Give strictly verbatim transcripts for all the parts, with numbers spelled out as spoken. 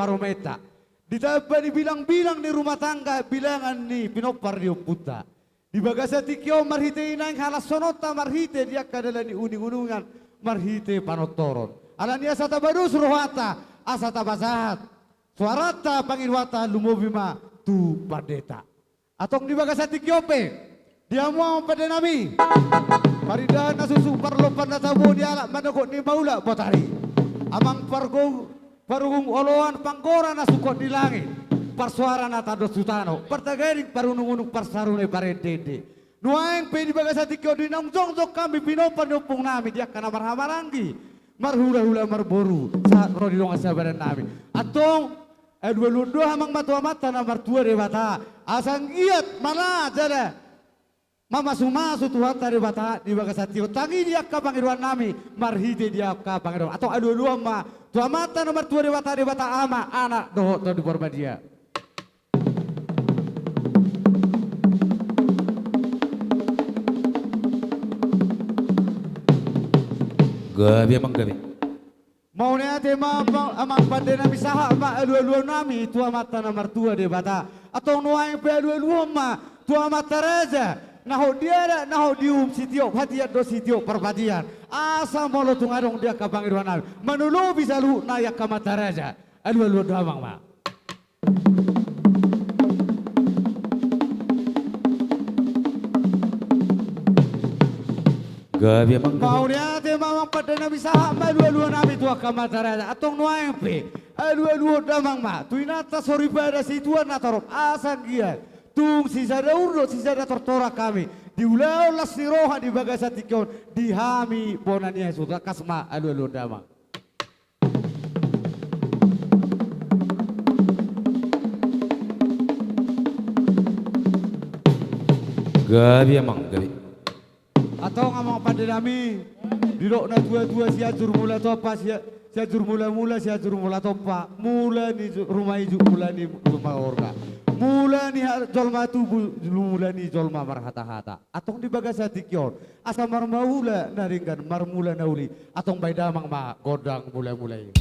parumaenta. Ditamba ni bilangbilang ni rumah tangga, bilangan ni pinompar ni ompunta. Di bagasan tingki on marhite i naeng halashononta marhite di angka dalan ni uninguningan, marhite panortoron. Alani asa tabados rohanta, asa tapasahat soaranta pangidoanta, lumobi ma tu pandita. Antong di bagasan tingki on pe, di hamu amang pandenami, parindahan na susuk, parlompan na tabo, dialap manogot ni maula botari. Amang pargo-, parunggung oloan, panggora na sungkot ni langit, parsoara na tandok tu tano, partagading parunungunung, parsarune parendeende. Nuaeng pe di bagasan tingki on di naung jongjong hami pinompar ni ompungnami di angka na marhahamaranggi, marhulahula, marboru, sahat ro di dongan sabadanami. Antong alualuhon do amang ma tu Amanta na martua Debata, asa anggiat manang jala mamasumasu Tuhanta Debata di bagasan tingki on, tangi di angka pangidoannami marhite di angka pangidoan. Antong alualuhon ma tu Amanta na martua Debata, Debata Ama, Anak dohot Tondi Porbadia. Gabe amang, gabe. Mauliate ma amang, amang pandenami, sahat ma alualuhonnami tu Amanta na martua Debata. Antong nuaeng pe alualuhon ma tu Amanta Raja, na hot di adat na hot di uhum, sitiop hatian dohot sitiop parpatian. Asa molo tung adong di angka pangidoannami, manolopi saluhutna i angka Amanta Raja. Alualuhon do amang ma. Gabe amang, gabe. Mauliate ma amang pandenami, sahat ma alualuhonnami tu angka Amanta Raja. Antong nuaeng pe alualuhon damang ma tu inanta soripada, situan na torop, asa anggiat tung sisada urdot sisada tortoran hami, diulahon las ni roha di bagasan tingki on di hami bona ni hasuhuton. Tangkas ma alualuhon damang. Gabe amang, gabe. Antong amang pandenami, didok natuatua, Sianjur Mula Tompa, Sia-, Sianjur Mulamula, Sianjur Mula Tompa, mula ni ju-, ruma ijuk, mula ni ruma gorga, mula ni ha-, jolma tubu, mula ni jolma marhatahata. Antong di bagasan tingki on, asa marmula na denggan, marmula na uli. Antong bahen damang ma gondang mulamula i.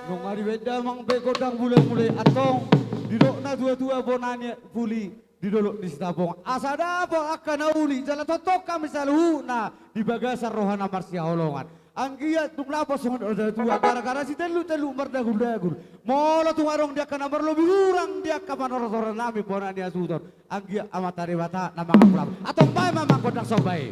Nunga dibahen damang be gondang mulamula i, antong didok natuatua, bona ni puli di dolok ni Sitapong, asa dapot angka na uli jala tongtong hami saluhutna di bagasan roha na marsihaholongan. Anggiat dung dapot songon didok natuatua, gara-gara sitellutelluk mardaguldagul, molo tung adong di angka na marlobi hurang di angka panortorannami bona ni hasuhuton, anggiat Amanta Debata na mangampulhon. Antong bahen ma amang gondang somba i.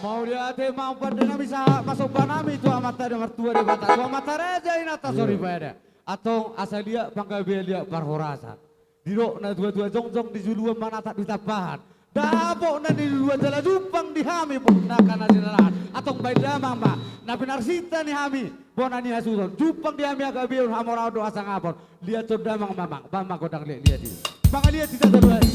Mauliate ma amang pandenami, sahat ma sombanami tu Amanta na martua Debata, tu Amanta Raja, inanta soripada. Antong asa liat panggabean, liat parhorasan. Didok natuatua, jongjong di juluan, manatap di tampahan, dapot na niluluan jala jumpang di hami bona angka na nilalahan. Antong bahen damang ma na pinarsinta ni hami bona ni hasuhuton, jumpang di hami hagabeon, hamoraon dohot hasangapon. Liathon damang ma amang, bahen ma gondang liatliat i. Mangaliat hita saluhutna i.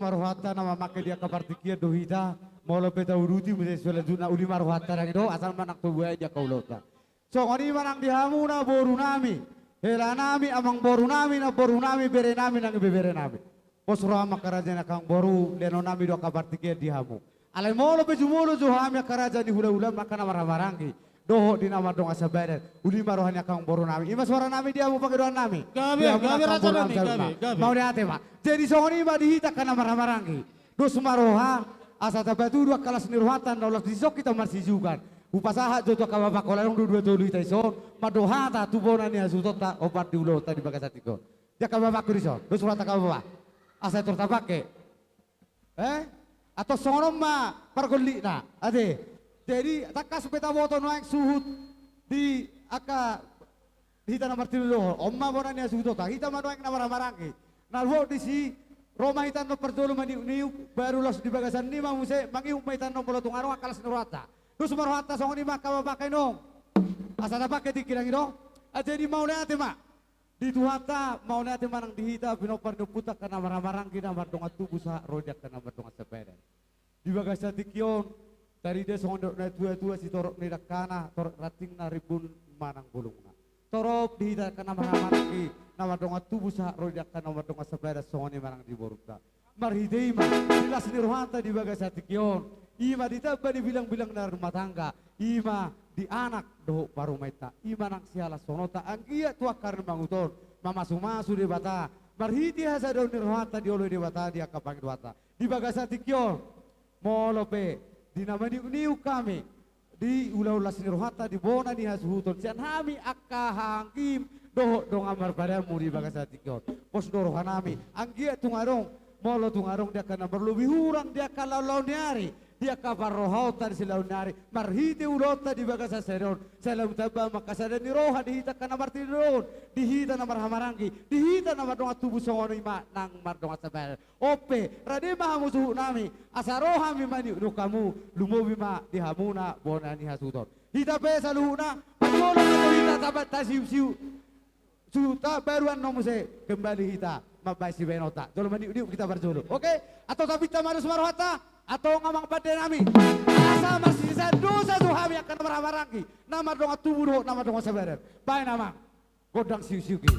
Rohanta na mamangke di angka partingkian do hita, molo pe tauduti muse selanjutna, uli ma rohanta nang i do, asal ma nang tubu aek di angka ulaonta. Songon i ma nang di hamuna borunami, helanami, amangborunami, namborunami, berenami nang ibeberenami. Pos roham angka raja ni angka amangboru, leanonnami do angka partingkian di hamu. Alai molo pe jumolo jo hami angka raja ni hulahula, angka na marhahamaranggi dohot di na mardongan sabadan, uli ma roha ni angka amangborunami. I ma suaranami di hamu pangidoannami. Gabe, di hamu gabe, angka raja amangborunami nami, saluhutna. Gabe, gabe. Mauliate ma. Jadi songon i ma di hita angka na marhahamaranggi. Dos ma roha, asa tapatudu angka las ni rohanta na ulos dison hita marsijukan. Hupasahat jo tu angka bapakku, holan adong do dua tolu hita dison, mandok hata tu bona ni hasuhutonta, ombar di ulaonta di bagasan tingki on. Di angka bapakku dison, dos rohanta angka bapa. Asa tor tapangke. Eh? Antong songon on ma pargollikna, ate. Jadi, tangkas pe taboto nuaeng suhut di angka hita na martinodohon, on ma bona ni hasuhutonta, hita ma nuaeng na marhahamaranggi. Na luhut disi, ro ma hita annon parjolo maniukniuk, baru laos di bagasan i ma muse, mangihut ma hita annon molo tung adong angka las ni rohanta. Dos ma rohanta songon i ma angka bapa angka inong. Asa tapangke tingki nang i do. Ah, jadi mauliate ma. Di Tuhanta, mauliate ma nang di hita, pinompar ni ompunta angka na marhahamaranggi na mardongan tubu sahat ro di angka na mardongan sabadan. Di bagasan tingki on, tarida songon didok natuatua, sitorop ni dangkana, torop rantingna, rimbun ma nang bolongna. Torop di hita angka na marhahamaranggi na mardongan tubu sahat ro di angka na mardongan sabadan, songon i ma nang di borunta. Marhite i ma di las ni rohanta di bagasan tingki on, i ma di tamba ni bilangbilang na rumah tangga, i ma di anak dohot parumaenta, i ma nang sihalashononta anggiat tu angka na manguhut on, mamasumasu Debata marhite hasadaon ni rohanta dioloi Debata di angka pangidoanta. Di bagasan tingki on, molo pe di na maniukniuk hami di ulaon las ni rohanta di bona ni hasuhuton sian hami angka hahaanggim dohot dongan marpadanmu di bagasan tingki on. Pos do rohanami, anggiat tung adong, molo tung adong di angka na marlobi hurang di angka laonlaon ni ari, di angka parrohaonta di silaon ni ari, marhite ulaonta di bagasan sadari on, sai lam tamba ma angka sada ni roha di hita angka na martinodohon, di hita na marhahamaranggi, di hita na mardongan tubu, songon i ma nang mardongan sabadan. On pe, rade ma hamu suhutnami, asa ro hami maniukniuk hamu, lumobi ma di hamuna bona ni hasuhuton. Hita pe saluhutna, parjolo ma jo hita taba-, tasiupsiup suhutta, baru annon muse kembali hita mambahen sibahenonta. Jolo maniukniuk hita parjolo. Oke? Antong tapinta ma, dos ma rohanta, antong amang pandenami. Asa marsisean dosa jo hami angka na marhahamaranggi, na mardongan tubu dohot na mardongan sabadan. Bahen amang. Gondang siuksiuk i.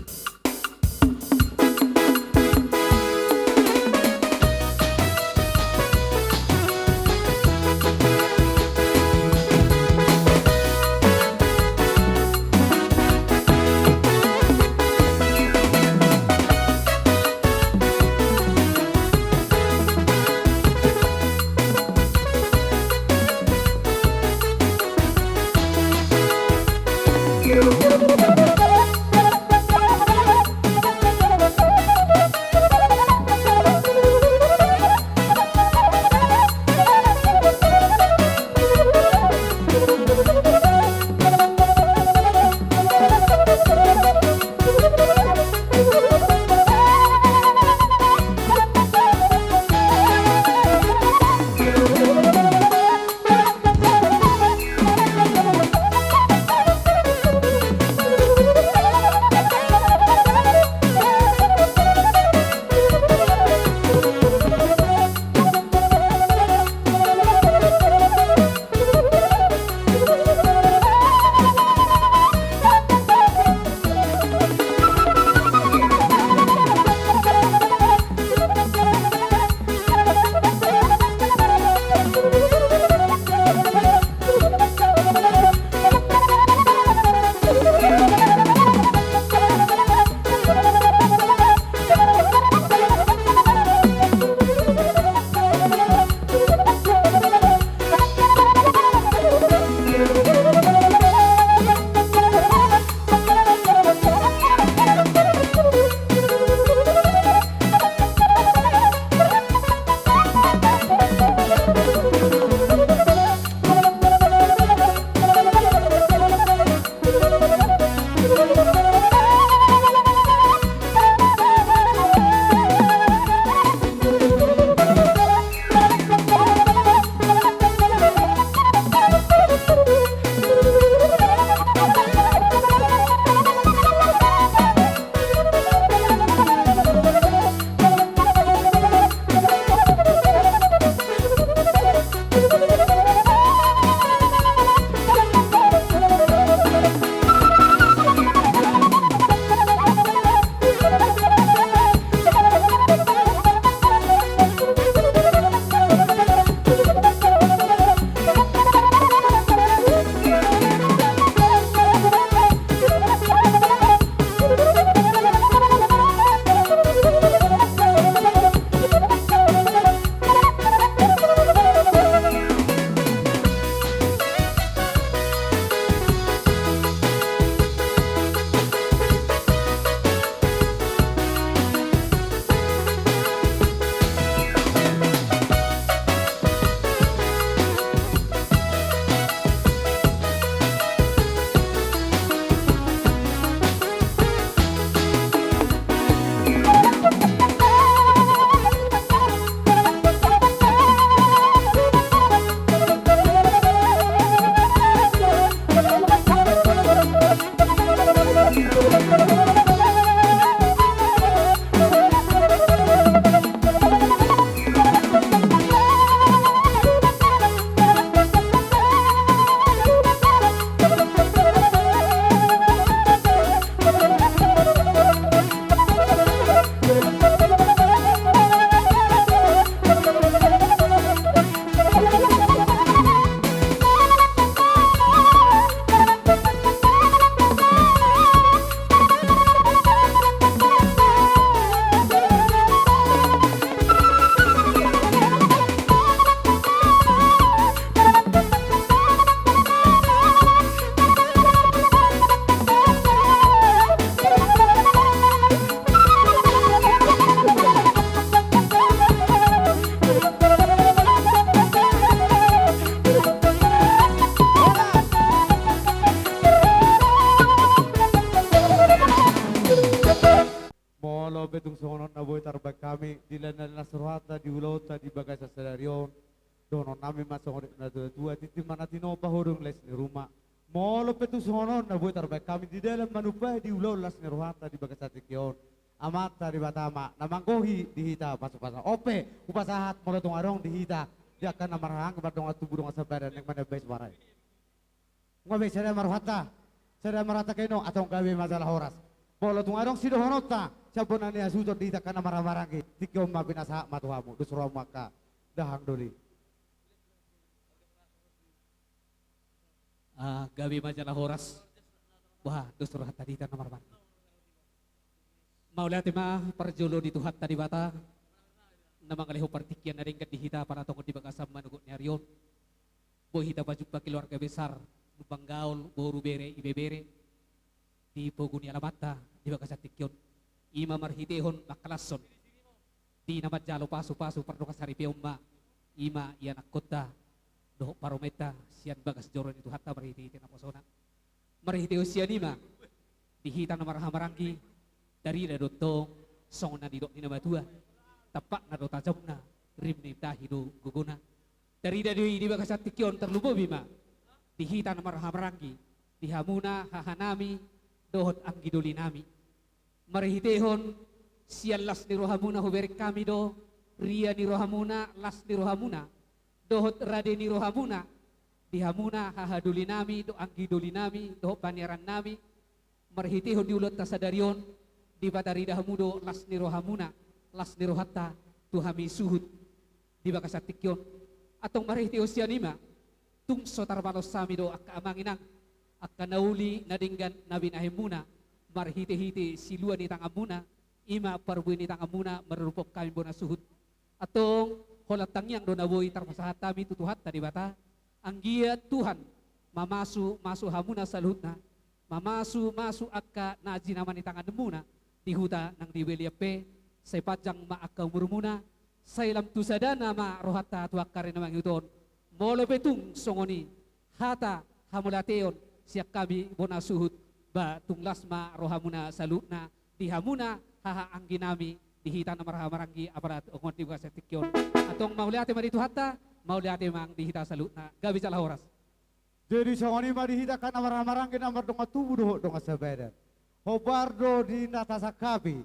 Hami di las ni rohanta di ulaonta di bagasan sadari on. Dohonon nami ma songon didok ni natuatua, tintin ma na tinopa, hodong les ni ruma. Molo pe tung songon on na boi tarbahen hami di dalan manumpahi di ulaon las ni rohanta di bagasan tingki on, Amanta Debata ma na manggohi di hita pasupasu. On pe hupasahat molo tung adong di hita di angka na marhahamaranggi mardongan tubu dongan sabadan, naeng manambai suara i. Nunga be, sada ma rohanta, sada ma rohanta, keno, antong gabe ma jala horas. Molo tung adong sidohononta sian bona ni hasuhuton di hita angka na marhahamaranggi, tingki on ma pinasahat ma tu hamu, dos rohamu angka dahahang doli. Ah, gabe ma jala horas. Wah, dos rohanta di hita na marhahamaranggi. Mauliate ma parjolo di Tuhanta Debata na mangalehon partingkian na denggan di hita, apala tongon di bagasan manogot ni ari on. Boi hita pajumpa keluarga besar, numpang gaol, boru, bere, ibebere, di pogu ni alamanta di bagasan tingki on. I ma marhitehon mangkalashon di na manjalo pasupasu pardongan saripeon ma, i ma ianakkonta dohot parumaenta sian bagas joro ni Tuhanta marhitehite naposona. Marhitehon sian i ma di hita na marhahamaranggi, tarida do tong songon na nidok ni na matua, tampakna do tajomna, rim ni tahi do gogona. Tarida do i di bagasan tingki on, tarlumobi ma di hita na marhahamaranggi, di hamuna hahanami dohot anggi dolinami. Marhitehon sian las ni rohamuna hubereng hami do ria ni rohamuna, las ni rohamuna dohot rade ni rohamuna di hamuna hahadolinami dohot anggi dolinami dohot paniarannami. Marhitehon di ulaonta sadari on, dipatarida hamu do las ni rohamuna, las ni rohanta tu hami suhut di bagasan tingki on. Antong marhitehon sian i ma tung so tarbalos hami do angka amang inang, angka na uli na denggan na binahenmuna marhitehite silua ni tanganmuna, i ma parbue ni tanganmuna maruruphon hami bona suhut. Antong holan tangiang do na boi tarpasahat hami tu Tuhanta Debata, anggiat Tuhan mamasumasu hamuna saluhutna, mamasumasu angka na jinama ni tanganmuna di huta nang di balian pe, sai panjang ma angka umurmuna, sai lam tu sadana ma rohanta tu angka ari na mangihut on. Molo pe tung songon i hata hamauliateon sian hami bona suhut, ba tung las ma rohamuna saluhutna di hamuna haha angginami, di hita na marhahamaranggi apala tongon di bagasan tingki on. Antong mauliate ma di Tuhanta, mauliate ma di hita saluhutna, gabe jala horas. Jadi songon i ma di hita angka na marhahamaranggi na mardongan tubu dohot dongan sabadan. Hombar do di na tasangkapi,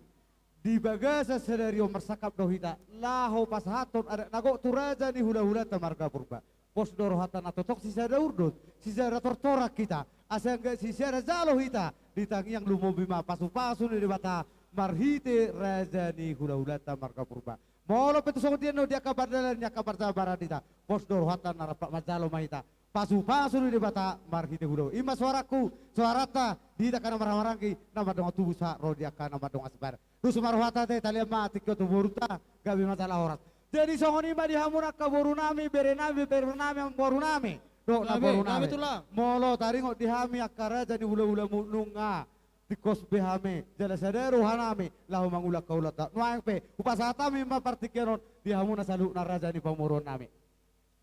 di bagasan sadari on marsangkap do hita laho pasahathon adat na gok tu raja ni hulahulanta marga Purba. Pos do rohanta na tongtong sisada urdot, sisada tortoran hita, asa anggiat sisada jalo hita di tangiang, lumobi ma pasupasu ni Debata marhite raja ni hulahulanta marga Purba. Molo pe tung songon dia do di angka pardalan ni angka parsabaran hita, pos do rohanta na rap manjalo ma hita pasupasu ni Debata marhite hulahula. I ma soarangku, soaranta di hita angka na marhahamaranggi na mardongan tubu sahat ro di angka na mardongan sabadan. Dos ma rohanta, ate, talian ma tingki on tu borunta, gabe ma jala horas. Jadi songon i ma di hamuna angka borunami, berenami, berenami, amangborunami dohot namborunami. Gabe, gabe, Tulang. Molo taringot di hami angka raja ni hulahulamu, nunga tingkos be hami jala sada rohanami laho mangula angka ulaonta. Nuaeng pe hupasahat hami ma partingkian on di hamuna saluhutna raja ni pamoruonnami.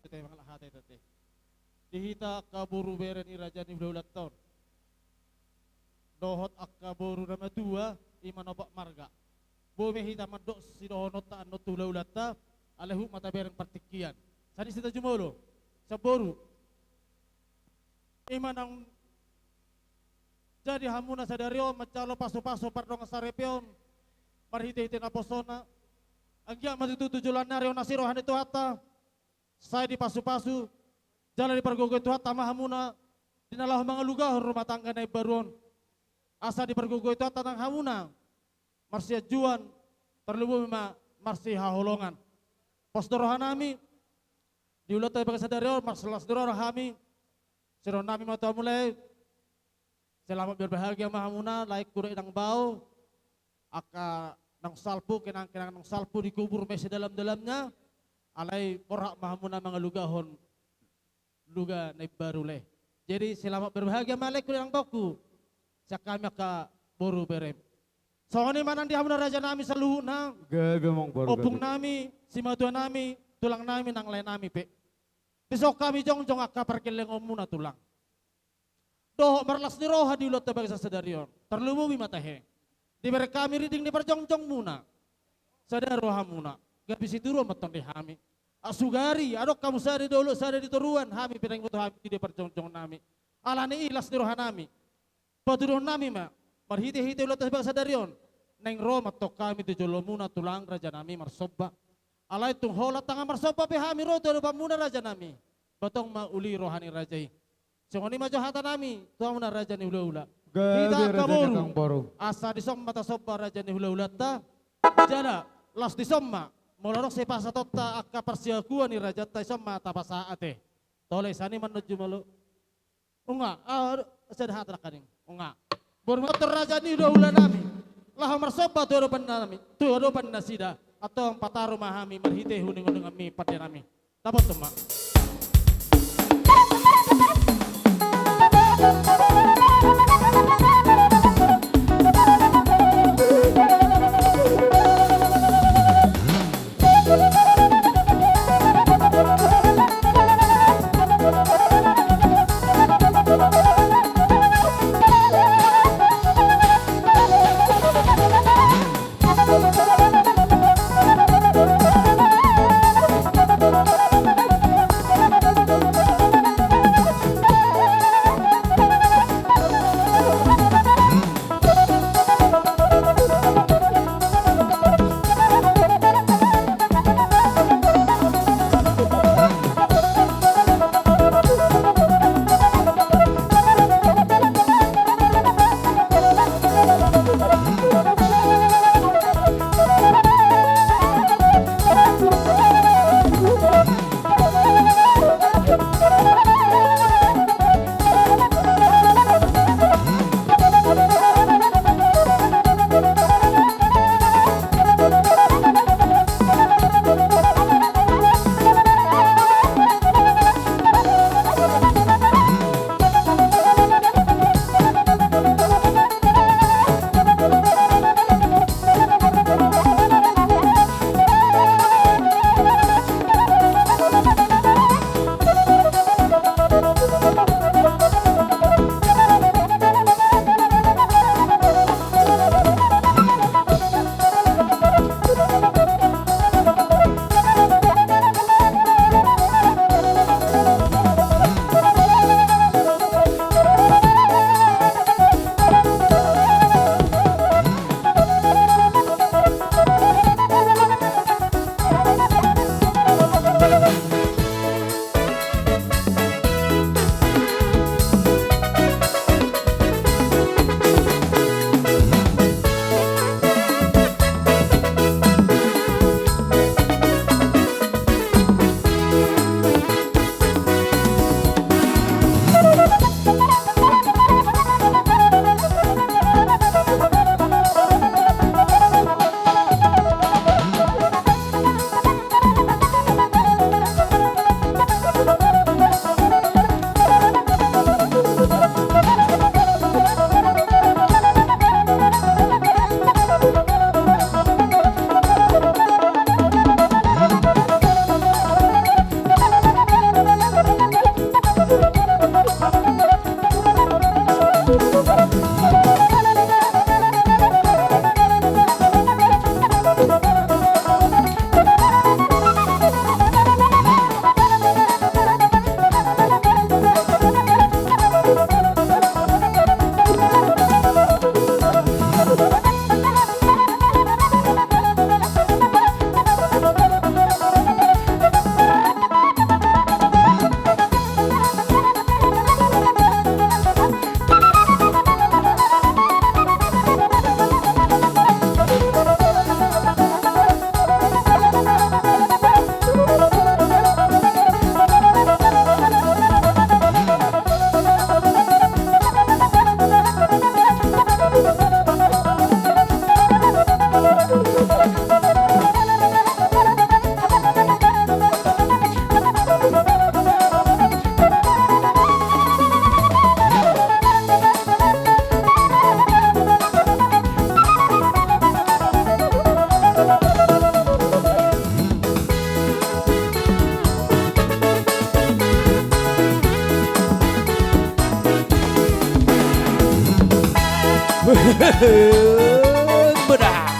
Ate, mangalap hata i, ate. Di hita angka boru bere ni raja ni hulahulanta on dohot angka boru na matua, i ma na opat marga. Boi ma hita mandok sidohononta annon tu hulahulanta, alai huhut ma tabereng partingkian. Sani sita jumolo, sian boru. I ma naung jadi hamuna sadari on manjalo pasupasu pardongan saripeon marhitehite naposona. Anggiat ma tutu tu joloan ni ari on asi roha ni Tuhanta, sai dipasupasu jala dipargogoi Tuhanta ma hamuna di na laho mangalugahon rumah tangga na imbaru on. Asa dipargogoi Tuhanta nang hamuna marsianjuan, tarlumobi ma marsihaholongan. Pos do rohanami di ulaonta di bagasan sadari on, marlas ni roha hami. Sidohononnami ma tu hamu lae, selamat berbahagia ma hamuna, laengku dohot inang bao, angka naung salpu, kenang-kenangan naung salpu dikubur ma i sedalam-dalamnya. Alai borhat ma hamuna mangalugahon luga na imbaru, lae. Jadi selamat berbahagia ma, laengku dohot inang baoku, sian hami angka boru berem. Songon i ma nang di hamuna rajanami saluhutna. Gabe, amang boru, gabe. Ompungnami, simatuanami, tulangnami nang laenami pe. Dison hami jongjong angka pargellengonmuna, Tulang. Dohot marlas ni roha di ulaonta bagasan sadari on, tarlumobi ma tahe dibereng hami rinding ni parjongjongmuna. Sada rohamuna, gabe situruan ma antong di hami. Sugari adong hamu sada di dolok, sada di toruan, hami pe naeng boto hami tu dia parjongjongonnami. Alani i las ni rohanami, patuduhonnami ma, marhitehite ulaonta sibagas sadari on, naeng ro ma antong hami tu jolomuna tulang rajanami marsomba. Alai tung holan ndang marsomba pe hami ro tu adopanmuna rajanami, ba tong ma uli roha ni raja i. Songon i ma jo hatanami tu hamuna raja ni hulahula. Gabe hita angka raja ni boru, angka boru, asa dison ma tasomba raja ni hulahulatanta. Jala las dison ma, molo adong sipasahatonta angka parsiakuan ni rajanta, dison ma tapasahat ate. Tole sani manonju malo. Nunga, ah, sada hata nangkaning. Nunga. Boru ma antong raja ni hulahulanami, laho marsomba tu adopannami, tu adopan nasida. Antong pataru ma hami marhite uninguninganmi pandenami. Taboto ma. Benar.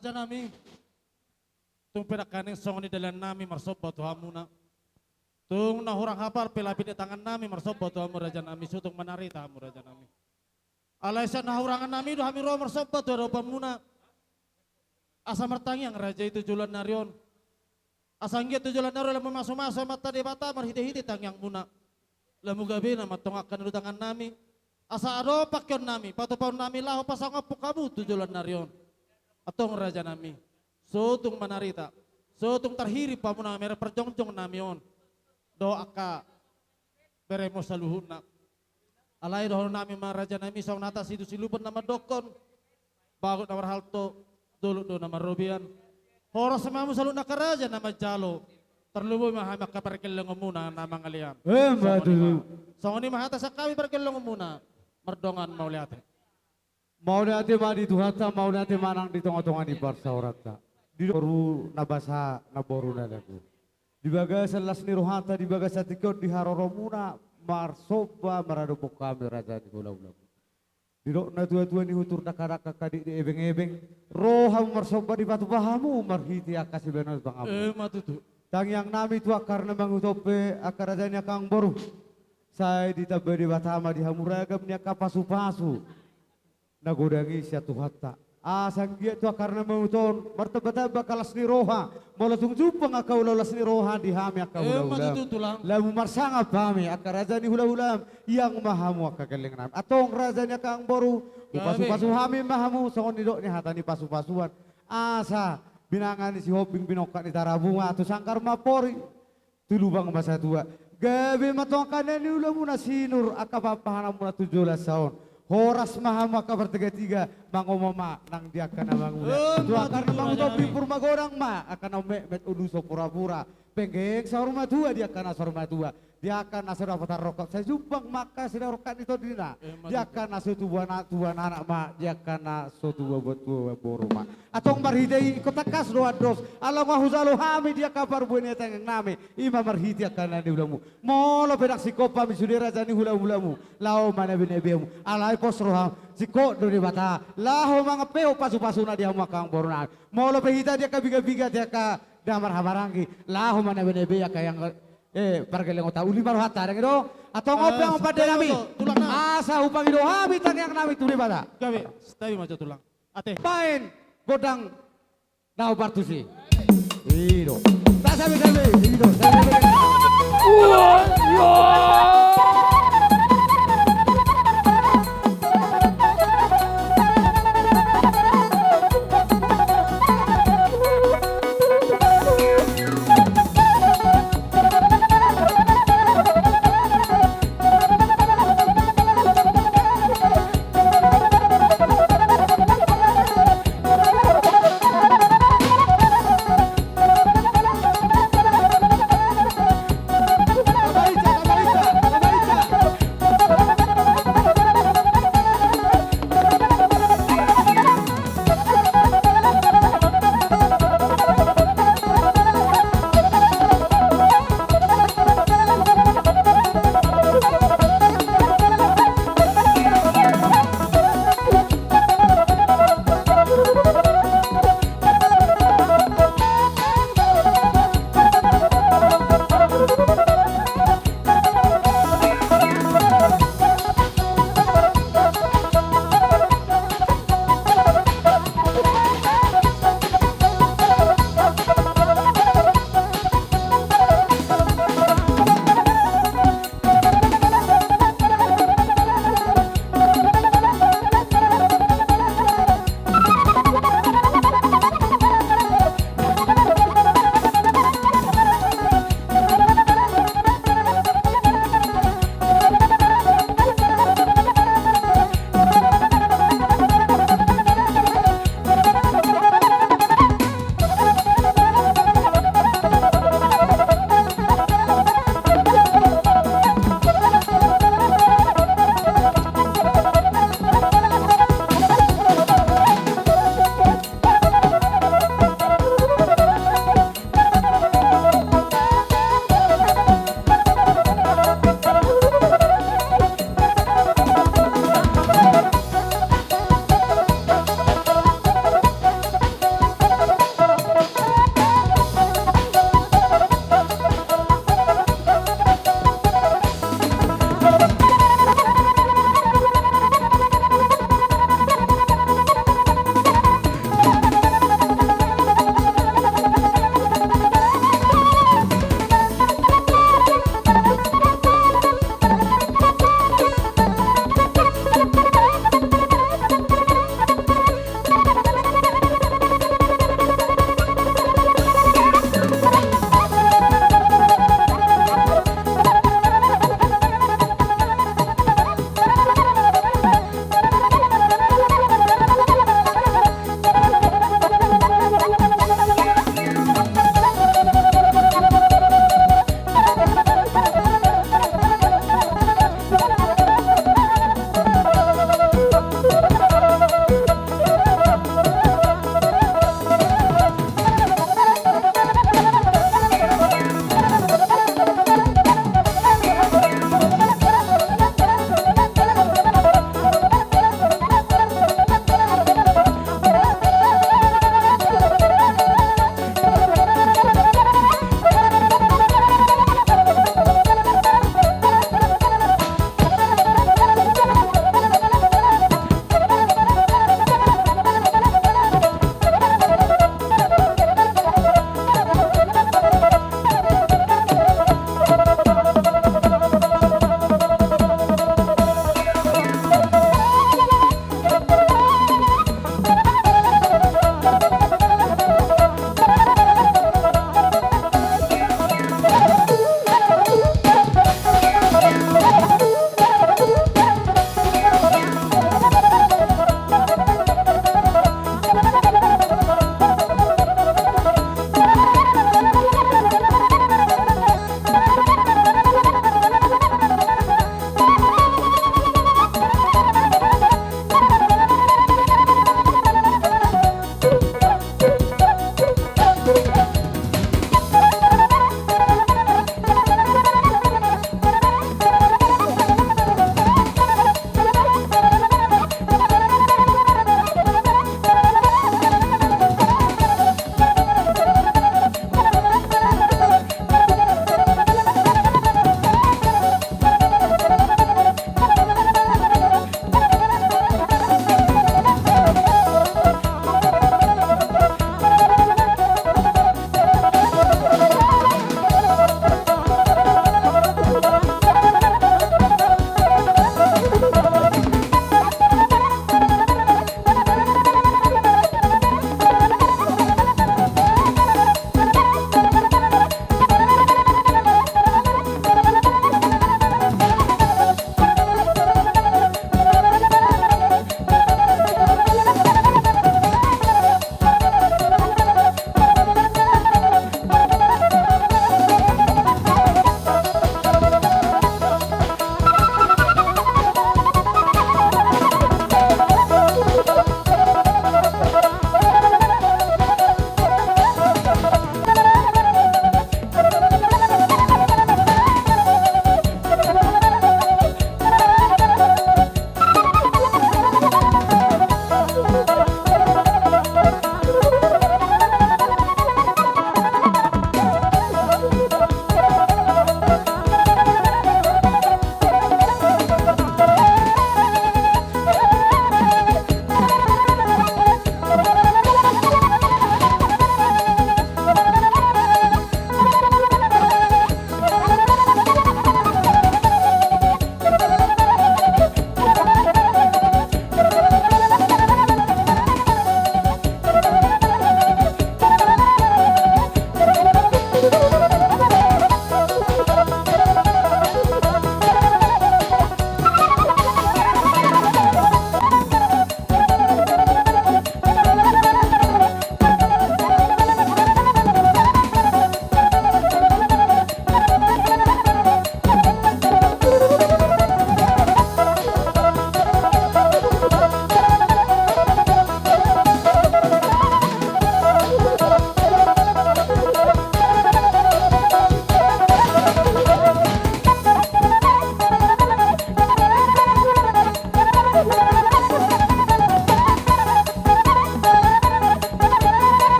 Raja nami. Tung pe nangkaning songon i dalan nami marsomba tu hamuna. Tung na hurang hapal pe lapi ni tangan nami marsomba tu hamu raja nami, sotung manarita hamu raja nami. Alai sian hahurangan nami do hami ro marsomba tu adopan muna. Asa martangiang raja i tu joloan ni ari on. Asa anggiat tu joloan ni ari on lamu mamasu-masu Amanta Debata marhite-hite tangiang muna. Lamu gabe nama antong angka na di tangan nami. Asa adong pangkeon nami, patupaon nami laho pasangaphon hamu tu joloan ni ari on. Antong raja nami. Sotung manarita. Sotung tarhirim hamu na mere parjongjong nami on. Dohot angka beremu saluhutna. Alai dohonon nami ma raja nami songon hata situ silupan na mandokkon. Bagot na marhalto, dolok do na marrobean. Horas ma hamu saluhutna angka raja na manjalo. Tarlumobi ma hami angka pargellengon muna na mangalean. Emma tutu. Songon i ma hata sian hami pargellengon muna. Mardongan mauliate. Mauliate ma di Tuhanta, mauliate ma nang di tonga-tonga ni parsaoranta. Di boru na basa, na boru na lagu. Di bagasan las ni rohanta, di bagasan tingki on di haroromuna marsomba maradophon hami raja ni hula-hula. Didok na tua-tua ni hutur, dangka-dangka angka dik di ebeng-ebeng. Ro hamu marsomba dipatupa hamu marhite angka sibahenon pangamu. Emma tutu. Tangiang nami tu angka na manguhut on pe angka raja ni angka amangboru. Sai ditamba Debata ma di hamu ragam ni angka pasu-pasu na godang i sian Tuhanta. Asa anggiat tu angka na manguhut on martamba-tamba angka las ni roha. Molo tung jumpang angka ulaon las ni roha di hami angka hula-hula. Emma tutu tulang. Lamu marsangap hami angka raja ni hula-hula. Iang ma hamu angka gelleng nami. Antong raja ni angka amangboru. Hupasu-pasu hami ma hamu songon nidok ni hata ni pasu-pasuan. Asa binanga ni Sihombing binongkak ni Tarabunga tu sanggar ma pori. Tu lubang ma satua. Gabe ma antong angka na niulamuna sinur angka pahanpahananmuna tu joloan on. Horas ma hamu angka partiga-tiga mangomo ma nang di angka na mangula. Tu angka na manguhut on pimpur magodang ma angka na metmet, uluson pura-pura. Penggeng saur matua di angka na saur matua. Di angka na so dapotan rongkap sai jumpang ma angka sidarongkap ni tondina. Di angka na so tubuan anak, tubuan anak ma di angka na so tubuan boru ma. Antong marhite i ingkon tangkas do andos ala nga hujalo hami di angka parbue ni tangiang nami. I ma marhite angka na niulamu. Molo pe ndang singkop hami sude raja ni hula-hulamu, laho manabe-nabe hamu. Alai pos roham, singkop do Debata laho mangampehon pasu-pasuna di hamu angka amangboru nami. Molo pe hita di angka biga-biga di angka damar hamaranggi laho manabe-nabe angka yang, eh, pargellengonta, uli ma rohanta, dang i do? Antong on pe amang pande nami. Asa hupangido hami tangiang nami tu Debata. Gabe, santabi ma jo tulang. Ate. Baen gondang na hombar tusi. I do. Tasabe-sabe, i do.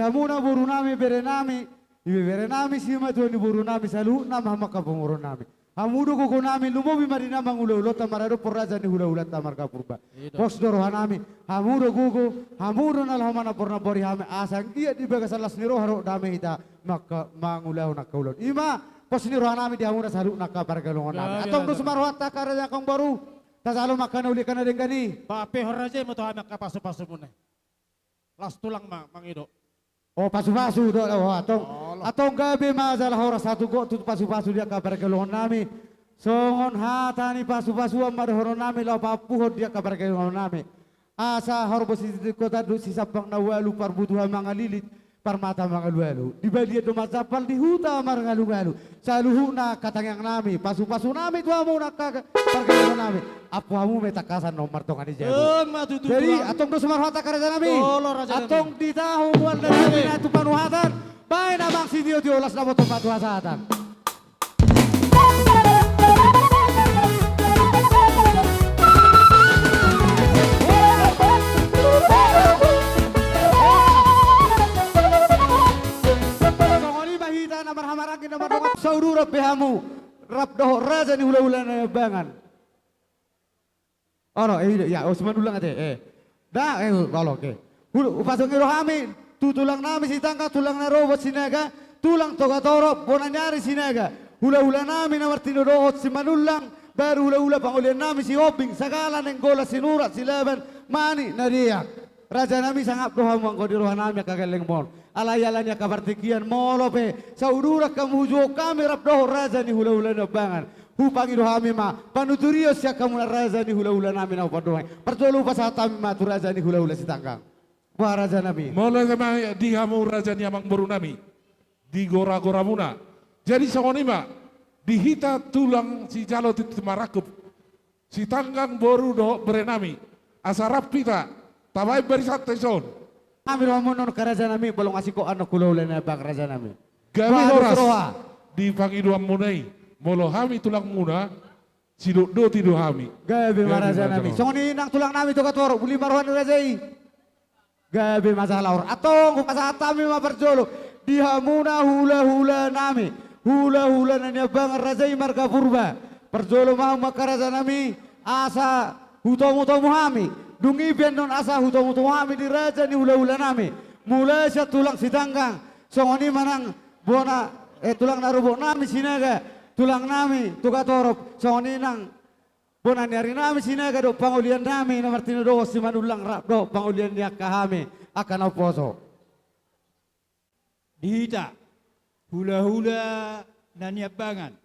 Hamuna boru nami, bere nami, ibebere nami, simatua ni boru nami, saluhutna ma hamu angka pamoruon nami. Hamu do gogo nami, lumobi ma di na mangula-ulaonta maradophon raja ni hula-hulanta marga Purba. I do. Pos do roha nami, hamu do gogo, hamu do na laho manapor-napori hami, asa anggiat di bagasan las ni roha dohot dame hita mangka-, mangulahon angka ulaon. I ma pos ni roha nami di hamuna saluhutna angka pargelongon nami. Gabe, Antong dos ma rohanta angka raja ni amangboru. Tajalo ma angka na uli, angka na denggan i. Bahen pe ho raja i ma tu hami angka pasu-pasumuna i. Las tulang ma mangido. O, pasu-pasu do, o, antong. Olo. Antong gabe ma jala horas hatubuan tu pasu-pasu di angka pargelongon nami. Songon hata ni pasu-pasuan ma dohonon nami laho paampuhon di angka pargelongon nami. Asa horbo sitinggotanduk, sisampang na ualu, parbutuha mangalilit, parmata mangalualu. Di balian do manjampal, di huta mangalu-alu. Saluhutna angka tangiang nami, pasu-pasu nami tu hamuna angka pargelongon nami. Ampu hamu ma i tangkasan on martonga ni jabu. Emma tutu. Jadi, Tulang. Antong dos ma rohanta angka raja nami. Olo, raja nami. Antong di tahu mual dan Gabe. Nami na tu panuhatan. Bahen amang sitio-tio, las na botom ma tu hasahatan. Songon i ma hita na marhahamaranggi na mardongan, sauduran pe hamu rap dohot raja ni hula-hula Naniambangan. Olo, eh, iya, oh, Simanullang ate, eh. Da, eh, olo, oke. Hul-, hupasongi do hami tu tulang nami Sitanggang, tulang na ro dohot Sinaga, tulang Togatorop, bona ni ari Sinaga. Hula-hula nami na martinodohon Simanullang, baru hula-hula pangolian nami Sihombing, Sagala, Nainggolan, Sinurat, Silaban, Manik, Nadeak. Raja nami, sangap do hamu anggo di roha nami angka gellengmon. Alai ala ni angka partingkian, molo pe sauduran hamu, hujuhon hami rap dohot raja ni hula-hula Naniambangan. Hupangido hami ma panuturion sian hamuna raja ni hula-hula nami na hupandohang. Parjolo hupasahat hami ma tu raja ni hula-hula Sitanggang. Boha raja nami? Molo ate ma di hamu raja ni amangboru nami, di gora-goramuna. Jadi songon i ma, di hita tulang sijalo tintin marangkup, Sitanggang boru dohot bere nami, asa rap hita tabahen barisanta dison. Hami do hamu on angka raja nami, molo nga singkop annon hula-hula Naniambangan raja nami. Gabe horas roha di pangidoanmuna i, molo hami tulangmuna, sidotdoti do hami. Gabe ma raja nami. Songon i nang tulang nami Togatorop, uli ma roha ni raja i. Gabe ma jala horas. Antong hupasahat hami ma parjolo di hamuna hula-hula nami, hula-hula Naniambangan raja i marga Purba. Parjolo ma hamu angka raja nami, asa hutomu-tomu hami. Dung i pe annon asa hutomu-tomu hami di raja ni hula-hula nami. Mulai sian tulang Sitanggang, songon i ma nang bona, eh, tulang na ro dohot nami Sinaga, tulang nami Togatorop, songon i nang bona ni ari nami Sinaga dohot pangolian nami na martinodohon Simanullang rap dohot pangolian ni angka hami angka na umposo. Di hita hula-hula Naniambangan,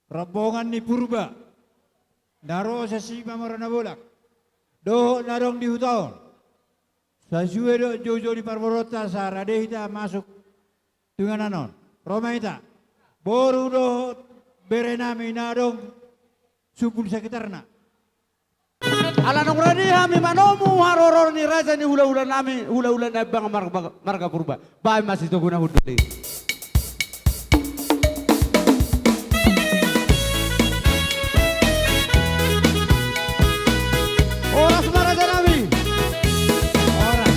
rombongan ni Purba, na ro sian Simamoran Nabolak dohot na adong di huta on, sasue dohot jou-jou ni parboruonta, asa rade hita masuk tu inganan on. Ro ma hita, boru dohot bere nami na adong sumbul sakitarna. Ala naung rade hami manomu haroro ni raja ni hula-hula nami, hula-hula Naniambangan marga, marga Purba. Bahen ma sitogona hundul i. Horas ma raja nami. Horas.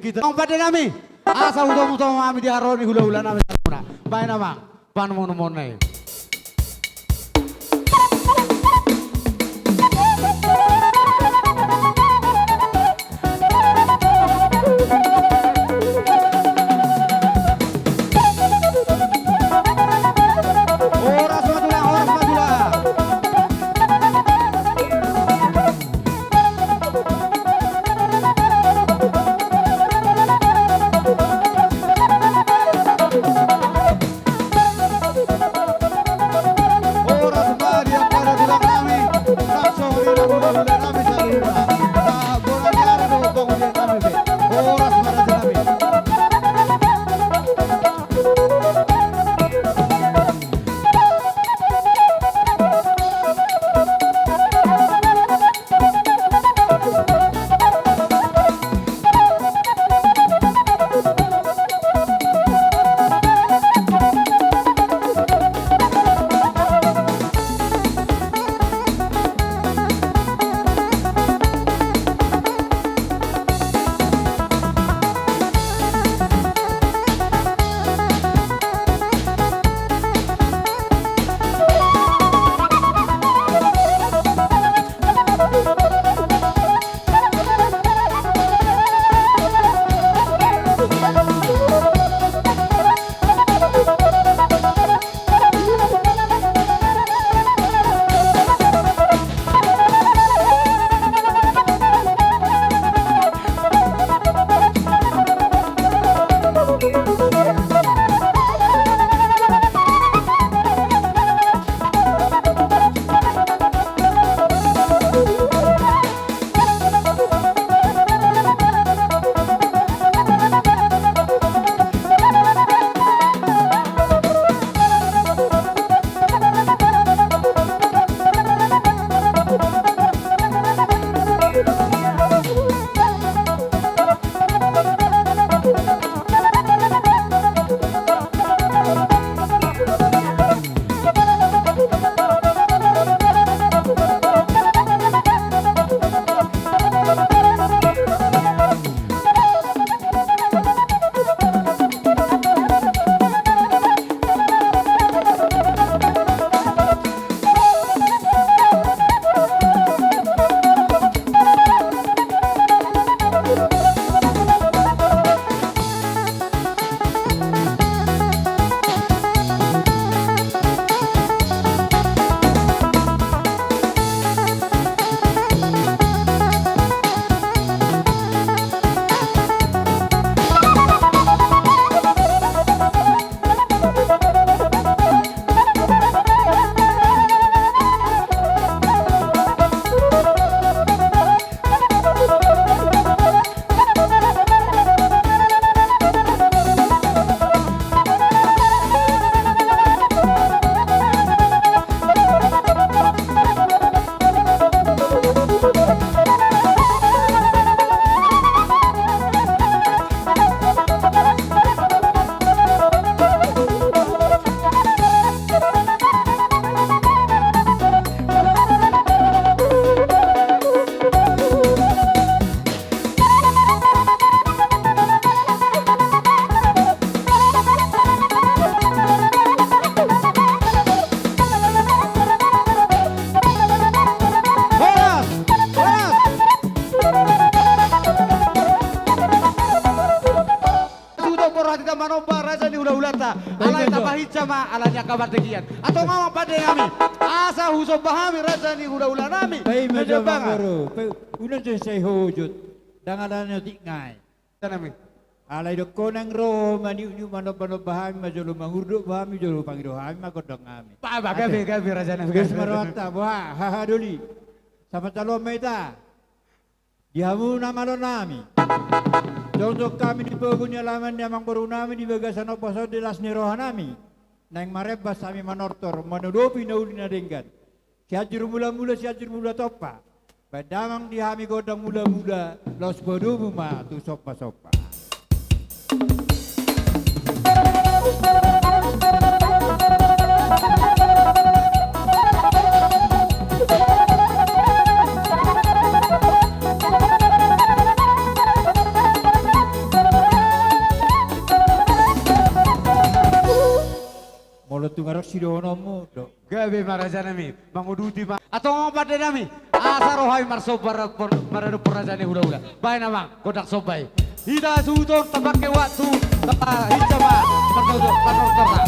Amang pande nami, asa hutomu-tomu hami di haroro ni hula-hula nami saluhutna. Baen amang, panumonumonna i. Horas ma tulang, horas ma tulang. Horas ma di angka tulang nami, nang songon i di hula-hula nami saluhutna. Sahat bona ni ari dohot pangolian nami pe. Horas ma raja nami. Horas! Horas! Sudo borhat hita manomba raja ni hula-hulanta. Baik, alai jo. Tapahinsa ma ala ni angka partingkian. Antong amang pande nami, asa husomba hami raja ni hula-hula nami. Baik, ma jo, Amangboru. Pe, unang jo sai hujut. Ndang ala ni otik nai. Tanami. Alai dokkon nang ro maniuk-niuk manomba-nomba hami, ma jolo mangurdot hami, jolo pangido hami, ma gondang hami. Ba, ba, gabe, gabe, raja nami. Gas ma rohanta, boha, haha doli. Sama calon ma hita. Di hamu na malo nami. Jongjong hami di pogu ni alaman ni amangboru nami di bagasan ombas on di las ni roha nami. Naeng marembas hami manortor, manodopi na uli na denggan. Sianjur Mula-mula, Sianjur Mula Tompa. Baen damang di hami gondang mula-mula, laos padomu ma tu somba-somba. Sidohononmu do. Gabe ma raja nami, manguduti ma. Antong amang pande nami, asa ro hami marsomba ra-, por-, maradophon raja ni hulahula. Baen amang gondang somba i. Hita suhuton tapangke waktu, tapahinsa ma parnortor-, parnortorta.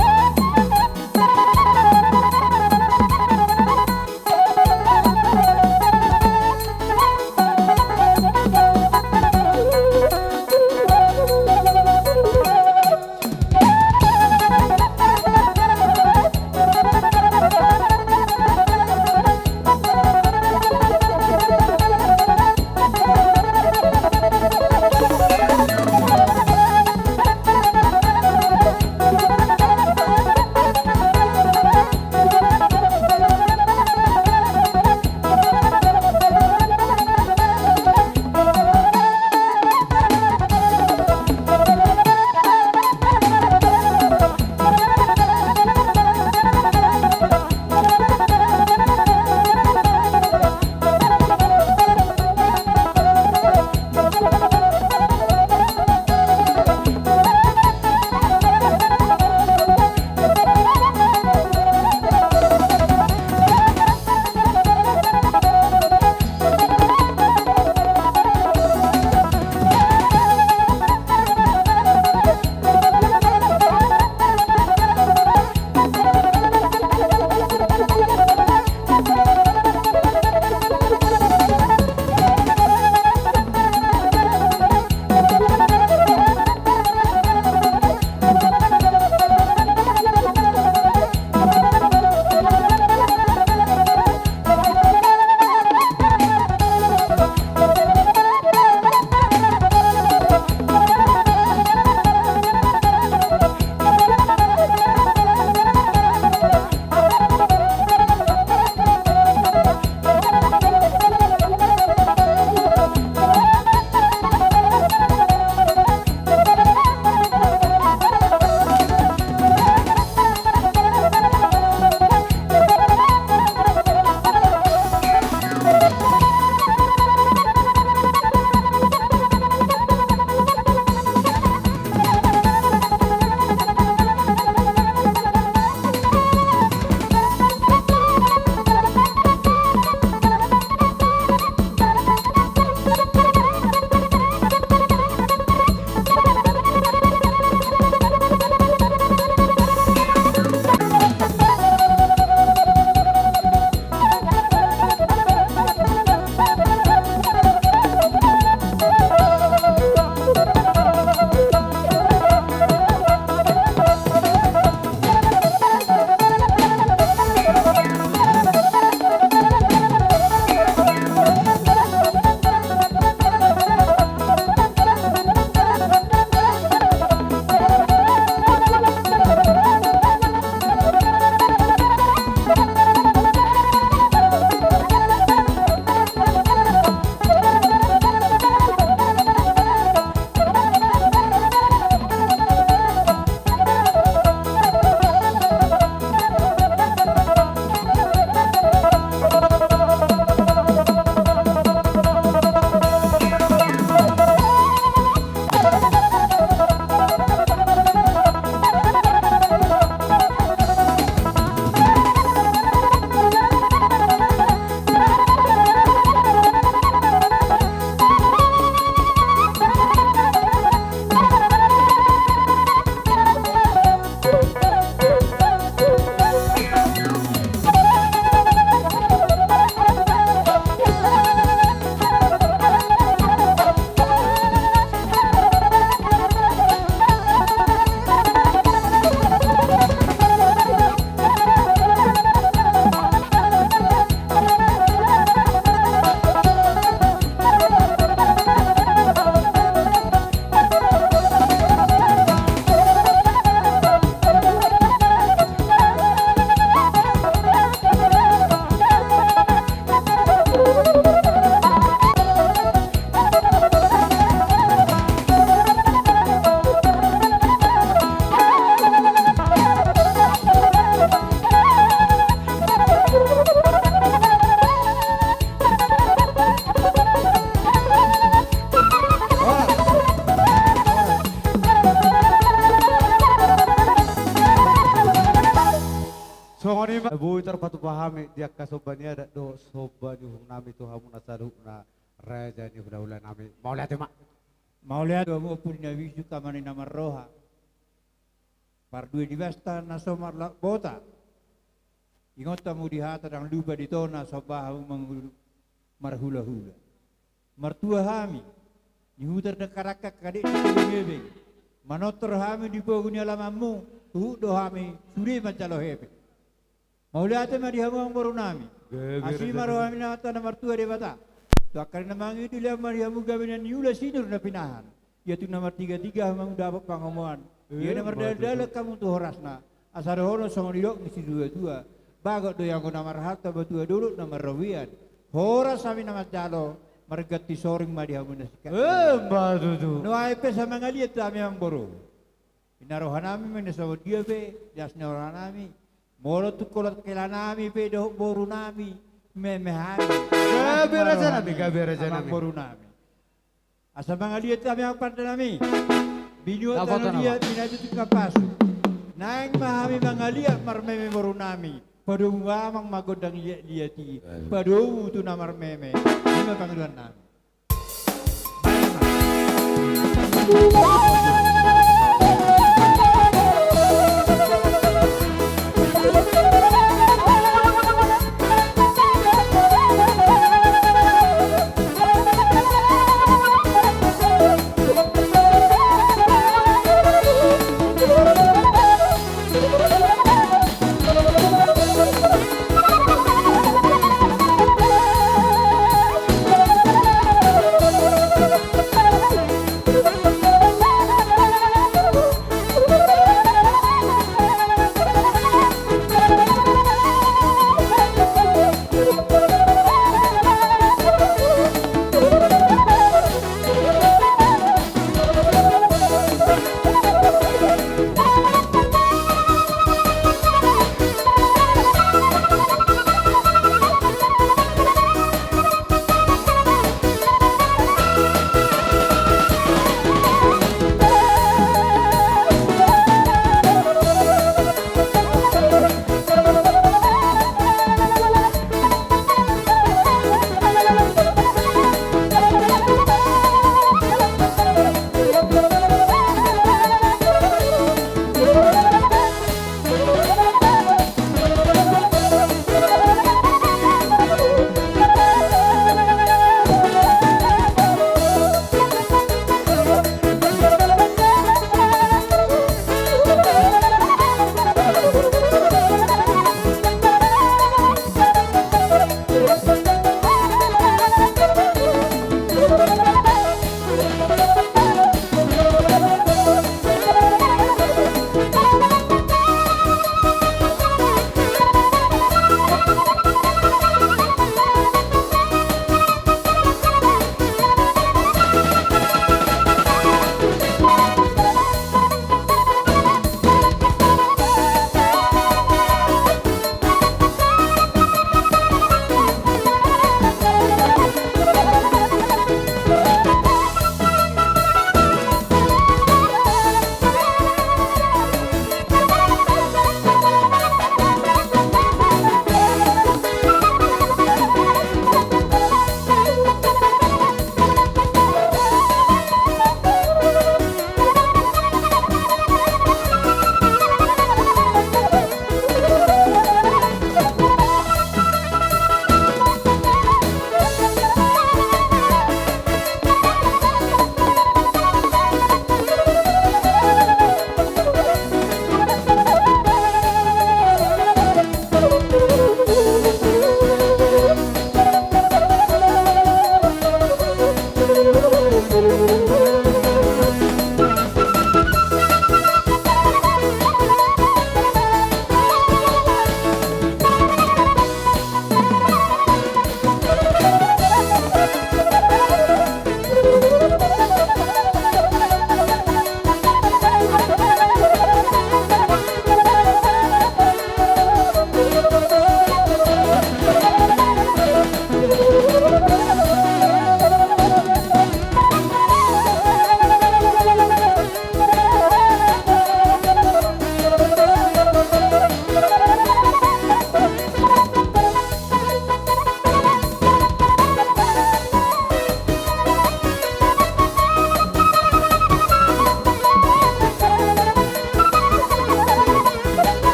di angka somba ni adat dohot somba ni uhum nami tu hamuna saluhutna raja ni hulahula nami. Mauliate ma. Mauliate ma tu hamu ompu ni na bisuk, ama ni na marroha, pardue ni basta na so marlaok bota. Ingot hamu di hata, ndang lupa di tona, somba hamu mangolu marhulahula. Martua hami, nihutar dangkadangka, kadek ni tolu ni ebeng, manortor hami di pogu ni alamanmu, huhut do hami sude manjalo hepeng. Mauliate ma di hamu amangboru nami. Gabe raja nami. Asi ma roha ni Amanta na martua Debata. Tu angka na mangidul, ma di hamu gabe na niula sinur na pinahan. Ia tu na martigatiga hamu dapot pangomoan. Ia na mardaldalan hamu tu horasna. Asa dohonon songon nidok ni situatua: Bagot do i anggo na marhalta, batua dolok na marrobean. Horas hami na manjalo, marganti soring ma di hamu na singkat. Emma tutu. Nuaeng pe asa mangaliat hami amangboru. Ninna roha nami ma na songon dia pe, las ni roha nami. Molo tung holan hela nami pe dohot boru nami, meme hami. Gabe raja nami, gabe raja nami. Amangboru nami. Asa mangaliat hami amang pande nami. Binuat na liat, binatutu na pasu. Naeng ma hami mangaliat marmeme boru nami. Padomu amang ma gondang liatliat i. Padomu tu na marmeme. I ma pangidoan nami.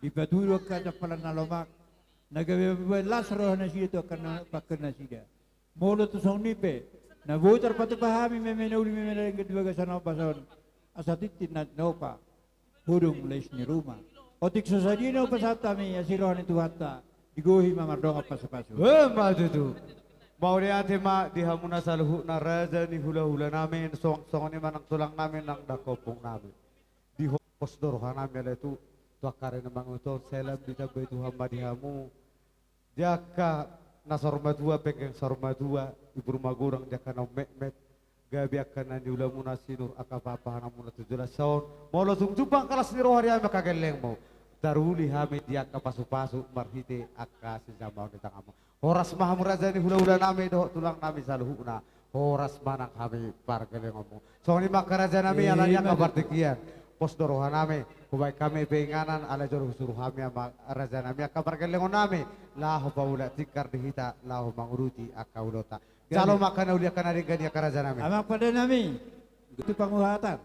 Dipatudu angka tampalan na lomak, na gabe mambahen las roha nasida tu angka na pangkennasida. Molo tung songon i pe, na boi tarpatupa hami meme na uli meme na denggan di bagasan ombas on, asa tintin na tinopa hudung lais ni ruma. Otik so sadia na hupasahat hami, asi roha ni Tuhanta, digohi ma mardongan pasupasu. Emma tutu. Mauliate ma di hamuna saluhutna raja ni hulahulanami, songon i ma nang tulangnami nang daompung nami. Dihot pos do rohanami ale tu, tu angka ari na mangihut on, sai lam ditambai Tuhan ma di hamu. Di angka na saur matua, penggeng saur matua, ibur magurang, di angka na ummetmet, gabe angka na niulamuna sinur angka pahanpahanmuna tu joloan on. Molo tung jumpang angka las ni roha di hami angka gellengmu, taruli hami di angka pasupasu marhite angka sijamaon di tanganmu. Horas ma hamu raja ni hulahulanami dohot tulangnami saluhutna. Horas ma nang hami pargellengonmu. Songon i ma angka rajanami, alani angka partingkian, pos do rohanami, hubaen hami pe inganan, alai jolo husuru hami ma rajanami angka pargellengonnami, laho paulak tingkar di hita laho manguduti angka ulaonta. Jalo ma angka na uli angka na denggan i angka rajanami. Amang pandenami, tu panguhatan.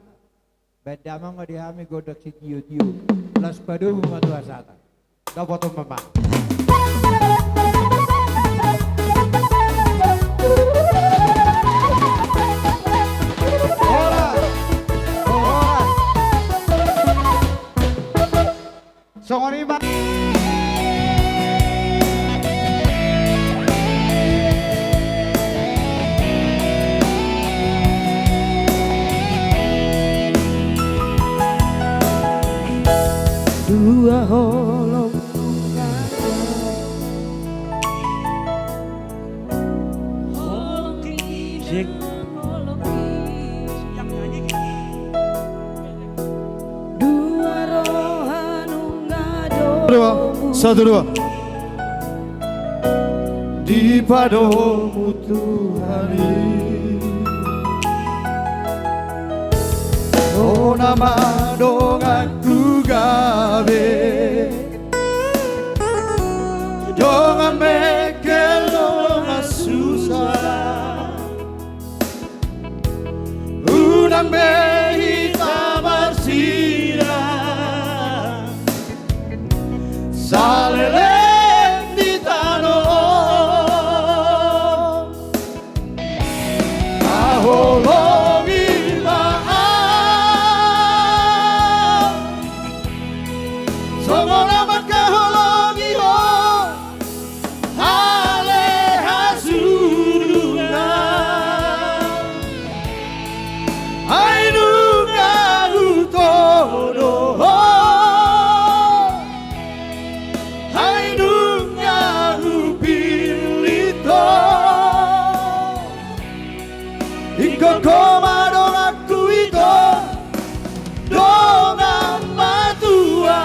Baen damang ma di hami gondang sitiotio, laos padomu ma tu hasahatan. Dapoton ma ma. Horas. Horas. Songon i ma. Dua holong. Sik. Dua roha nunga domu. Dua. Satu, dua. Dipadomu Tuhan i. Hona ma donganku gabe. Dongan mengkel dongan susa. Unang be hita marsirang. Saleleng di tano on. Haholongi ma au. Songon na mangkaholongi ho. Ale hasurungan. Ai nunga hutodo ho. Ai nunga hupillit ho. Ingkon ho ma donganku ito, dongan matua.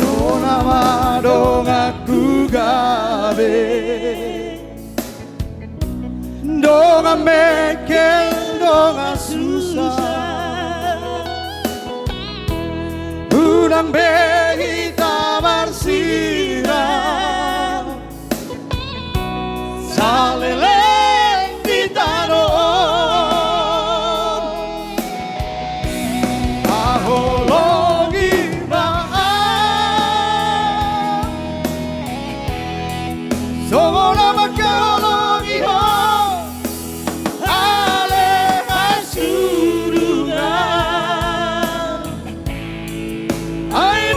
Hona ma donganku gabe. Dongan mengkel dongan susa. Unang be hita marsirang. Saleleng di tano on. Haholongi ma au. Songon na mangkaholongi ho. Ale hasurungan. Ai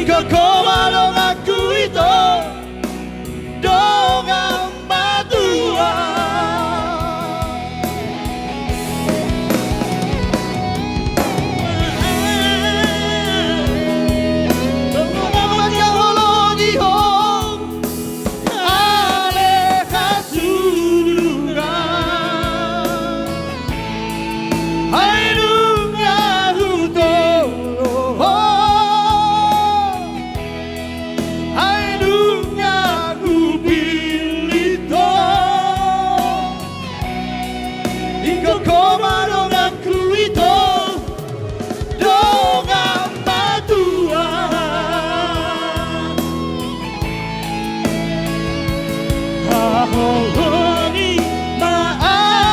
Ingkon ho ma donganku ito, dongan matua. Dongan matua, holong ni ho, ale hasurungan. Ai nunga hutolong ho, ai nunga hupillit ho. Ingkon ho ma donganku ito, dongan matua. Haholongi ma ahu,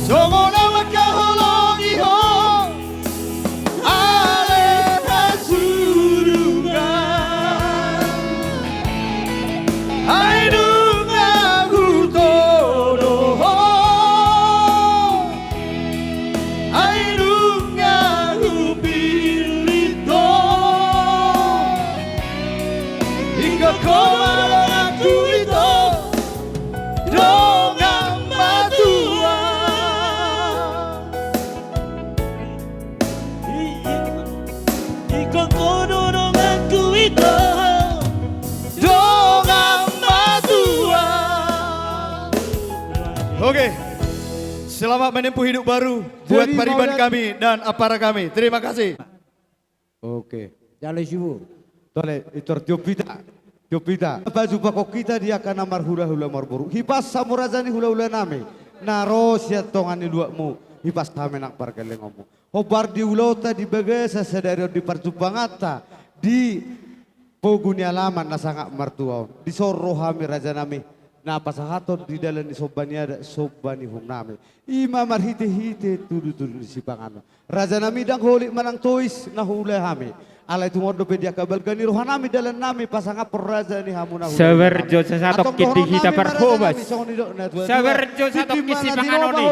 songon na mangkaholongi ho, ale hasurungan. Ai nunga hutolong ho, ai nunga hupillit ho. Ingkon ho ma donganku ito, dongan matua. Ingkon ho donganku ito, dongan matua. Oke. Selamat menempuh hidup baru buat pariban kami dan ampara kami. Terima kasih. Oke. Jalo isi boru. Tole, Itor, tiop hita. Tiop hita. Pajumpangkon hita di angka na marhulahula marboru. Hipas hamu raja ni hulahula nami, na ro sian tonga ni luatmu. Hipas hami nang pargellengonmu. Hombar di ulaonta di bagasan sadari on, di parjumpanganta di pogu ni alaman na sangat martua on, dison ro hami raja nami, na pasahathon di dalan ni somba ni adat, somba ni uhum nami. I ma marhitehite tudutudu ni sipanganon. Raja nami, ndang holit manang tois na huula hami. Alai tung on dope di angka balga ni roha nami dalan nami pasangaphon raja ni hamu na huula nami. Sabarjo, sasatongkin di hita parhobas. Sabarjo, satongkin sipanganon i.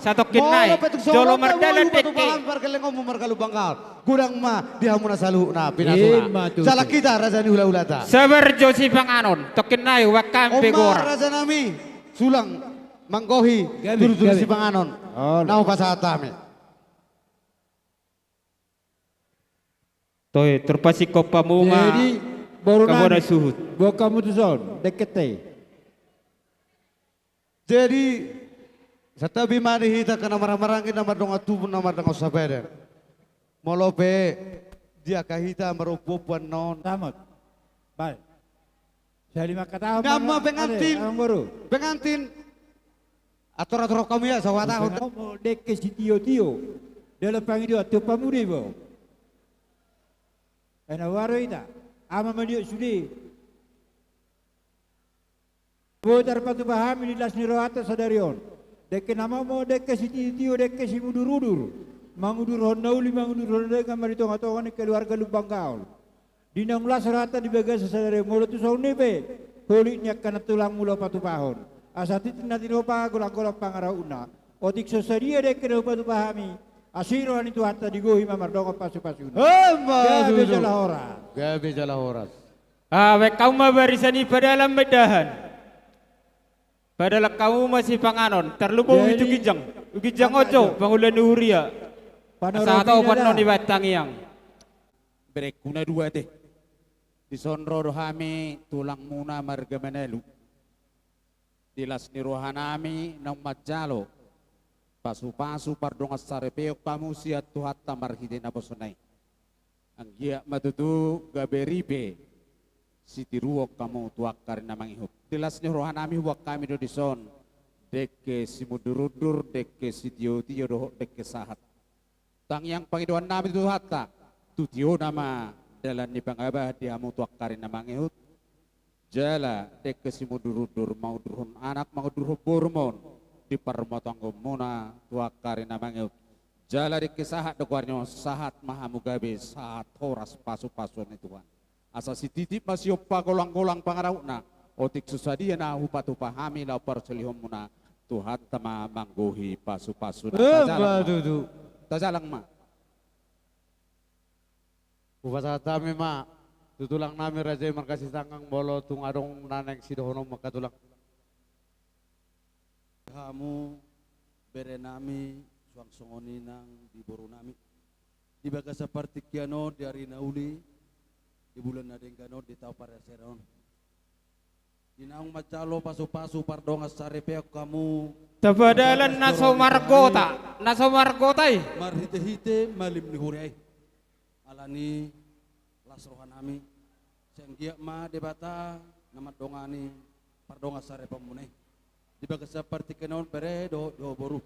Satongkin nai. Jolo mardalan dengke. Godang ma di hamu na saluhutna pinasuna. Ima tutu. Jala hita raja ni hulahulata. Sabarjo sipanganon, tongkin nai, uang kampe gora. Raja nami, sulang manggohi tudutudu sipanganon. Na hupasahat hami. Toe, turpasingkop hamu ma. Jadi, boru nami, suhut. Boan hamu tuson, dengkenta i. Jadi, santabi ma di hita angka na marhahamaranggi, na mardongan tubu, na mardongan sahabat. Molo pe di angka hita marompuompu annon. Selamat. Baik. Sahali mangkatahon ma pengantin. Pengantin. Ator-ator hamu ia, sahatahon. Dengke sitiotio. Dalan pangidoan tu pamuda i bo. Ena waro ita. Ama maniop sude. Boi tarpatupa hami di las ni rohanta sadari on. Dengke nama mo dengke sitiotio, dengke simudurudur. Mangudurhon na uli, mangudurhon na denggan ma di tongatonga ni keluarga Lumban Gaol. Di naung las rohanta di bagasan sadari on, molo tu songon i pe holit ni angka na tulangmu laho patupahon. Asa tintin na tinopa, golanggolang pangarahutna. Otik so sadia dengke na hupatupa hami, asi roha ni Tuhanta, digohi ma mardongan pasupasuna. Gabe jala horas. Gabe jala horas. Baen hamu ma barisan i, padalan ma indahan. Padalan hamu ma sipanganon, tarlumobi tu ginjang. Tu ginjang on jo pangula ni huria. Asa hatop annon i baen tangiang. Berengku na dua te. Dison ro do hami tulangmuna marga Manalu. Di las ni rohanami naung manjalo pasupasu pardongan saripeon hamu sian Tuhanta marhite naposona i. Anggiat ma tutu gabe ripe sitiruon hamu tu angka ari na mangihut. Di las ni rohanami huboan hami do dison dengke simundurundur, dengke sitiotio dohot dengke sahat. Tangiang pangidoannami tu Tuhanta, tu tiona ma dalan ni pangabahan di hamu tu angka ari na mangihut. Jala dengke simundurundur, mangudurhon anak, mangudurhon boru ma on di parrumatanggaonmuna tu angka ari na mangihut. Jala dengke sahat do goarni on, sahat ma hamu gabe sahat horas pasupasu ni Tuhan. Asa sititi ma siompa, golanggolang pangarahutna. Otik so sadia na hupatupa hami laho parsolihonmuna, Tuhanta ma manggohi pasupasuna. Tajalang ma. Tajalang ma. Hupasahat hami ma tu tulang nami raja i marga Sitanggang, molo tung adong na naeng sidohonon ma, angka tulang. Hamu bere nami, suang songon i nang di boru nami. Di bagasan partingkian on, di ari na uli, di bulan na denggan on, di taon parasian on, di naung manjalo pasupasu pardongan saripeon hamu. Tapadalan na so margota, na so margota i. Marhitehite malim ni huria i. Alani las roha nami, sai anggiat ma Debata na mandongani pardongan saripeonmuna i. Di bagasan partingkian on bere dohot di ho boru,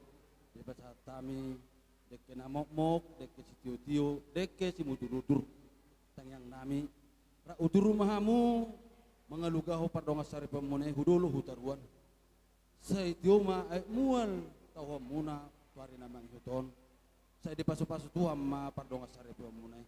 dipasahat hami dengke na mokmok, dengke sitiotio, dengke simuturutur. Tangiang nami, rap udur ma hamu mangalugahon pardongan saripeonmuna i hu dolok hu toruan. Sai tio ma aek mual tauhonmuna tu ari na mangihut on. Sai dipasupasu Tuhan ma pardongan saripeonmuna i.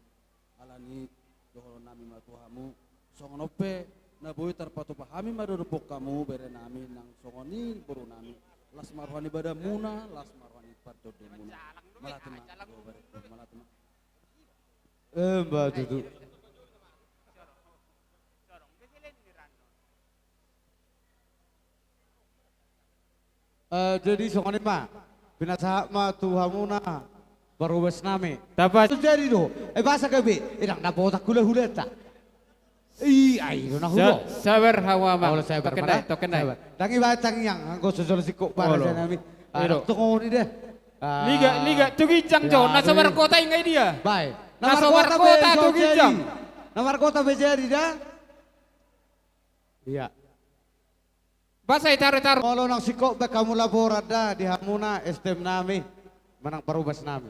Alani i dohonon nami ma tu hamu, songon on pe na boi tarpatupa hami ma dohot hamu bere nami nang songon i boru nami. Las ma roha ni badanmuna, las ma roha ni partondimuna. Mauliate ma. Mauliate ma. Emma tutu. Eh, jadi songon i ma, pinasahat ma tu hamuna parhobas nami. Tapasada. Jadi do, eh, boasa gabe, eh, ndang dapotan hulahulanta. I, ai do na hudo. Sa-, sabar hamu amang. Olo, sabar. Tokken ma da, tokken ma da. Sabar. Ndang ibaen tangiang, anggo so jolo singkop raja nami. Olo. Tongon i da. Ah. Liga, liga, tu ginjang jo, na so margota i nga i dia. Bae. Na so margota tu ginjang. Na margota pe jadi da. Iya. Boasa i taruhon, taruhon. Molo naung singkop baen hamu laporan da di hamuna S T M nami manang parhobas nami.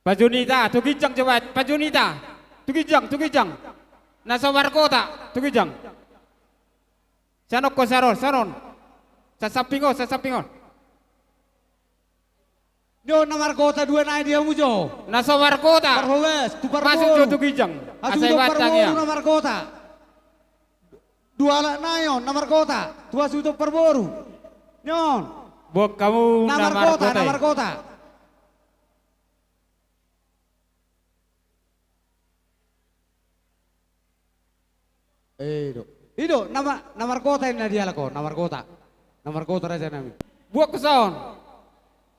Panjunita, tu ginjang jo baen, panjunita. Tu ginjang, tu ginjang. Na so margota, tu ginjang. Sian on ho, sian on, sian on. Sian samping on, sian samping on. Ni on na margota dua nai di hamu jo. Na so margota. Parhobas, tu parboru. Masuk jo tu ginjang. Asa ibaen tangiang. Na margota. Dua halak nai on na margota. Tu hasuhuton parboru. Ni on. Boan hamu na margota, na margota. Eh, i do. I do, na ma-, na margota i na dialap ho, na margota. Na margota raja nami. Boan hamu son.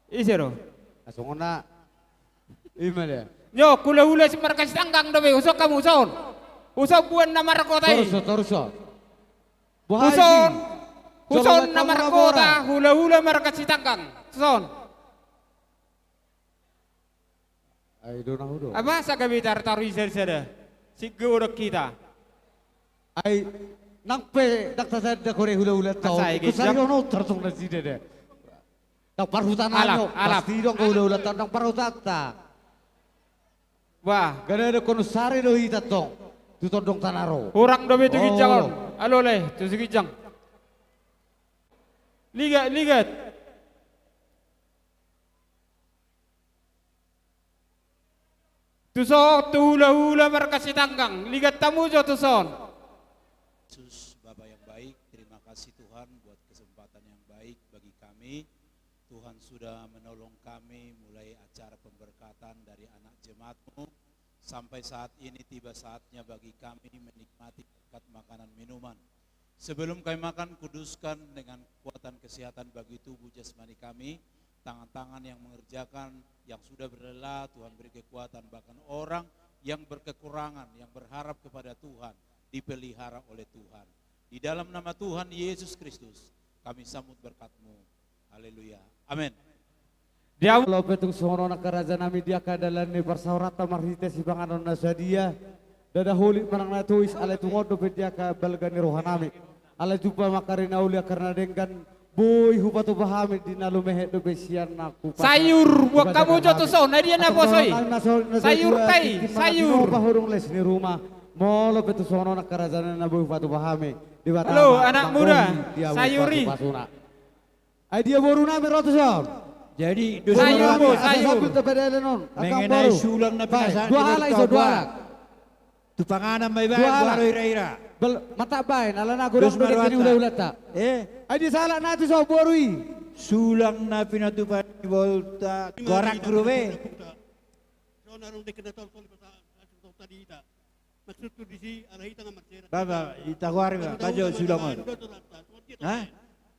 Ise do? Ah, songon na. I ma dia. Nyo, hulahula sian marga Sitanggang dope, huson hamu son. Huson boan na margota i. Torus ho, torus ho. Huson. Huson na margota, hulahula marga Sitanggang. Son. Ai do na hudo. Apa sa gabe tartaru i sada-sada. Sigodok hita. Ai nang pe ndang tatanda hore hulahulanta on. Asa i ginjang. Kusari on on tartong nasida da. Ndang parhuta nami on. Alap, alap. Pasti do anggo hulahulanta ndang parhutanta. Wah. Gada dokkon sari do hita tong. Tu tondong tana ro. Hurang dope tu ginjang on. Olo. Alole, tu si ginjang. Ligat, ligat. Tuson, tu hulahula marga Sitanggang, ligat hamu jo tuson. Yesus, Bapa yang baik, terima kasih Tuhan buat kesempatan yang baik bagi kami. Tuhan sudah menolong kami mulai acara pemberkatan dari anak jemaat-Mu. Sampai saat ini tiba saatnya bagi kami menikmati berkat makanan minuman. Sebelum kami makan, kuduskan dengan kekuatan kesehatan bagi tubuh jasmani kami, tangan-tangan yang mengerjakan, yang sudah berlelah, Tuhan beri kekuatan, bahkan orang yang berkekurangan, yang berharap kepada Tuhan, dipelihara oleh Tuhan. Di dalam nama Tuhan Yesus Kristus, kami sambut berkat-Mu. Haleluya. Amen. Dia molo pe tung songon on angka raja nami di angka dalan ni parsaoranta marhite sipanganon na sadia, ndada holit manang na tois, alai tung on dope di angka balga ni roha nami. Alai jumpa ma angka ari na uli angka ari na denggan, boi hupatupa hami di na lumehe dope sian na hupasahat. Sayur, boan hamu jo tuson, na dia na poso i. Sayur tai, sayur. Pahurung les ni ruma, molo pe tung songon on angka raja nami na boi hupatupa hami. Halo, anak muda, sayur i. Ai dia boru nami ro tuson. Jadi, sayur, sayur. Mengenai sulang na pinasahat ni Borta. Dua halak iso, dua halak. Tu panganan ma ibaen, dua halak. Boru ira-ira. Mantap baen, alana godang do dengke ni hulahulanta. Eh? Ai dia sahalak na tuson boru i. Sulang na pinatupa ni Borta. Goarangku dope. Tona rong deket na toltol di pasa-, pasa-, tadi ita. Maksudku di si, ala hita nga marsera. Baba, ita goari, Baba, bajo sulangon. Hah?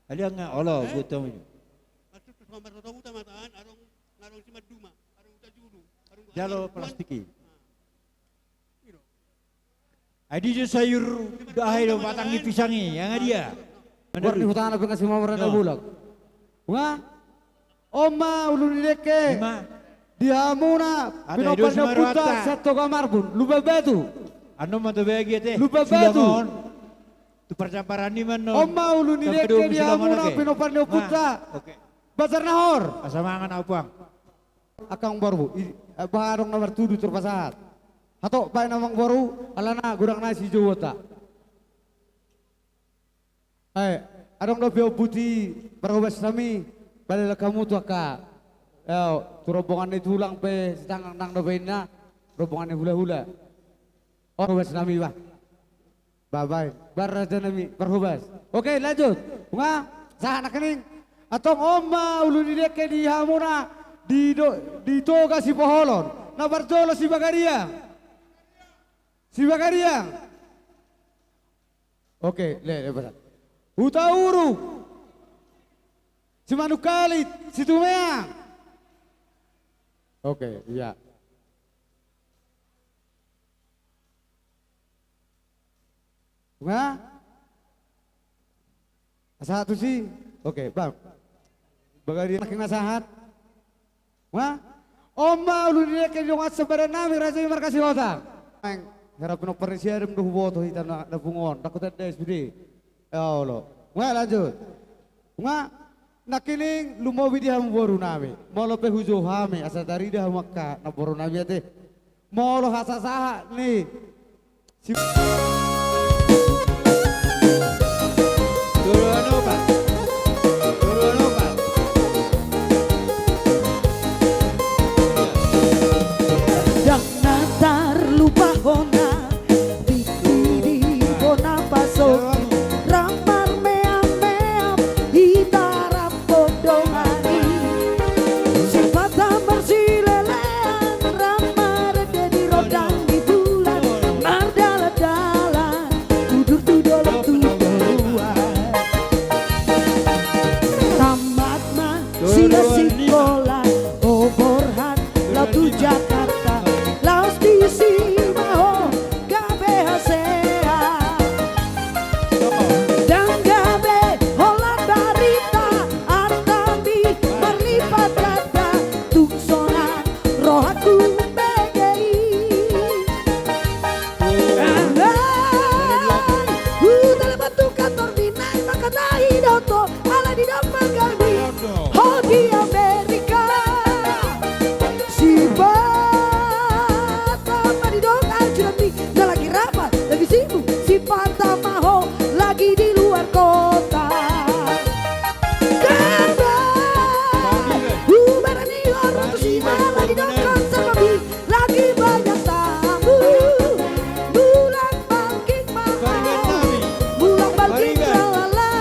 Aliang nga, olo, buat tamu ini. Maksudku sama martoto uta mataan, arong, arong si maduma, arong uta julu, arong jalo plastik i. Ai di jo sayur, dahai do batang ni pisang i, yang dia. Goar ni hutana pe nga si mamora na bulak. Nga? On ma ulu ni dengke. Ima. Di hamuna pinompar ni ompunta Siantoga Marbun, Lumban Batu. Annon ma tu bagia te. Lumban Batu. Tu parjamparan i ma annon. On ma ulu ni dengke di hamuna pinompar ni ompunta. Oke. Banjar Nahor. Asa mangan au puang. Angka amangboru, i, eh, bah adong na martudu tor pasahat. Hatop baen amangboru, alana godang nai sijouonta. Eh, adong dope ompunta parhobas nami, bale lang hamu tu angka, eh, tu rombongan ni tulang pe sitanggang nang dope inna, rombongan ni hulahula. On hobas nami bah. Babaen, bah raja nami parhobas. Oke, lanjut. Nga, sahat nangkining. Antong on ma ulu ni dengke di hamuna di do-, di Toga Sipoholon. Na parjolo Sibagariang. Sibagariang. Oke, le, le, pasa. Hutauruk. Simanungkalit, Situmeang. Oke, iya. Nga? Sahat tusi? Oke, bang. Bagari makin sahat. Nga? On ma ulu ni dengke di dongan sabadan nami, raja i marga Sihotang. Hera pinompar ni si Adam do huboto hita na, na pungu on. Dakku tanda S P D. Ya Allah. Nga lanjut. Nga? Nangkining lumobi di hamu boru nami, molo pe hujou hami asa tarida hamu angka namboru nami ate. Molo hasasahat ni si- Ndang na tarlupa hona. Di, di, di bona paso, ram marmeam-meam, hita ram podo mari. Sipata marsilelean, ram marende di rondang di bulan, mardalan-dalan, udur tu dolok tu toruan. Tamat ma sian sikola, o borhat, laho tu Jakarta, laos disi ma ho gabe hasea. Ndang gabe holan barita, artami marlipat ganda, tung sonang rohangku mambege i. Alai, hutalepon tu kantor ni naeng mangkatai do ho, alai didok ma hami ho di Amerika. Sipata ma didok ajudanmi, na lagi rapat, lagi sibuk, sipata ma ho lagi di luar kota. Karna hubarani orang tu si, na lagi didok konser kami, lagi banyak tamu. Mulak bangkit ma ho, mulak bangkit lalala.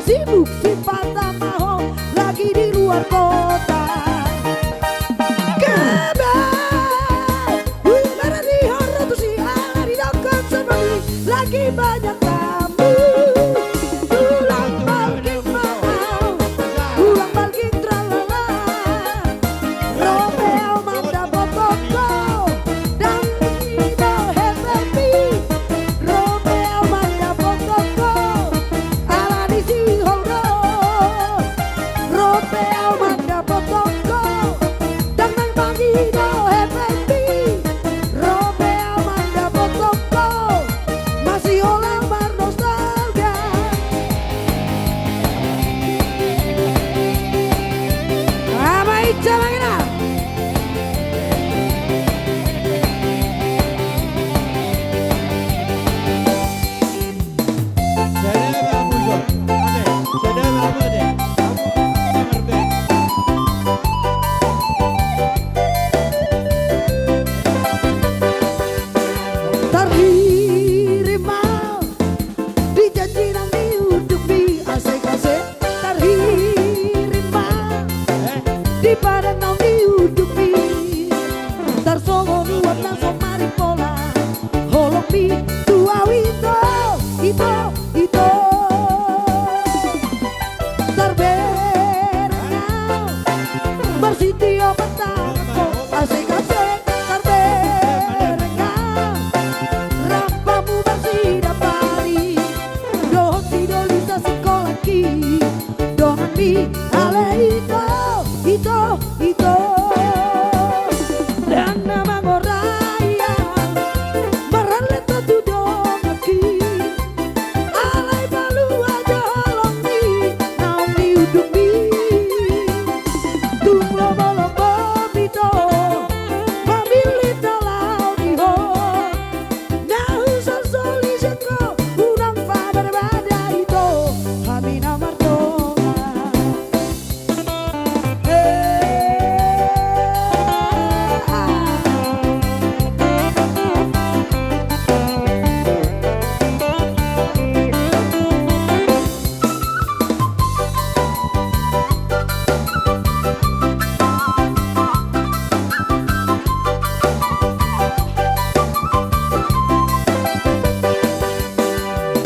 Sibuk sipata ma ho lagi di luar kota. Gabe, umbahen di horo tusi ala di dokon songon i lagi banyak tamu. Ulang balging ma ho, ulang balging tralala. Ro pe au mandapothon ho, dang i do happy. Ro pe au mandapothon ho, ala ni sihol do. Ro pe au mandapothon ho, dang nang mangido happy. Ro pe au mandapothon ho, masiholang marnostalgia. Ama Ica mangina. Tarhirim ma di janji nang di undukmi, asik-asik. Tarhirim ma di padan nang di undukmi. Tarsongon uap nang so marimpola, holongmi tu au ito, ito, ito. Tarbereng au marsitio martangan ho, asik-asik. Tarbereng au rampamu marsidampari, dohot sidoli sasingkolangki, donganmi ale ito, ito, ito. Dang na mangorai au marhallet ho tu donganki, alai palua jo holongmi naung di undukmi. Tung lomolomom ito mamillit na laho di ho, na husolsoli sian ho unang pabarbada ito, hami na mardongan.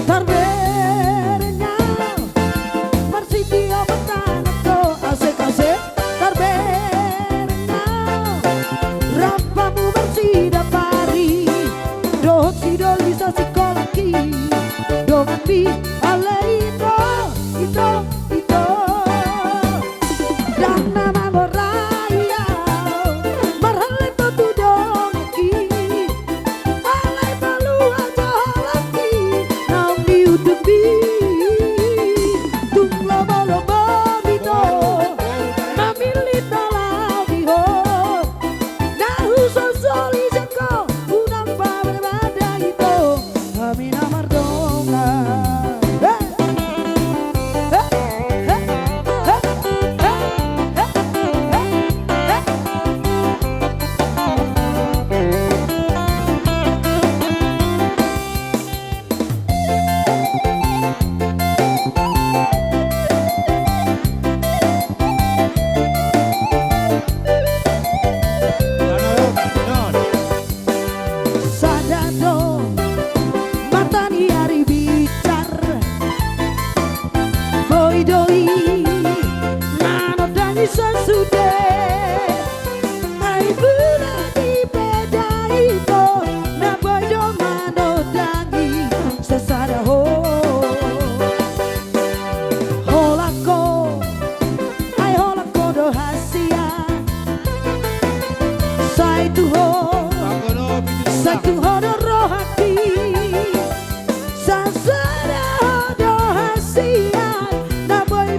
Tarbereng au marsitio martangan ho, asik-asik. Tarbereng au rampamu marsidampari, dohot sidoli sasingkolangki, donganmi ale ito, ito, ito. Dang na mangorai au marhallet ho tu donganki, alai palua jo holongki naung di undukmi. Tung lomolomom ito mamillit na laho di ho, na husolsoli sian ho unang pabarbada ito, hami na mardongan. Sada do mata ni ari binsar, boi do i manondangi sasude. Ai bula ni peda ito na boi do manondangi sasada ho. Holan ho, ai holan ho do hasian. Sai tu ho, sai tu ho do rohangki. Sasada ho do hasian na boi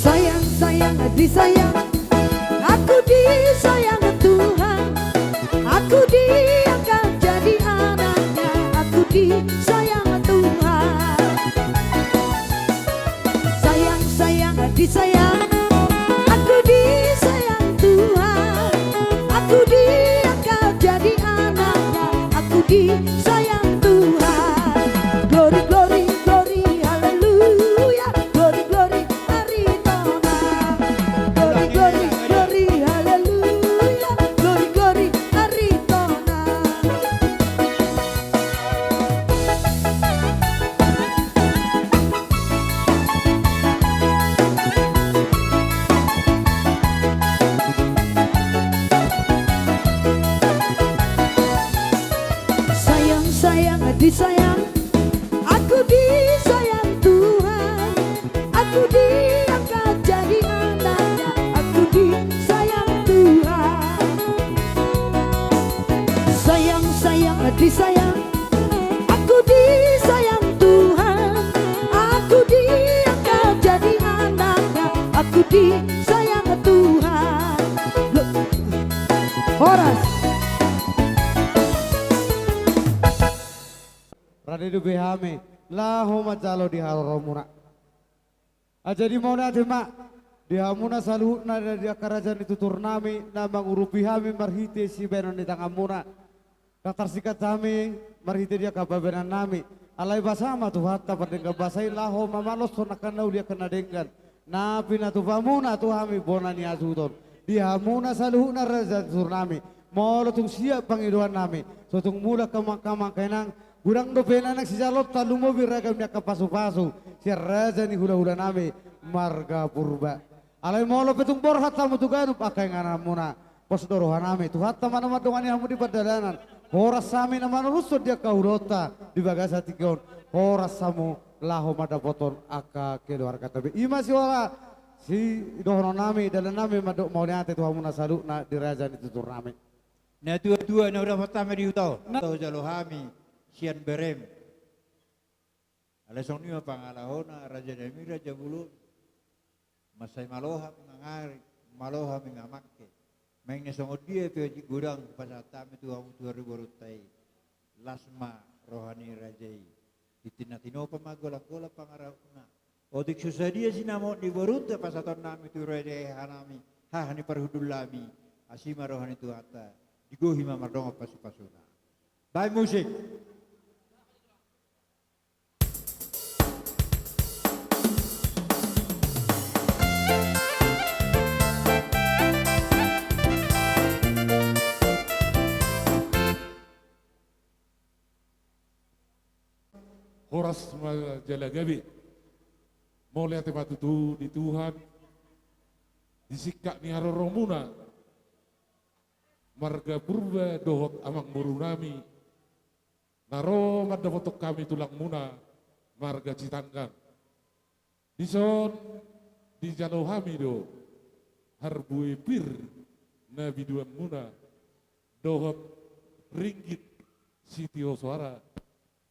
Sayang, sayang, disayang, aku disayang Tuhan. Aku dianggap jadi anaknya, aku disayang Tuhan. Sayang, sayang, disayang, aku disayang Tuhan. Disayang, aku disayang Tuhan. Aku diangkat jadi anaknya. Aku disayang Tuhan. Sayang, sayang, disayang. Aku disayang Tuhan. Aku diangkat jadi anaknya. Aku disayang Tuhan. Loh. Horas. Rade dope hami laho manjalo di haroromuna. Jadi mauliate ma di hamuna saluhutna di angka raja ni tuturnami na mangurupi hami marhite sibahenon ni tanganmuna. Ndang tarsingkat hami marhite di angka pambahenannami. Alai basa ma Tuhanta pardenggan basa i laho mamaloshon angka na uli angka na denggan na pinatupamuna tu hami bona ni hasuhuton. Di hamuna saluhutna raja ni tuturnami. Molo tung siap pangidoannami, so tung mulak hamu angka amang, angka inang, godang dope na naeng sijalonta lumobi ragam ni angka pasupasu sian raja ni hulahulanami marga Purba. Alai molo pe tung borhat hamu tu ganup angka ingananmuna, pos do rohanami, Tuhanta ma na mandongani hamu di pardalanan. Horas hami na manarushon di angka ulaonta di bagasan tingki on. Horas hamu laho mandapothon angka keluargata be. I ma sidohononnami, dalannami mandok mauliate tu hamuna saluhutna di raja ni tuturnami. Natuatua na hudapot hami di huta on, na hujalo hami sian berem. Alai songon i ma pangalahona, rajanami raja bolon. Mansai malo hami mangari, malo hami mamangke. Manang na songon dia pe otik godang pasahat hami tu hamu tu hariborunta i. Las ma roha ni raja i. Tintin na tinopa ma golanggolang pangarahutna. Otik so sadia sinamot ni borunta pasahatonnami tu raja i, hanami, haha ni parhundulnami. Asi ma roha ni Tuhanta. Digohi ma mardongan pasupasuna. Baen musik. Horas ma jala gabe. Mauliate ma tutu di Tuhan. Di singkat ni haroromuna, marga Purba dohot amangborunami na ro mandapothon hami tulangmuna marga Sitanggang. Dison dijalo hami do harbue pir na biduanmuna dohot ringgit sitio soara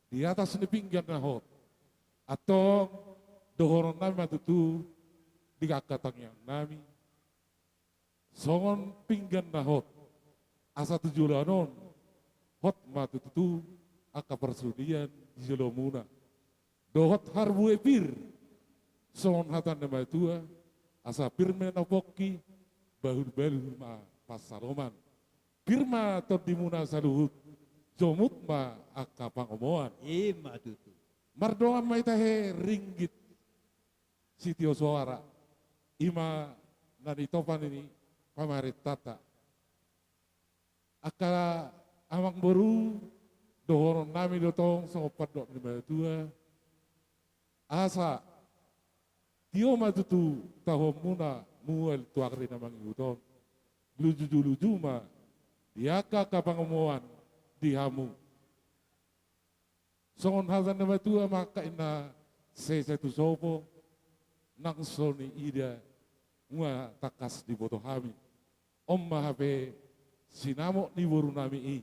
di atas ni pinggan na hot. Antong dohononnami ma tutu di angka tangiangnami songon pinggan na hot, asa tu joloan on hot ma tutu angka parsudean di jolomuna. Dohot harbue pir songon hata ni natuatua, asa pir ma na pongki, bahulbahul ma pansalongan. Pir ma tondimuna saluhut, jomut ma angka pangomoan. I ma tutu. Mardongan ma i tahe ringgit sitio soara, i ma na nitopa ni pamarentanta. Angka amangboru, dohononnami do tong songon pandok ni natuatua, asa tio ma tutu taonmuna mual tu ari na mangihut on. Lujuluju ma di angka pangomoan di hamu. Songon hata ni natuatua ma angka inna, sesa tu sopo, nang so niida, nunga tangkas diboto hami. On ma hape sinamot ni borunami i,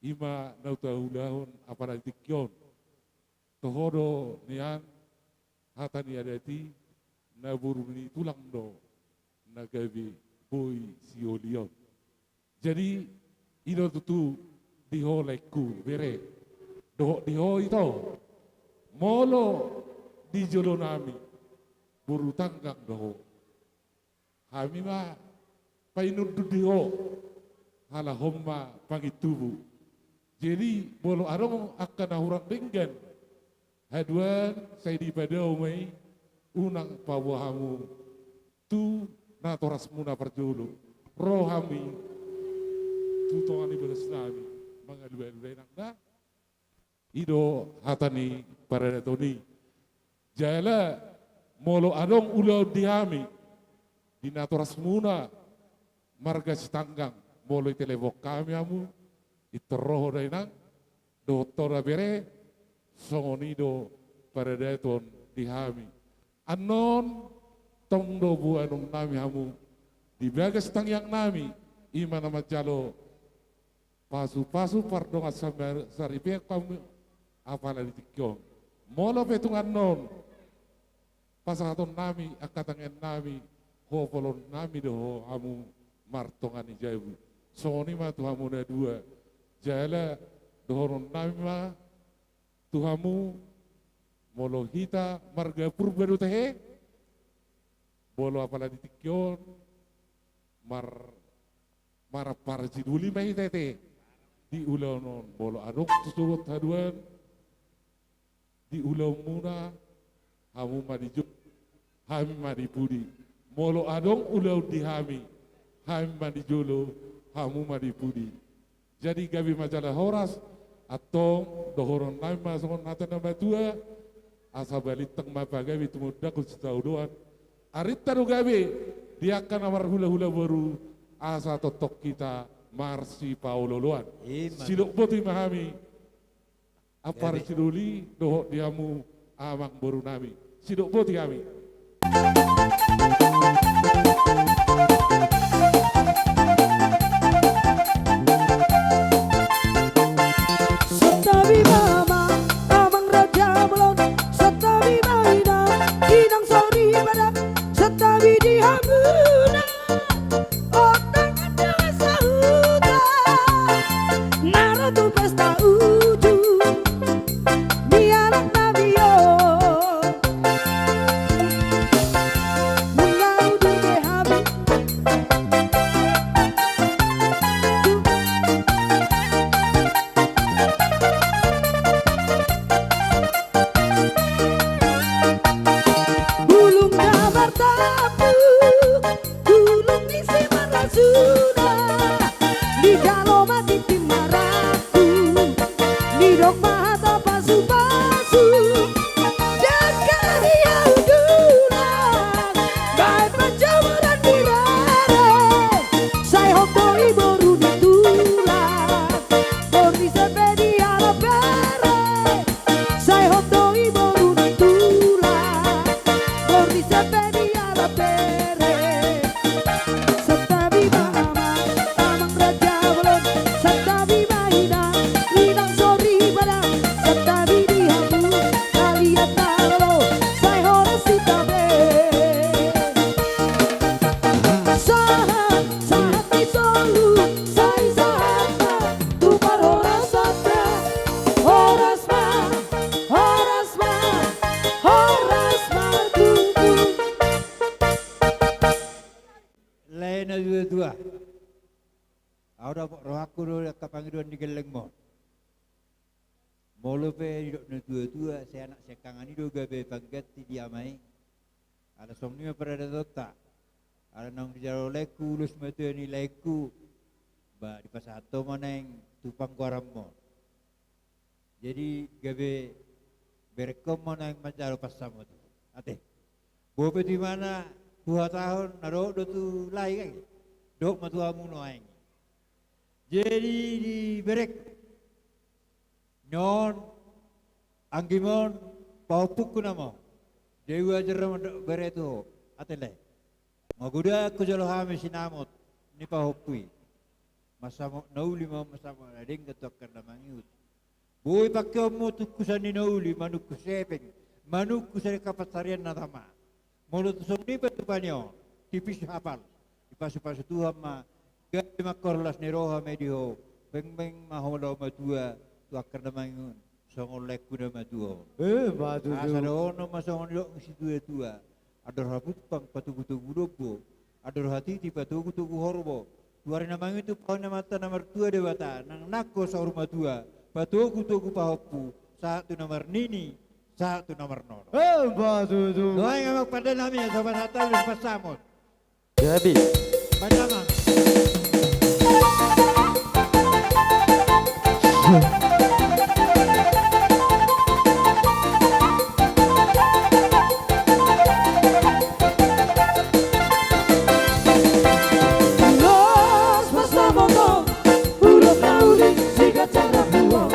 i ma na hutaulahon apala di tingki on. Toho do nian hata ni adat i, na boru ni tulang do na gabe boi siolion. Jadi i do tutu di ho laengku bere, dohot di ho ito, molo di jolonami boru Tanggang do ho, hami ma painundun di ho, halak on ma pangintubu. Jadi molo adong angka na hurang denggan haduan, sai dipadao ma i, unang paboa hamu tu natorasmuna parjolo. Ro hami tu tonga ni bagasnami mangalualu, dainang da. I do hata ni paradaton i. Jala molo adong ulaon di hami di natorasmuna marga Sitanggang, molo ditelepon hami hamu, pintor ro ho dainang, dohot hona bere, songon i do paradaton di hami. Annon tong do boanonnami hamu di bagas tangiangnami, i ma na manjalo pasupasu pardongansaripeon hamu apala di tingki on. Molo pe tung annon pasahatonnami angka tangiangnami, hopolonnami do hamu martonga ni jabu. Songon i ma tu hamu na dua. Jala dohononnami ma tu hamu, molo hita marga Purba do tahe, molo apala di tingki on mar-, marampar sidoli ma hita ate di ulaon on. Molo adong tu sogot haduan di ulaonmuna, hamu ma di jolo, hami ma di pudi. Molo adong ulaon di hami, hami ma di jolo, hamu ma di pudi. Jadi gabe ma jala horas, antong dohononnami ma songon hata ni natuatua, asa balintang ma pagabe tumundalhon sitadoan. Arinta do gabe di angka na marhulahula boru, asa tongtong hita marsipaolooloan. Ima. Sidok boti ma hami. Ampar sidoli dohot di hamu amangborunami. Sidok boti hami. Santabi ma amang, amang raja bolon. Santabi ma inang, inang soripada. Santabi di hamuna. Otak anda sahuta. Na ro tu pesta uju. Ni anak nami on. Nunga udur be hami. Bulung na martampuk, bulung ni si marrajuna, dijalo ma tintin marangkup, didok ma hata pasupasu, dangka di ahu tulang, baen panjamoran di rare, sai hot do i boru ni tulang, bor ni sempet di anak bere. Sai hot do i boru ni tulang, bor ni sempet di anak bere. Santabi ma amang, amang raja bolon. Santabi ma inang, inang soripada. Santabi di hamu, kalian na lolo. Sai horas hita be. Sahat, sahat ni solu, sai sahat ma tu parhorasanta. Horas ma, horas ma, horas ma tutu. Lae natuatua. Ahu dapot rohangku do angka pangidoan ni gellengmon. Molo pe didok natuatua, sai anak siangkangan i do gabe pangganti di ama i. Ala songon i ma paradatonta. Ala naung dijalo laengku ulos matua ni laengku, ba dipasahat ho ma naeng tu panggoaranmon. Jadi gabe berengkon ma naeng manjalo pansamot i. Ate. Bope tu imana huhatahon na dohot do tu lae kan. Dohot ma tu hamu nuaeng. Jadi di berengkon on, anggimon, pahompungku nama on. Jadi uajar ma bere tu ho, ate lae. Magodang hujalo hami sinamot ni pahompu i. Mansamot na uli ma, mansamot na denggan tu angka na mangihut. Boi pangkeonmu tungkusan ni na uli, manungkus hepeng, manungkus angka pansarian na tama. Molo tu songon i pe tu panion, tipis hapal, dipasupasu Tuhan ma, gabe mangkorhon las ni roha ma i di ho, bengbeng ma ho laho matua, tu angka na mangihut, songon laengku na matua on. Eh, matua. Asa dohonon ma songon nidok ni situatua, andor hapumpang patogutogu lombu, andor hatiti patogutogu horbo. Tu ari na mangihut tu paon ni Amanta na martua Debata, nang nangkok saur matua, patogutogu pahompu, sahat tu na marnini, sahat tu na marnono. Eh, bah, tutu. Nuaeng amang pande nami, asa pasahat hami pansamot. Jadi. Pande amang. Ulos pansamoton, ulos na uli, siganjang rambu on.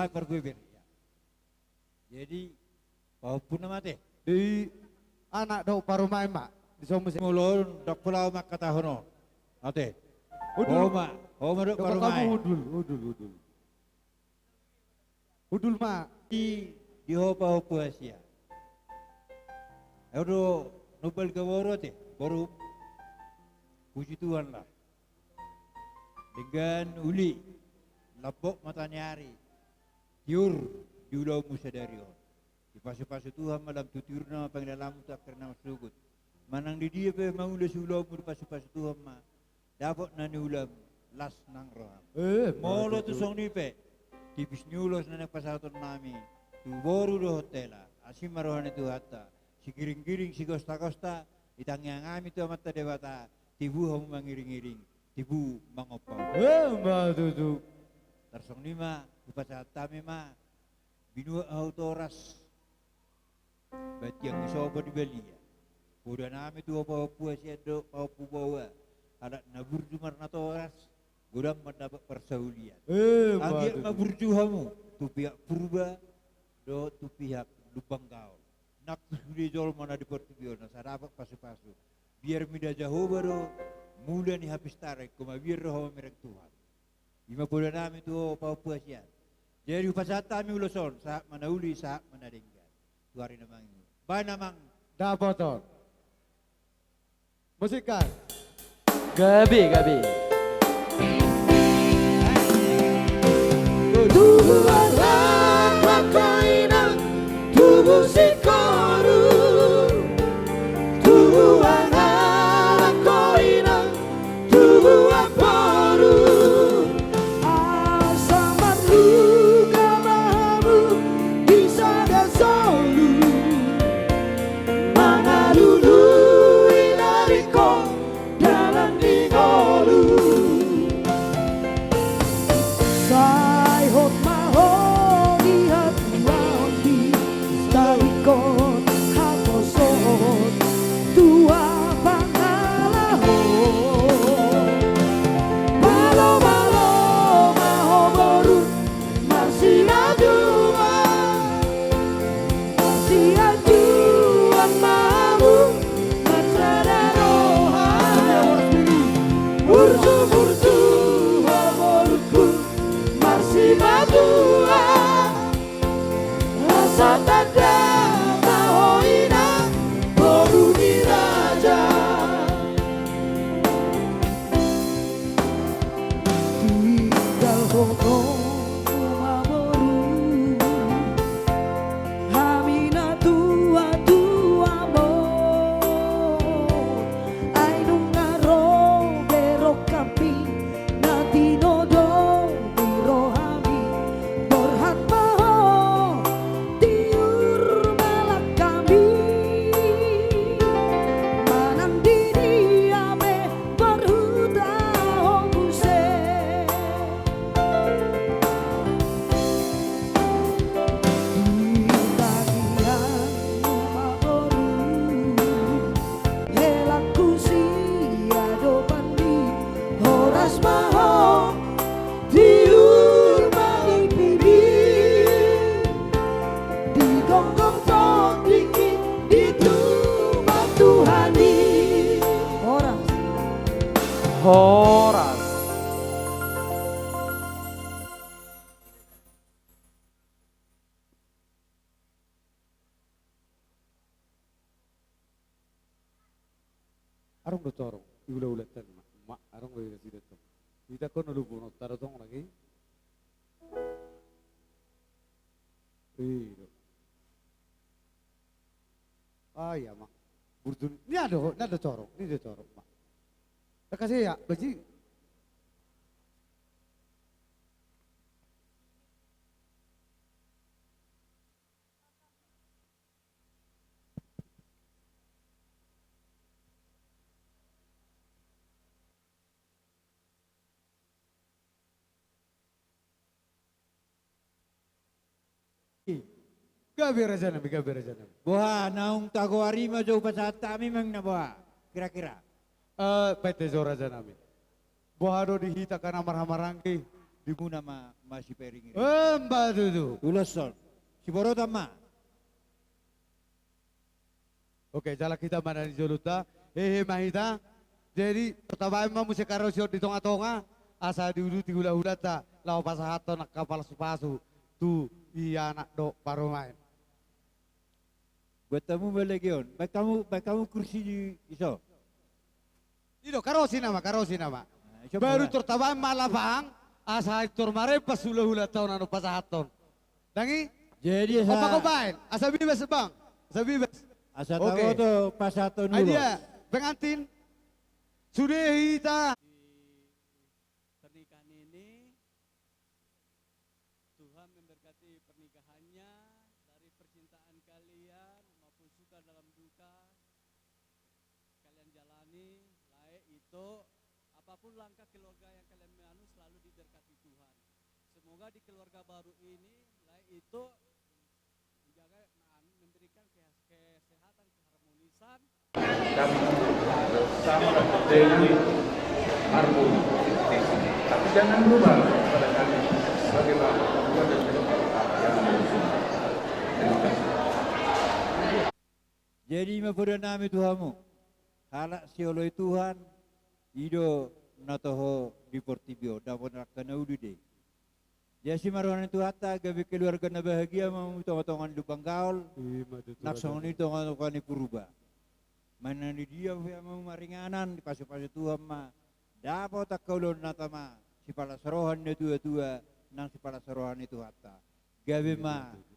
Pargueber. Jadi pahompuna ma ate. Di anak dohot parumaen ma. Di somu se. Molo on ndang pola au mangkatahon on. Ate. Udul. Ho ma, ho ma dohot parumaen. Udul, udul, udul. Udul ma. Di, di ho pahompu hasian. Ahu do na balga boru ate, boru. Puji Tuhan lah. Denggan uli, lambok mata ni ari, tiur di ulaonmu sadari on. Dipasupasu Tuhan ma lam tu tiurna ma pangidaanmu tu angka na marsogot. Manang di dia pe mangula siulaonmu dipasupasu Tuhan ma. Dapot na niulam las nang roham. Eh, molo tu songon i pe, tipis ni ulos na naeng pasahaton nami tu boru dohot hela, asi ma roha ni Tuhanta, sigiringgiring sigostagosta, di tangiang nami tu Amanta Debata, tibu hamu mangiringiring, tibu mangompa. Eh, ma tutu. Tarsongon i ma hupasahat hami ma, binuat hahu toras. Batiang ni sopo di balia. Poda nami tu ho pahompu hasian dohot pahompu baoa. Halak na burju marnatoras, godang mandapat parsaulian. Eh, anggiat ma burju hamu tu pihak Purba dohot tu pihak Lumban Gaol. Nang tu sude jolma na di portibi on asa dapat pasupasu. Biar mida Jahowa do mula ni hapistaran, ingkon mabiar do ho mamereng Tuhan. I ma poda nami tu ho pahompu hasian. Jadi hupasahat hami ulos on, sahat ma na uli, sahat ma na denggan. Tu ari na mangihut. Baen amang. Dapoton. Musik kan. Gabe, gabe. Tubu anak, anak inang, tubu sikoru. Tubu anak, anak inang, tubu amporu. Asa marluka ma hamu di sada solu. Mangalului na ringkot dalan ni ngolu. Sai hot ma ho di hatuaon di taringkot haposoon tua pangalaho. Malo, malo ma ho boru marsimatua. Marsiaduan ma hamu marsada roha. Mursu, mursu ho borungku marsimatua. Asa tanda ma ho inang boru ni raja. Tinggalhononmu ma boru hami na tuatua on. Ai nunga ro be rohami na tinodo ni rohami. Borhat ma ho tiur malak hami. Manang di dia pe borhat ho muse. Di tangiangmu ma boru. Helangku siadopan ni horas ma ho. Tiur ma di pipi. Di gonggong tondi i di tumpak Tuhan i. Horas. Horas. Adong do torong, iula-ula ten ma, ma, adong do iula-ula ten. Ita kono lupo no, taro tong lagi. Ido. Ah, iya, ma. Burjun. Ni ado, ni ado torong, ni ado torong, ma. Takasi ya, baji. Gabe rajanami, gabe rajanami. Boha, naung tagoari ma jo pasahat hami manang na boha? Kira-kira. Eh, pete jo rajanami. Boha do di hita angka na marhahamaranggi, Tordimuna ma, ma sipiring-iring. Emma tutu. Ulos on. Siborotan ma. Oke, jala hita ma na di jolunta. Hehe ma hita. Jadi, tabaen ma muse karosi on di tonga-tonga. Asa diuduti hula-hulanta. Laho pasahathon angka pasu-pasu. Tu i anak dohot parumaen. Buat hamu ma lagi on. Baen hamu, baen hamu kursi di iso. I do, karosi nama, karosi nama. Nah, iso. Baru ma. Tor tabaen ma lapang, asa tor marempas hula-hulanta on annon pasahathon. Dang i? Jadi asa. Opa ko baen, asa bibas bang, asa bibas. Asa. Oke. Taboto pasahathon. Ai ulos. Dia, pengantin, sude hita. Pernikahan ini, Tuhan memberkati pernikahannya, dari percintaan kalian maupun suka dalam duka kalian jalani, lae ito, apapun langkah keluarga yang kalian anu, selalu diberkati Tuhan. Semoga di keluarga baru ini, lae ito, menjaga, anu, memberikan ke-, kesehatan, keharmonisan. Kami bersama dengan harmoni. Tapi jangan lupa kepada kami sebagai bapak, kedua, dan kedua, yang ada di sini. Terima kasih. Jadi ma poda nami tu hamu, halak sioloi Tuhan, i do na toho di portibi on, dapot angka na uli do i. Jadi asi ma roha ni Tuhanta, gabe keluarga na bahagia ma hamu di tonga-tonga ni Lumban Gaol. Ima tutu. Nang songon i di tonga-tonga ni Purba. Manang di dia pe hamu maringanan, dipasu-pasu Tuhan ma. Dapot angka ulaon na tama, sipalas roha ni natua-tua, nang sipalas roha ni Tuhanta. Gabe ma. Ima tutu.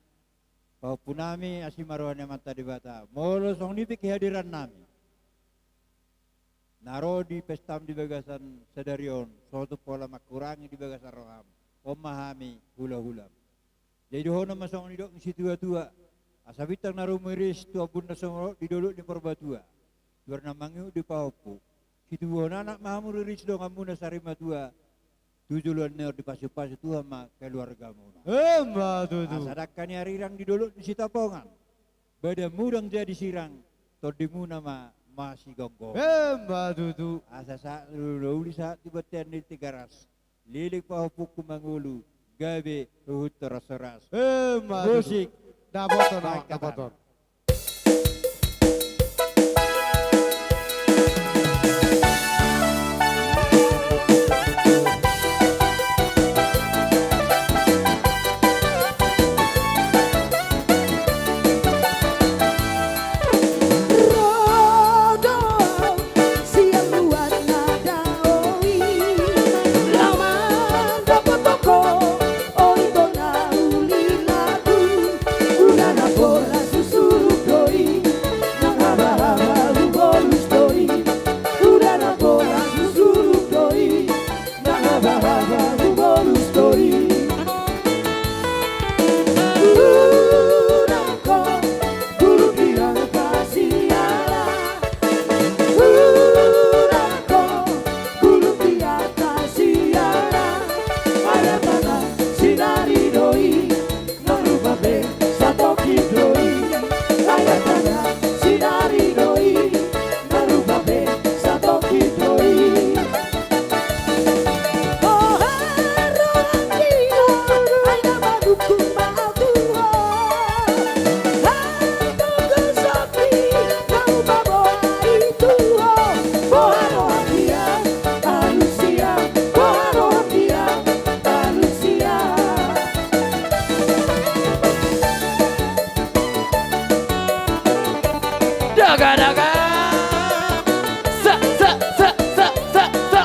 Pahompu nami, asi ma roha ni Amanta Debata. Molo songon i pe kehadiran nami na ro di pestam di bagasan sadari on, so tung pola mangkurangi di bagasan roham. On ma hami hula-hulam. Jadi dohonon ma songon nidok ni situa-tua, asa bintang na rumiris tu ombun na sumorop di dolok ni Purbatua, tuar na mangihut di pahompu. Situbuhon anak ma hamu, riris donganmuna sarimatua. Tu joloan ni on dipasu-pasu Tuhan ma keluargamuna. Emma tutu. Asa dangka ni arirang di dolok ni Sitapongan, badanmu ndang jadi sirang, tondimuna ma masigomgoman. Emma tutu. Asa sahat tu na uli, sahat tu bontean ni Tigaras, leleng pahompungku mangolu, gabe huhut horas-horas. Emma tutu. Musik. Dapoton, baen hata, dapoton. Ro do au sian luat na dao i, laho mandapothon ho, o ito na uli lagu. Uda na boras husuruk do i, nang habahaba hubolus do i. Uda na boras husuruk do i, nang habahaba hubolus do i. Uda ko, guluk di atas siala. Uda ko, guluk di atas siala. Ayat tanah sinari do i, nang rupa pe satongkin do i. Ayat tanah sinari do i, nang rupa pe satongkin do i. Daga, daga. Sa, sa, sa, sa, sa, sa.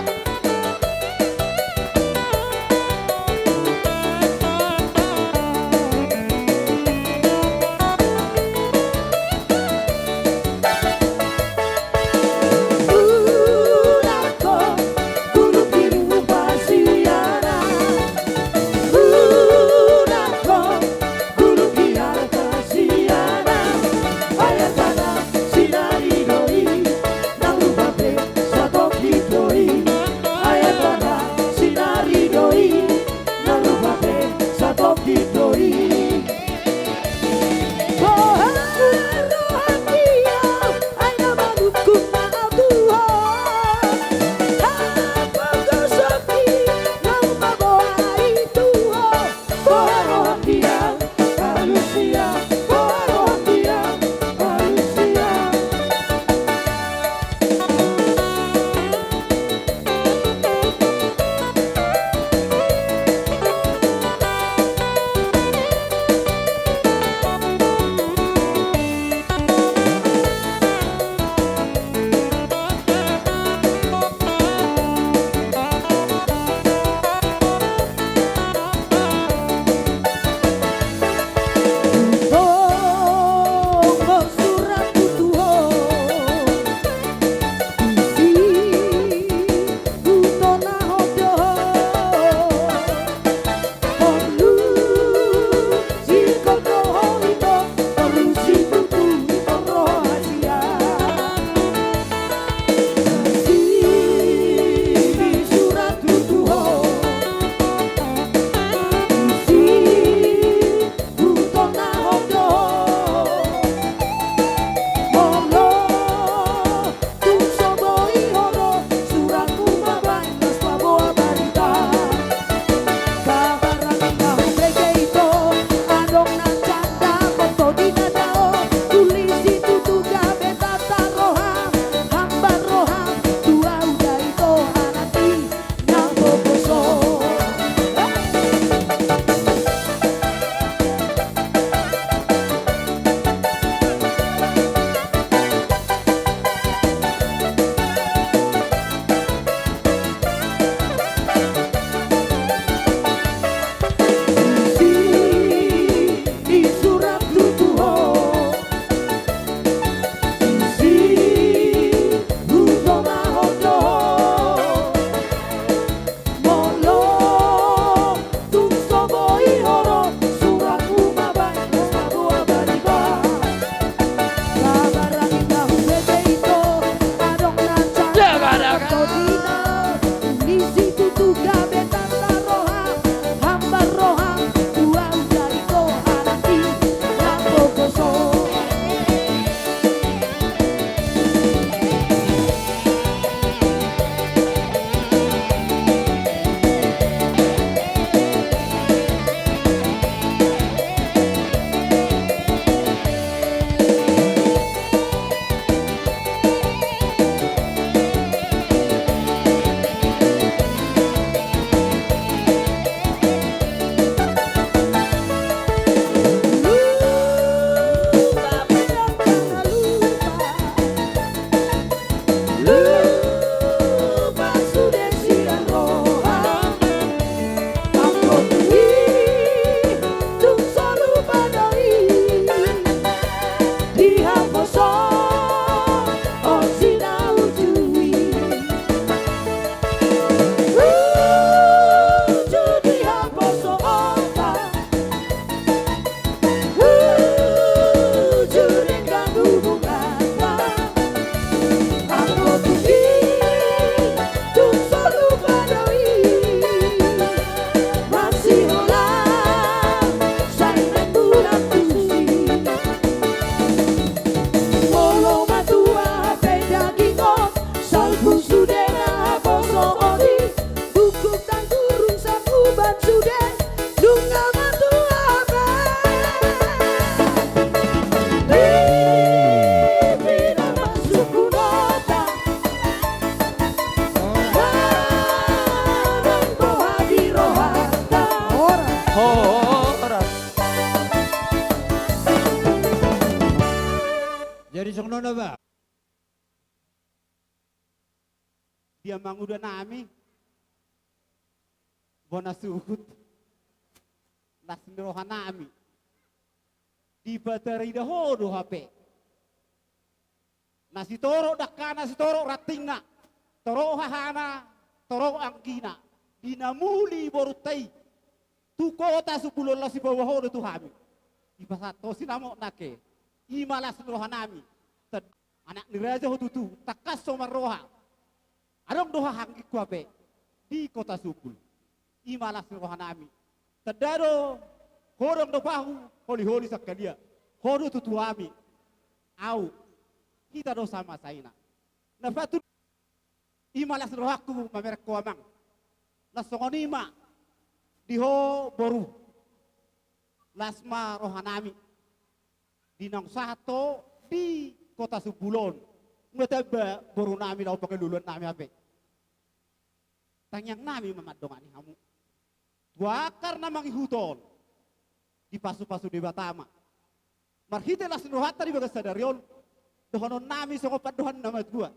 Songon on ba. Di amanguda nami, bona suhut, las ni roha nami. Dipatarida ho do hape. Na sitorop dangkana, sitorop rantingna, torop hahana, torop anggina, di na muli borunta i tu kota Sumbulan, laos dipaboa ho do tu hami. Dipasahat ho sinamotna ke. I ma las ni roha nami. Anak ni raja ho tutu, tangkas ho marroha. Adong do hahanggingku hape di kota Sumbul. I ma las ni roha nami. Tanda do ho do dompahu, holiholi sangkalia. Ho do tutu hami. Au, hita do sama saina. Na patu, i ma las ni rohangku mamereng ho amang. Las songon i ma di ho boru. Las ma roha nami. Di naung sahat ho di kota Sumbul on. Nunga tamba boru nami laho pangaluluan nami hape. Tangiang nami ma mandongani hamu tu angka na mangihut on. Dipasupasu Debata ma marhite las ni rohanta di bagas sadari on. Dohonon nami songon pandohan na matua.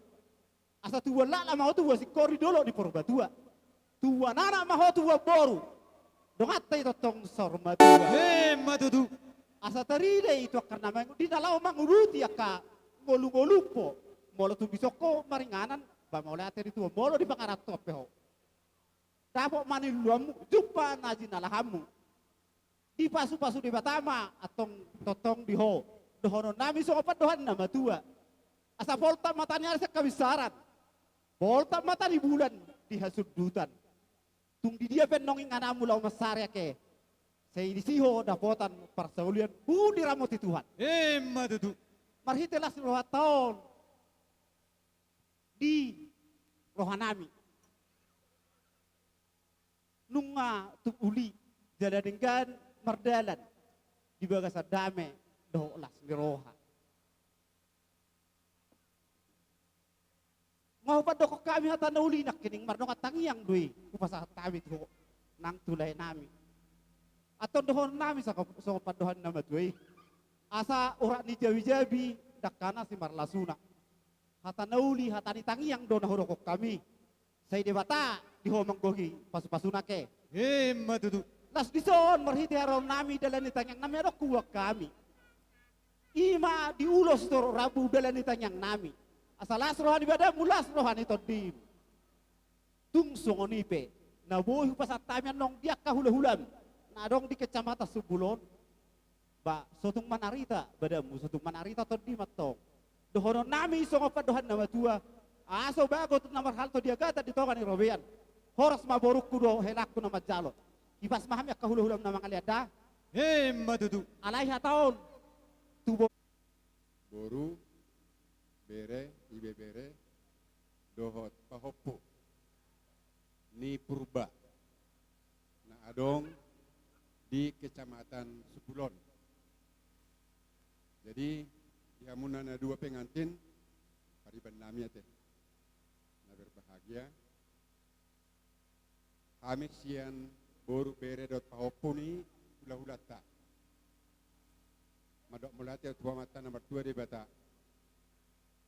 Asa tubuan laklak ma ho tubuan singkoru di dolok ni Purbatua. Tubuan anak ma ho tubuan boru. Donganta i tongtong saur matua. Emma tutu. Asa tarida i tu angka na mangu-, di na laho manguduti angka ngolungolumpo. Molo tung dison ho maringanan, ba mauliate di Tuhan, molo di pangarantoan pe ho. Dapot ma niluluanmu, jumpa na jinalahanmu. Dipasupasu Debata ma antong tongtong di ho. Dohonon nami songon pandohan na matua. Asa poltak mata ni ari sian habinsaran. Poltak mata ni bulan di hasundutan. Tung di dia pe annon ingananmu laho mansariak e, sai disi ho dapotan parsaulian, dung diramoti Tuhan. Emma tutu. Marhite las ni rohanta on di roha nami. Nunga tung uli jala denggan mardalan di bagasan dame dohot las ni roha. Nga hupandokkon hami hata na uli nangkining, mardongan tangiang do i hupasahat hami tu ho nang tu lae nami. Antong dohonon nami songon pandohan na matua i. Asa urat ni jabijabi dangkana simarlasuna. Hata na uli, hata ni tangiang do na hudokkon hami. Sai Debata di ho manggohi pasupasuna ke. Emma tutu. Laos dison marhite haroro nami dalan ni tangiang nami adong huboan hami. I ma di ulos torop rambu dalan ni tangiang nami. Asa las roha ni badanmu, las roha ni tondim. Tung songon i pe na boi hupasahat hami annon di angka hulahulam na adong di Kecamatan Sumbul on. Ba, so tung manarita badanmu, so tung manarita tondim antong. Dohonon nami songon pandohan na matua, asa bagot na marhalto di agatan di tonga ni robean. Horas ma borungku dohot helangku na manjalo. Hipas ma hami angka hulahulam na mangalean da. Emma tutu. Alai hata on tu bo- Boru, bere, ibebere, dohot pahompu ni Purba na adong di Kecamatan Sumbul on. Jadi, di hamuna na dua pengantin, pariban nami ate na berbahagia, hami sian boru, bere dohot pahompu ni hulahulanta mandok mauliate tu Amanta na martua Debata.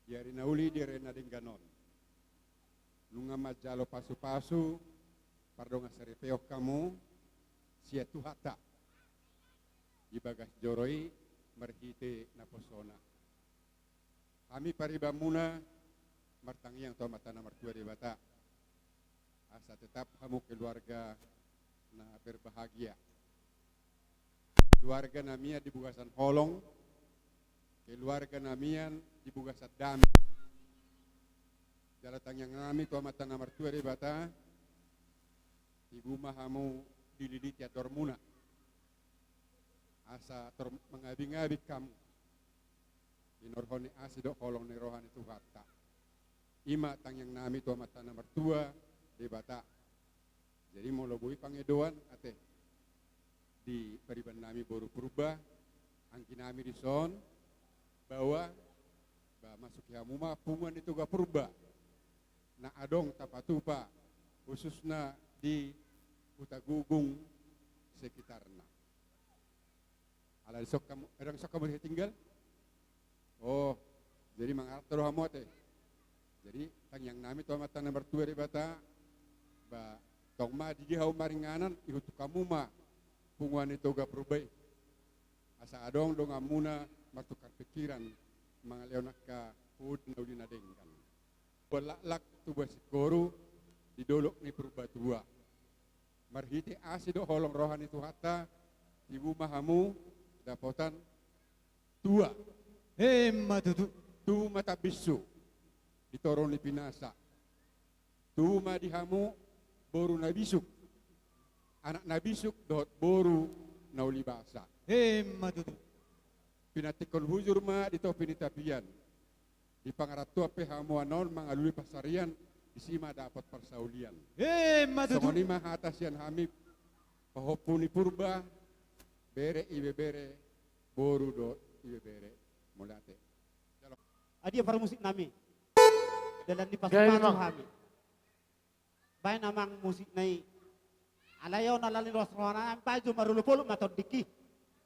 Di ari na uli, di ari na denggan on, nunga manjalo pasupasu pardongansaripeon hamu sian Tuhanta di bagas joro i marhite naposona. Hami paribanmuna martangiang tu Amanta na martua Debata asa tetap hamu keluarga na berbahagia. Keluarga na mian di bagasan holong, keluarga na mian di bagasan dame. Jala tangiang nami tu Amanta na martua Debata, tibu ma hamu dililiti andormuna asa tor mangabingabing hamu hinorhon ni asi dohot holong ni roha ni Tuhanta. I ma tangiang nami tu Amanta na martua Debata. Jadi molo boi pangidoan ate di pariban nami boru Purba, anggi nami dison, bahwa ba masuki hamu ma punguan ni Toga Purba na adong Tapatupa, khususna di Hutagogo sekitarna. Ala dison hamu, ndang dison hamu tinggal? Oh, Jadi mangarap do hamu ate. Jadi tangiang nami tu Amanta na martua Debata, ba tong ma di dia hamu maringanan, ihuthon hamu ma punguan ni Toga Purba i. Asa adong donganmuna martukar pikiran, mangalehon angka hot na uli na denggan. Boan laklak tu boan singkoru di dolok ni Purbatua. Marhite asi dohot holong roha ni Tuhanta, tibu ma hamu dapotan tua. Emma tutu. Tubu ma tambinsu di toru ni pinasa. Tubu ma di hamu boru na bisuk, anak na bisuk dohot boru na uli basa. Emma tutu. Pinantikhon hujur ma di topi ni tapian. Di pangarantoan pe hamu annon mangalului pansarian, disi ma dapot parsaulian. Emma tutu. Songon i ma hata sian hami, pahompu ni Purba, bere, ibebere, boru dohot ibebere. Mauliate. Adia parmusik nami. Dalan ni pasupasu hami. Baen amang musikna i. Alai on ala ni las roha nami, baen jo marolopolop ma tondingki.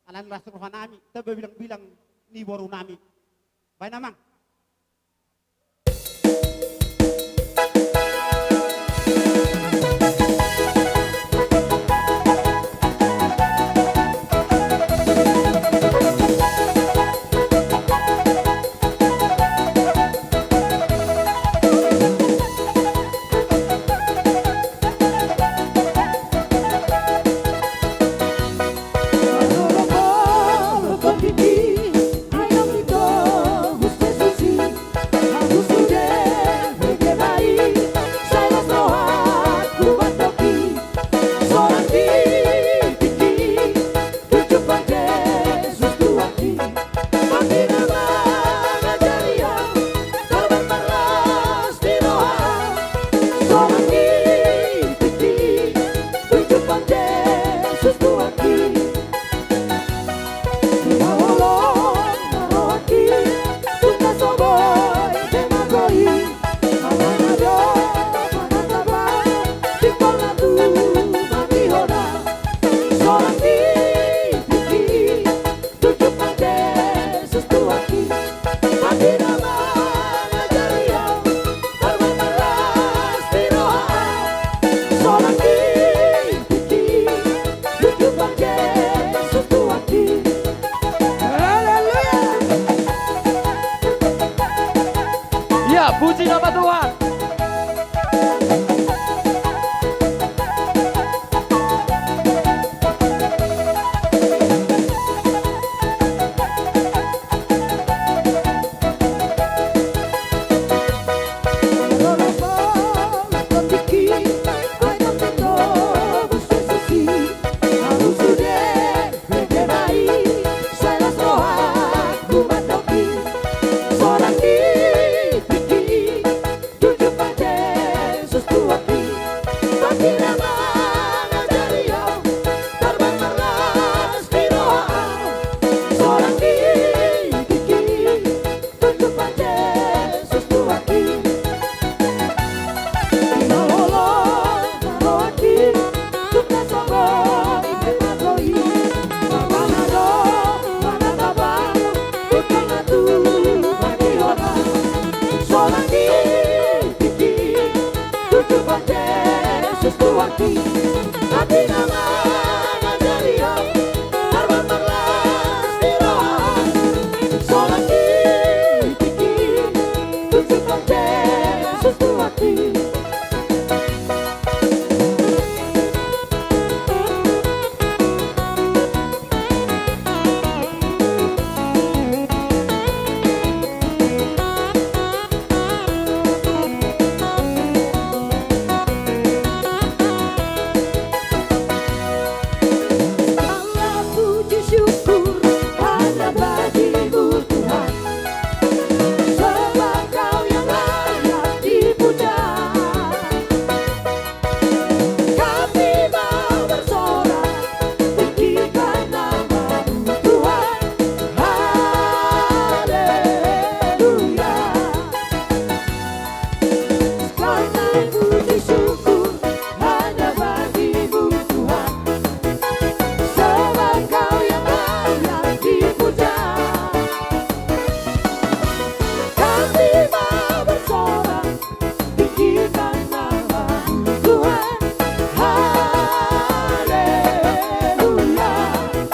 Ala ni las roha nami, tamba bilangbilang ni boru nami. Baen amang.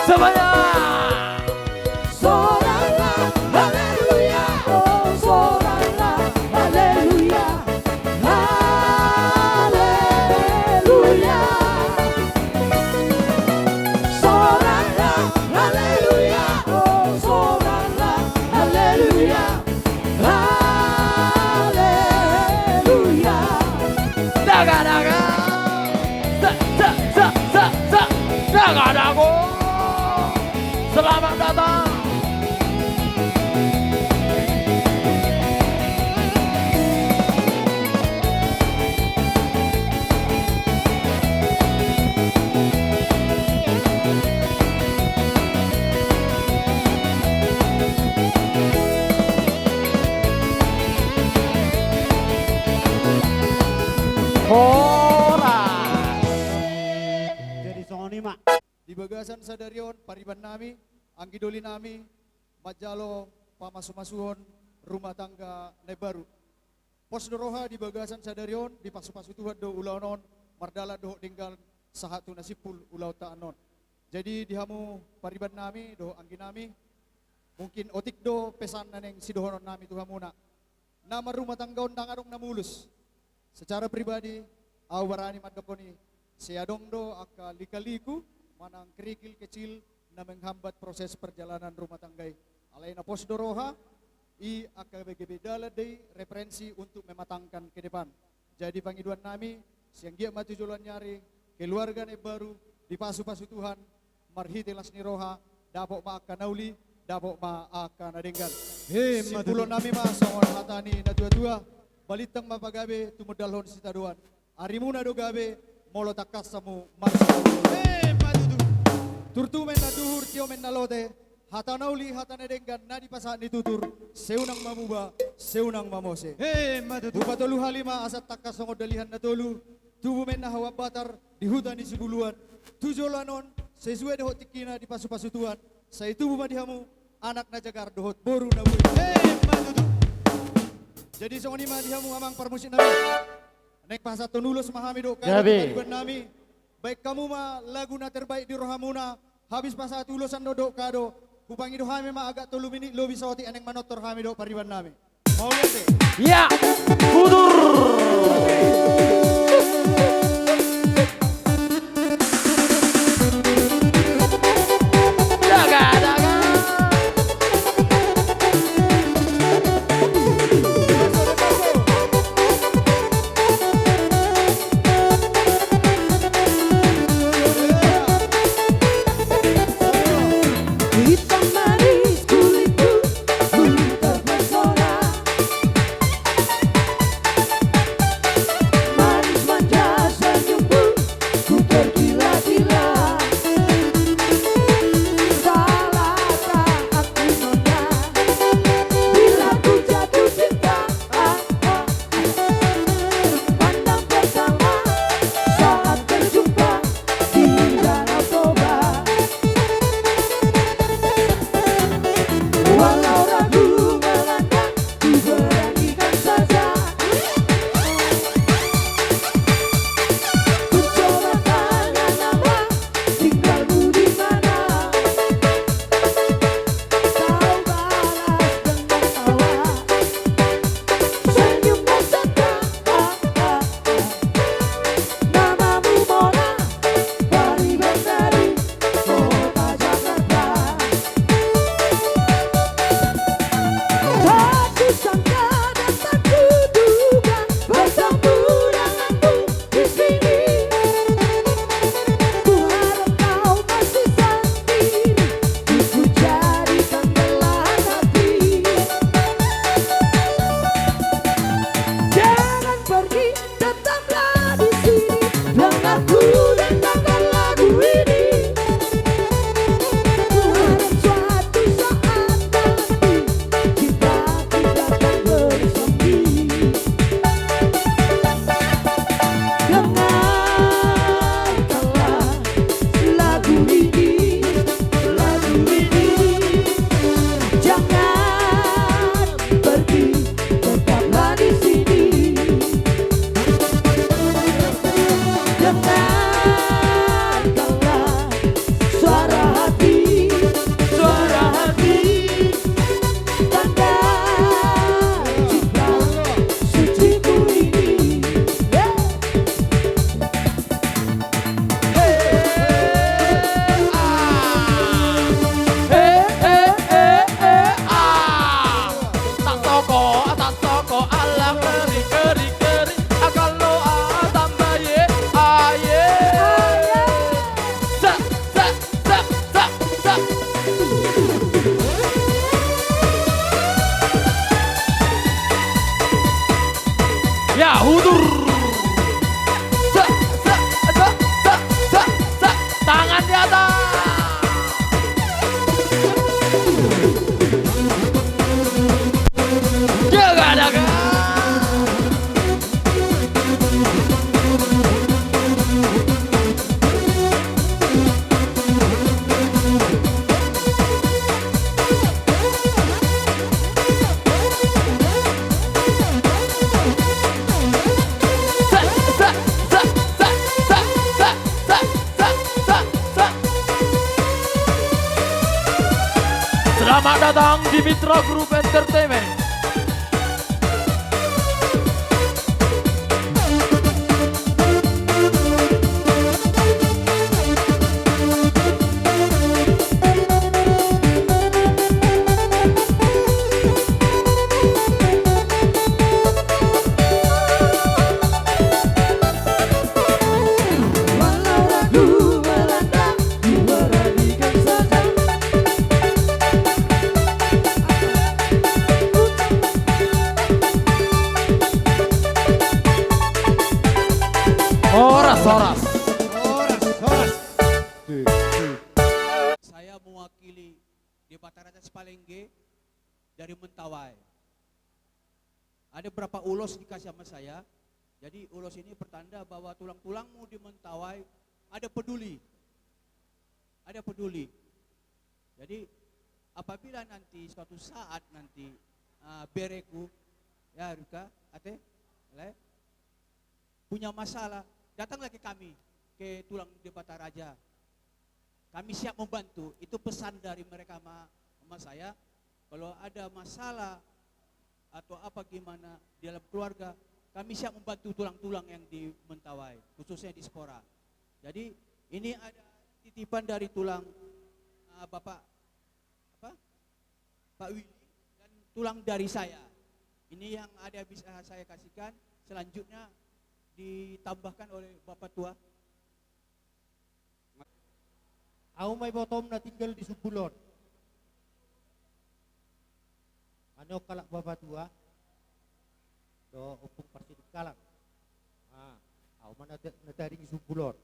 Semuanya. Sorang la, haleluya, oh, sorang la, haleluya, haleluya. Sorang la, haleluya, oh, sorang la, haleluya, haleluya. Daga, daga. Sa, sa, sa, sa, sa. Daga, dago. Selamat datang. Horas. Jadi songon i ma. Di bagasan sadari on, pariban nami, anggi doli nami, manjalo pamasumasuon rumah tangga na imbaru. Pos do roha di bagasan sadari on, dipasupasu Tuhan do ulaon on, mardalan dohot denggan sahat tu na simpul ulaonta annon. Jadi di hamu pariban nami dohot anggi nami, mungkin otik do pesan na naeng sidohonon nami tu hamuna. Na marrumah tangga on ndang adong na mulus. Secara pribadi, au barani mandok on i, sai adong do angka lika-liku manang kerikil kecil na menghambat proses perjalanan rumah tangga i. Alai na pos do roha i, angka gabe dalan do i, referensi untuk mematangkan ke depan. Jadi pangidoan nami, sai anggiat ma tu joloan ni ari, keluarga na imbaru dipasupasu Tuhan, marhite las ni roha, dapot ma angka na uli, dapot ma angka na denggan. Emma tutu. Simpulon nami ma songon hata ni na tua-tua, balintang ma pagabe tumundalhon sitadoan. Arimuna do gabe, molo tangkas hamu marsaur. Emma tutu. Turtu ma inna duhur, tio ma inna lote, hata na uli, hata na denggan, na dipasahat ni tutur, sai unang mamuba, sai unang mamose. Emma tutu. Hupatolu hali ma asa tangkas songon dalihan na tolu, tubu ma inna hau ambatar di huta ni Sibuluan. Tu joloan on, sesuai dohot tingkina dipasupasu Tuhan, sai tubu ma di hamu anak na jagar dohot boru na boi. Emma tutu. Jadi songon i ma di hamu amang parmusik nami. Naeng pasahathon ulos ma hami dohot kado tu pariban nami. Baen hamu ma lagu na terbaik di rohamuna. Habis pasahat ulos annon dohot kado, hupangido hami ma agak tolu minit lobi saotik, naeng manortor hami dohot pariban nami. Mauliate. Ya. Udur. Daga, daga. Selamat datang di Mitra Group Entertainment. Horas, horas. Horas, horas. Saya mewakili Debata Raja Sipalengge dari Mentawai. Ada berapa ulos dikasih sama saya. Jadi ulos ini pertanda bahwa tulang-tulangmu di Mentawai ada peduli. Ada peduli. Jadi apabila nanti suatu saat nanti, eh, bereku, ya Rika, ate, le, punya masalah, datanglah ke kami, ke tulang Debata Raja. Kami siap membantu. Itu pesan dari mereka sama, sama saya. Kalau ada masalah atau apa gimana di dalam keluarga, kami siap membantu tulang-tulang yang di Mentawai, khususnya di Spora. Jadi ini ada titipan dari tulang, eh, Bapak apa? Pak Willy dan tulang dari saya. Ini yang ada bisa saya kasihkan. Selanjutnya ditambahkan oleh Bapak Tua. Ahu ma ibotom na tinggal di Sumbulon. Ani on halak Bapak Tua do Ompung Parsidikalang. Ah, ahu ma na, na tading di Sumbulon.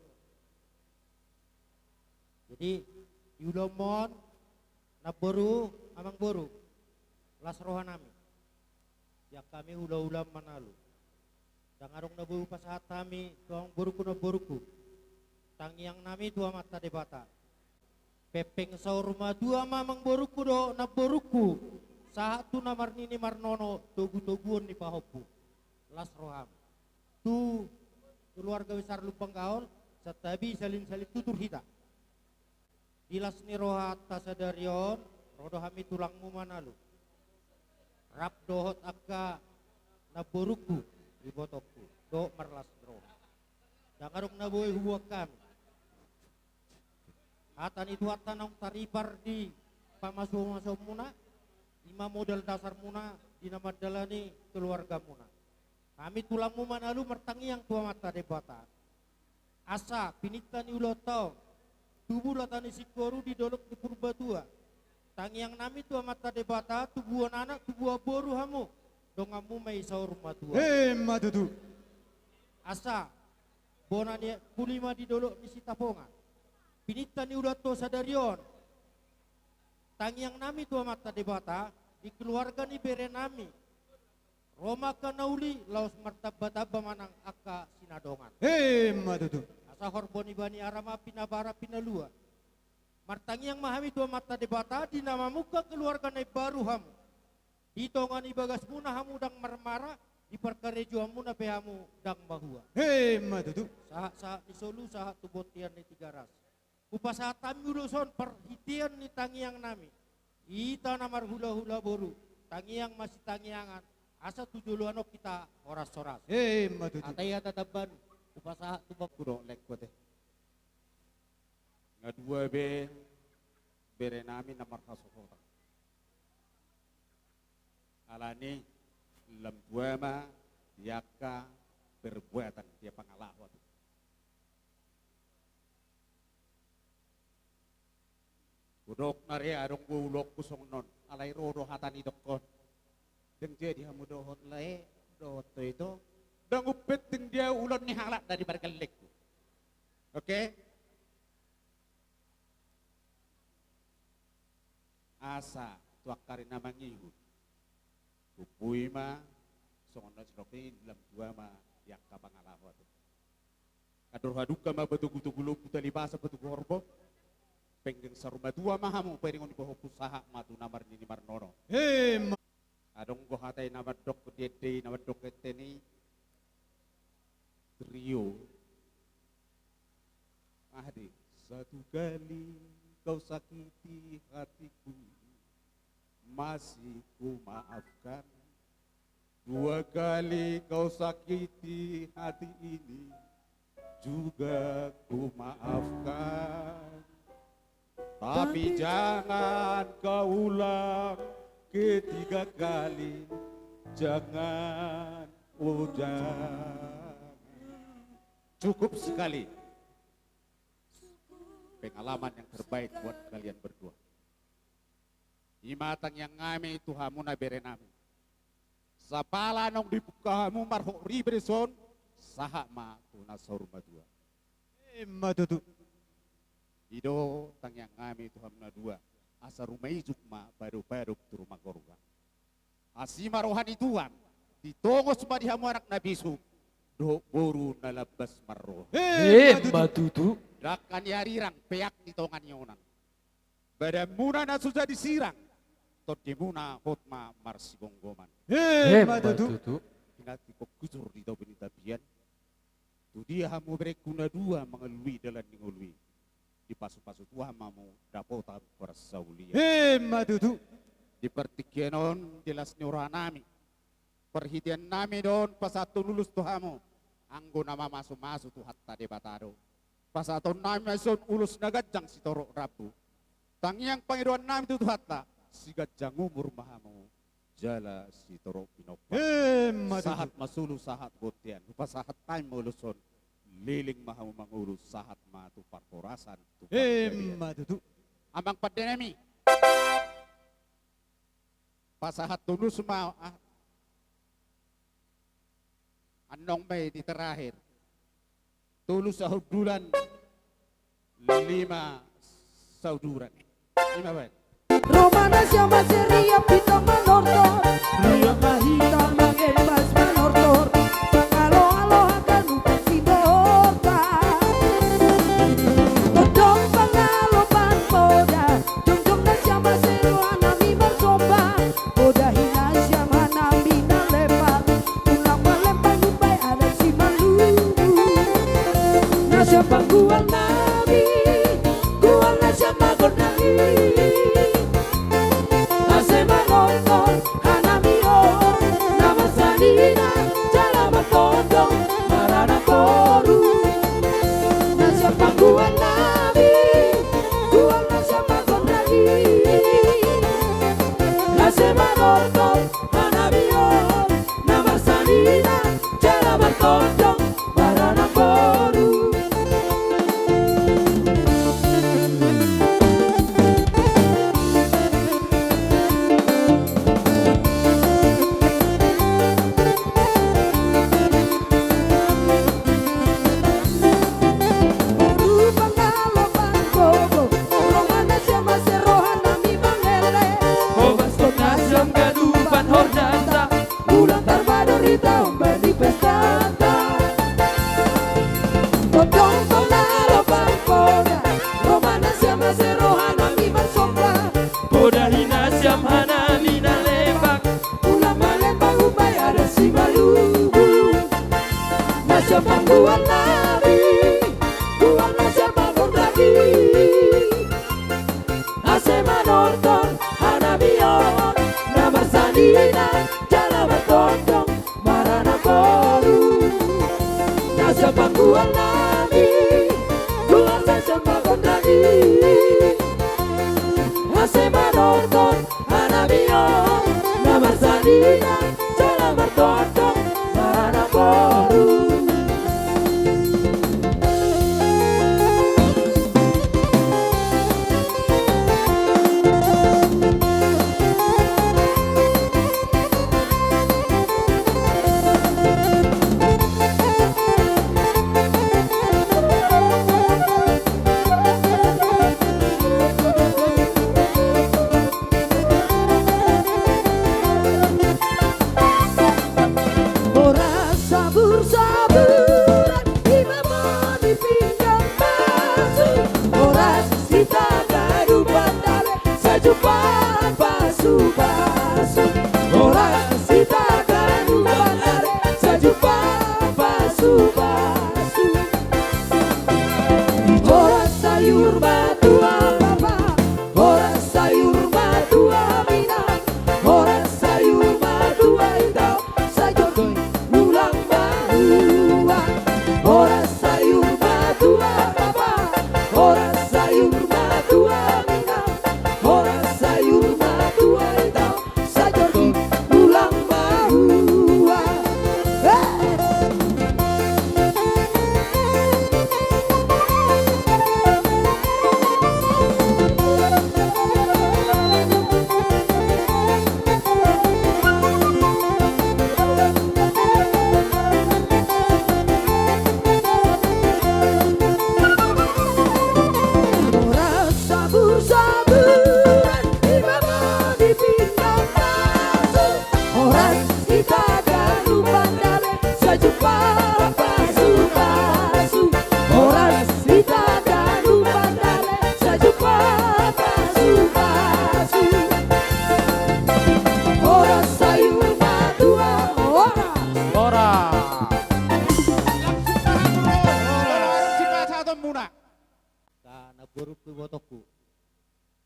Jadi di ulaonmon, namboru, amangboru, las rohanami. Sian hami hulahula Manalu. Ndang adong na boi hupasahat hami tu amangborungku, namborungku. Tangiangnami tu Amanta Debata. Pengpeng saur matua ma amangborungku dohot namborungku, sahat tu na marnini marnono, togutoguon ni pahompu. Las roham. Tu keluarga besar Lumban Gaol, santabi salin-salin tutur hita. Di las ni rohanta sadari on, ro do hami tulangmu Manalu. Rap dohot angka namborungku, ibotongku, dohot marlas ni roha. Ndang adong na boi hubuan hami. Hata ni Tuhanta naung taripar di pamasuomasuonmuna, i ma modal dasarmuna di na mandalani keluargamuna. Hami tulangmu Manalu martangiang tu Amanta Debata. Asa pininta ni ulaonta on, tubu lata ni singkoru di dolok ni Purbatua. Tangiangnami tu Amanta Debata, tubuan anak, tubuan boru hamu, donganmu ma i saur matua. Emma tutu. Asa bona ni puli ma di dolok ni Sitapongan. Pininta ni ulaonta sadari on, tangiangnami tu Amanta Debata, di keluarga ni berenami, ro ma angka na uli, laos martambatamba ma nang angka sinadongan. Emma tutu. Asa horbo ni bani ara ma pinabara pinalua. Martangiang ma hami tu Amanta Debata, di na mamungka keluarga na imbaru hamu. Di tonga ni bagasmuna hamu ndang marmara, di parkarejoanmuna pe hamu ndang mahua. Emma tutu. Sahatsahat ni solu, sahat tu bontean ni Tigaras. Hupasahat hami ulos on parhitean ni tangiangnami. Hita na marhulahula boru, tangiang masitangiangan, asa tu joloan on hita horashoras. Emma tutu. Atai hata tamban, hupasahat tu bangku do lengku ate. Nga dua be berenami na marhasohotan. Alani lam dua ma di angka perbuatan, di pangalaho. Hudok nari adong do ulaonku songon on, alai ro do hata ni dokkon. Ndang jadi hamu dohot lae, dohot tu ito. Ndang umpenting dia ulaon ni halak dari pargellengku. Oke? Asa tu angka ari na mangihut. Tumbui ma songon na sidok i, lam dua ma di angka pangalaho ate. Andor haduka ma patogutogu lombu, tali basa patogu horbo. Penggeng saur matua ma hamu, paringon ni pahompu sahat ma tu na marnini marnono. Emma. Adong do hata i na mandok di ende i, na mandok ende ni trio. Aha di? Satu kali kau sakiti hatiku. masih kumaafkan. Dua kali kau sakiti hati ini, juga kumaafkan. Tapi jangan kau ulang ketiga kali, jangan, oh jangan. Cukup sekali pengalaman yang terbaik buat kalian berdua. Ima tangiang nami tu hamu na bere nami. Sapala naung dibuka hamu marhot riba dison, sahat ma tu na saur matua. Ima tutu. I do tangiang nami tu hamu na dua, asa ruma ijuk ma badop-badop tu ruma gorga. Asi ma roha ni Tuhan, ditongos ma di hamu anak na bisuk dohot boru na lambas marroha. Ima tutu. Dangka ni arirang, peak ni tonga ni onan. Badanmuna na so jadi sirang, tondimuna hot ma marsigomgoman. Ima tutu. Hinantikhon hujur di topi ni tapian. Tu dia hamu berengku na dua mangalului dalan ni ngolu i, dipasu-pasu Tuhan ma hamu dapotan horas saulian. Ima tutu. Di partingkian on di las ni roha nami, parhitean nami do on pasahathon ulos tu hamu, anggo na mamasu-masu Tuhanta Debata do. Pasahaton nami ma dison ulos na ganjang sitorop rambu. Tangiang pangidoan nami tu Tuhanta, siganjang umur ma hamu jala sitorop pinompar. Ima tutu. Sahat ma solu, sahat bontean. Hupasahat hami ma ulos on, leleng ma hamu mangolu, sahat ma tu parhorasan, tu panggabean. Ima tutu. Amang pande nami, pasahat ulos ma, ah. Annon ma i di terakhir. Tolu sahundulan, lima sauduran. Ima baen. Ro ma nasiam asa riap hita manortor, riap ma hita mangembas manortor, pangalo-alo haganupan sinorta. Tondong pangalopan poda, jongjong nasiam asa roha nami marsomba. Podahi nasiam hanami na lepak, ulang ma lembang umbai adat Simalungun. Nasiam panggual nami, gual nasiam ma gondang i. Asa manortor hanami on, na marsanina jala martondong maranak boru. Nasiam panggual nami, gual nasiam ma gondang i. Asa manortor hanami on, na marsanina jala martondong maranak boru. Boru pangalopan gogo, ro ma nasiam asa roha nami mangele. Hobaskon nasiam ganupan horjanta, ulang tarmador hita umbahen pestanta. Tondong pangalopan poda, ro ma nasiam asa roha nami marsomba. Podahi nasiam hanami na lepak, ulang ma lembang umbai adat Simalungun. Nasiam panggual nami, gual nasiam ma gondang i. Asa manortor hanami on, na marsanina jala martondong maranak boru. Nasiam panggual nami, gual nasiam ma gondang i. Asa manortor hanami on, na marsanina jala martondong maranak boru.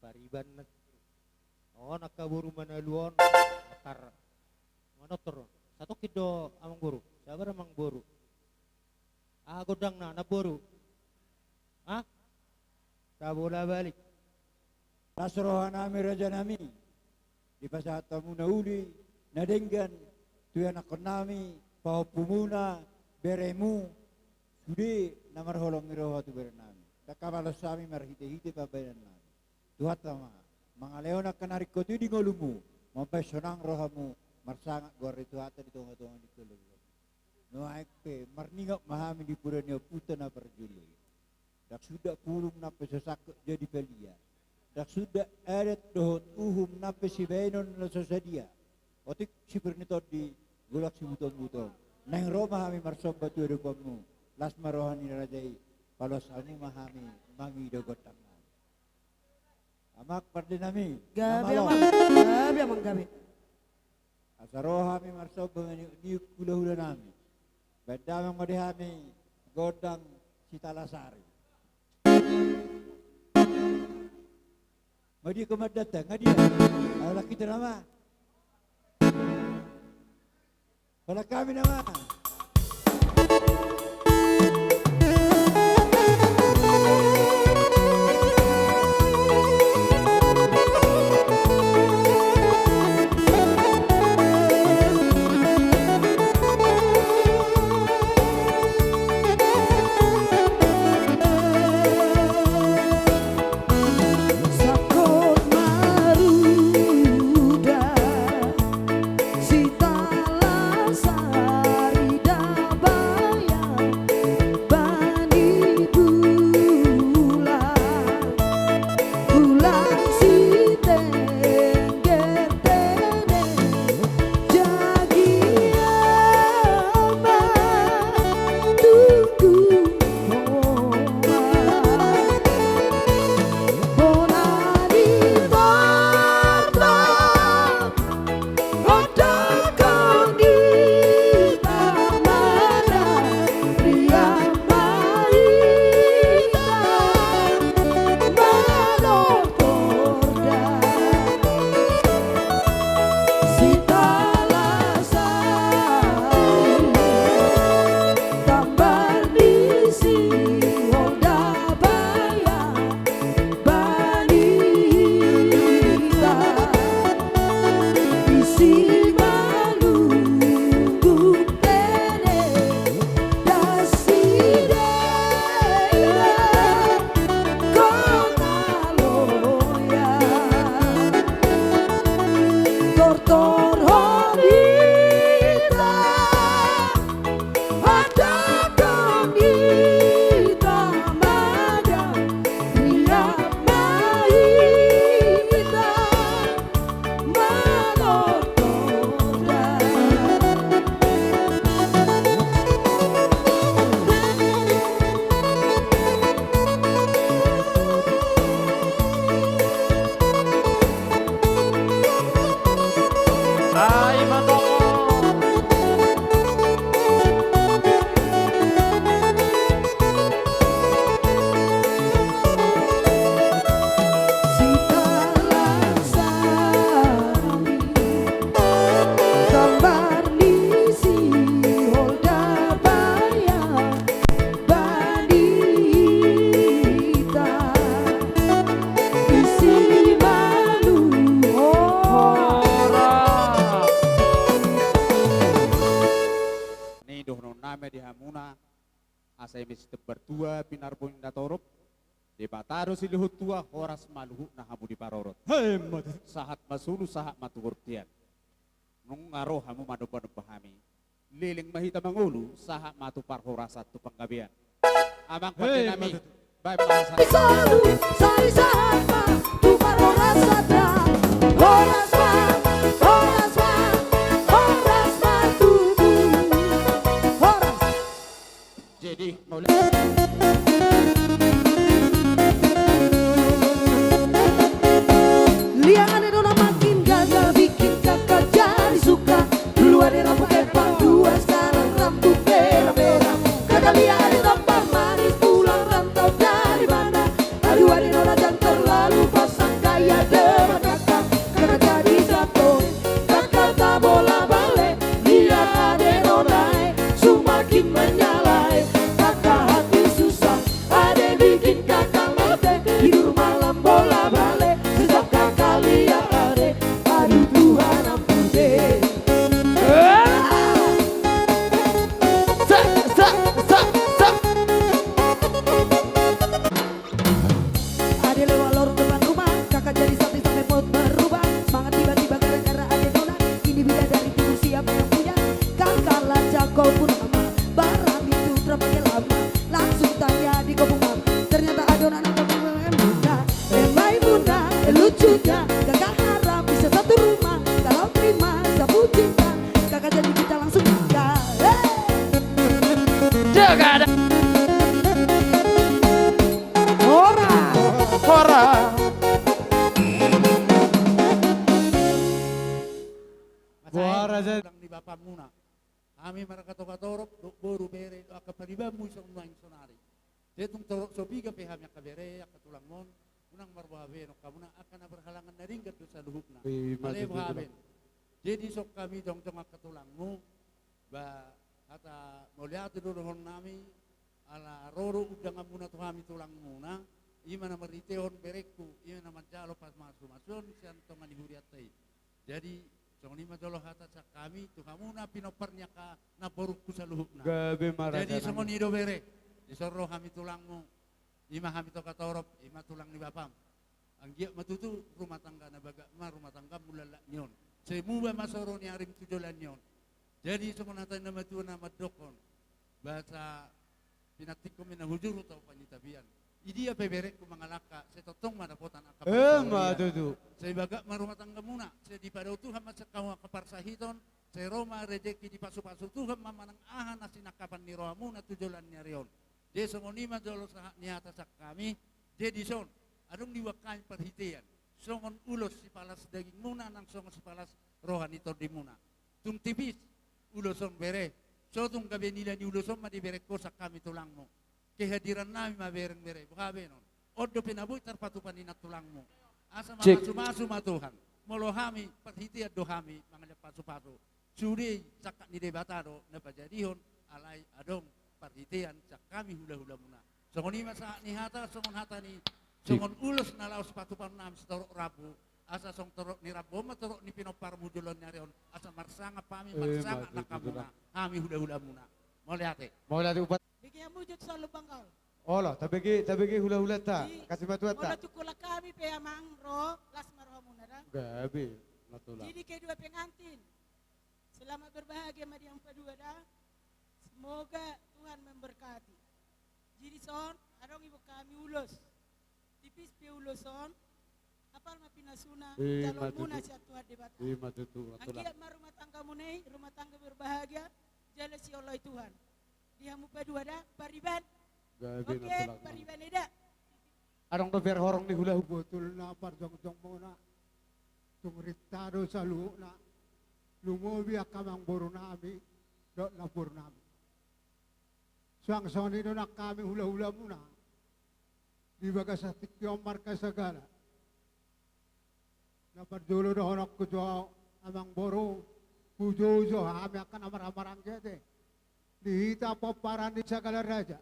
Pariban na. On angka boru Manalu on. Tar. Manortor. Satongkin do amangboru. Sabar amangboru. Aha gondangna, namboru? Ha? Tabola balik. Las rohanami rajanami, dipasahat hamu na uli, na denggan, tu ianakkonnami, pahompumuna, beremu, sude na marholong ni roha tu berenami. Ndang hapalos hami marhitehite pambahenannami. Tuhanta ma mangalehon angka na ringkot i di ngolumu, mambahen sonang rohamu, marsangap goar ni Tuhanta di tongatonga ni keluargamu. Nuaeng pe marningop ma hami di pura ni ompunta na parjolo i. Ndang suda pulung nang pe so sangkot jadi palia. Ndang suda adat dohot uhum nang pe sibahenon na so sadia. Otik sipir ni tondi, golak sibutonbuton. Naeng ro ma hami marsomba tu adopanmu. Las ma roha ni raja i, paloas hamu ma hami mangido gondangnami. Amang pandenami. Gabe, amang. Gabe, amang, gabe. Asa ro hami marsomba maniukniuk hulahulanami. Baen damang ma di hami gondang Sitalasari. Nga dia komandanta, nga dia? Ayo, laki tena ma. Holan hami nama. Sangkot maruda Sitalasari Dabayan bani bulan, bulan sitengger tene. Jagia ma tunggu ho ma. Bona ni Toto, ondongkon di tamana, riama hita manortor da. Sitalasari, gambar ni si Holda Bayan bani hita, isi malungguk tene, dasi dera kota loya. Tortor hita, ondongkon hita maga, riama hita manortor da. Ai ma toko. Sitalasari, gambar ni si Holda Bayan bani hita, isi malungguk. Horas. Ni dohononnami di hamuna, asa eme sitembar tua pinarboni na torop, Debata do silehon tua, horas ma luhutna hamu diparorot. Emma tutu. Sahat ma solu, sahat ma tu bontean. Nunga ro hamu manombanomba hami. Leleng ma hita mangolu, sahat ma tu parhorasan tu panggabean. Amang pandenami, baen ma hata. Solu, sai sahat ma tu parhorasan da. Horas ma, horas ma, horas ma tutu. Horas. Jadi, mauliate. Liang ade do na makin gaga, bikin kakak jadi suka. Dulu ade rambut kepang, dua sekarang rambut merah-merah. Kata liang ade tampan manis, pulang rantau dari mana? Aduh, ade do na jangan terlalu pasang gaya. tulang ni bapamuna. Hami marga Togatorop, dohot boru, bere, dohot angka paribanmu i songon nuaeng sonari. Sai tung torop so piga pe hami angka bere, angka tulangmon, unang marboha be on hamuna, angka na berhalangan na denggan do saluhutna. Male boha be. Jadi songon hami jongjong angka tulangmu, ba hata mauliate do dohonon nami, ala ro do undanganmuna tu hami tulangmuna, i ma na marhitehon berengku, i ma na manjalo pasu-, pasu-, pasupasu on sian tonga ni hurianta i. Jadi, songon i ma jolo hata sian hami, tu hamuna pinompar ni angka namborungku saluhutna. Gabe ma raja nami. Jadi, songon i do bere, dison ro hami tulangmu, i ma hami Togatorop, i ma tulang ni bapam. Anggiat ma tutu rumah tangga na bagak ma rumah tanggamu lallak ni on. Sai muba ma soro ni arim tu joloan ni on. Jadi songon hata ni na matua na mandokkon, bahasa pinantikkon ma na hujur tu ahu panitabian. Idia pe berengku mangalangka, sai tongtong ma dapotan angka parsaulian. Sai bagak ma rumah tanggamuna, sai dipadao Tuhan ma sian hamu angka parsahiton, sai ro ma rejeki, dipasupasu Tuhan ma manang aha na sinangkapan ni rohamuna tu joloan ni ari on. Jadi songon i ma jolo sahat ni hata sian hami. Jadi dison, adong diboan hami parhitean songon ulos sipalas dagingmuna nang songon sipalas roha ni tondimuna. Tung tipis ulos on bere, so tung gabe nilai ni ulos on ma di berengku sian hami tulangmu. Kehadiran nami ma bereng bere, boha be on. On dope na boi tarpatupa ni nantulangmu. Asa mamasumasu ma Tuhan. Molo hami, parhitean do hami mangalean pasupasu. Sude sangkap ni Debata do na pajadihon, alai adong parhitean sian hami hulahulamuna. Songon i ma sahat ni hata, songon hata ni, songon ulos na laho sipatupaon nami sitorop rambu, asa songon torop ni rambu on ma torop ni pinomparmu joloan ni ari on, asa marsangap hami, marsangap nang hamuna, hami hulahulamuna. Mauliate. Mauliate upat. Bege hamu jo tu Saur Lumbang Gaol. Olo, tabege, tabege hulahulanta. Jadi, kasih matuanta. Molo tung holan hami pe amang ro, las ma rohamuna da. Gabe, matulang. Jadi kedua pengantin, selamat berbahagia ma di hamu padua da. Semoga Tuhan memberkati. Jadi dison, adong diboan hami ulos. Tipis pe ulos on, apal ma pinasuna, jaloonmuna sian Tuhan Debata. Ima tutu, matulang. Anggiat ma rumah tanggamuna i rumah tangga berbahagia, jala sioloi Tuhan. Di hamu padua da, pariban. Gabe, oke, matulang. Pariban eda. Adong dope horong ni hula-, hula-, botul na parjongjongmuna. Tung rita do saluhutna. Lumobi angka amangboru nami dohot namboru nami. Suang songon i do nang hami hulahulamuna. Di bagasan tingki on marga Sagala. Na parjolo dohononku jo amangboru, hujou jo hami angka na marhahamaranggi ate. Di hita pomparan ni Sagala Raja.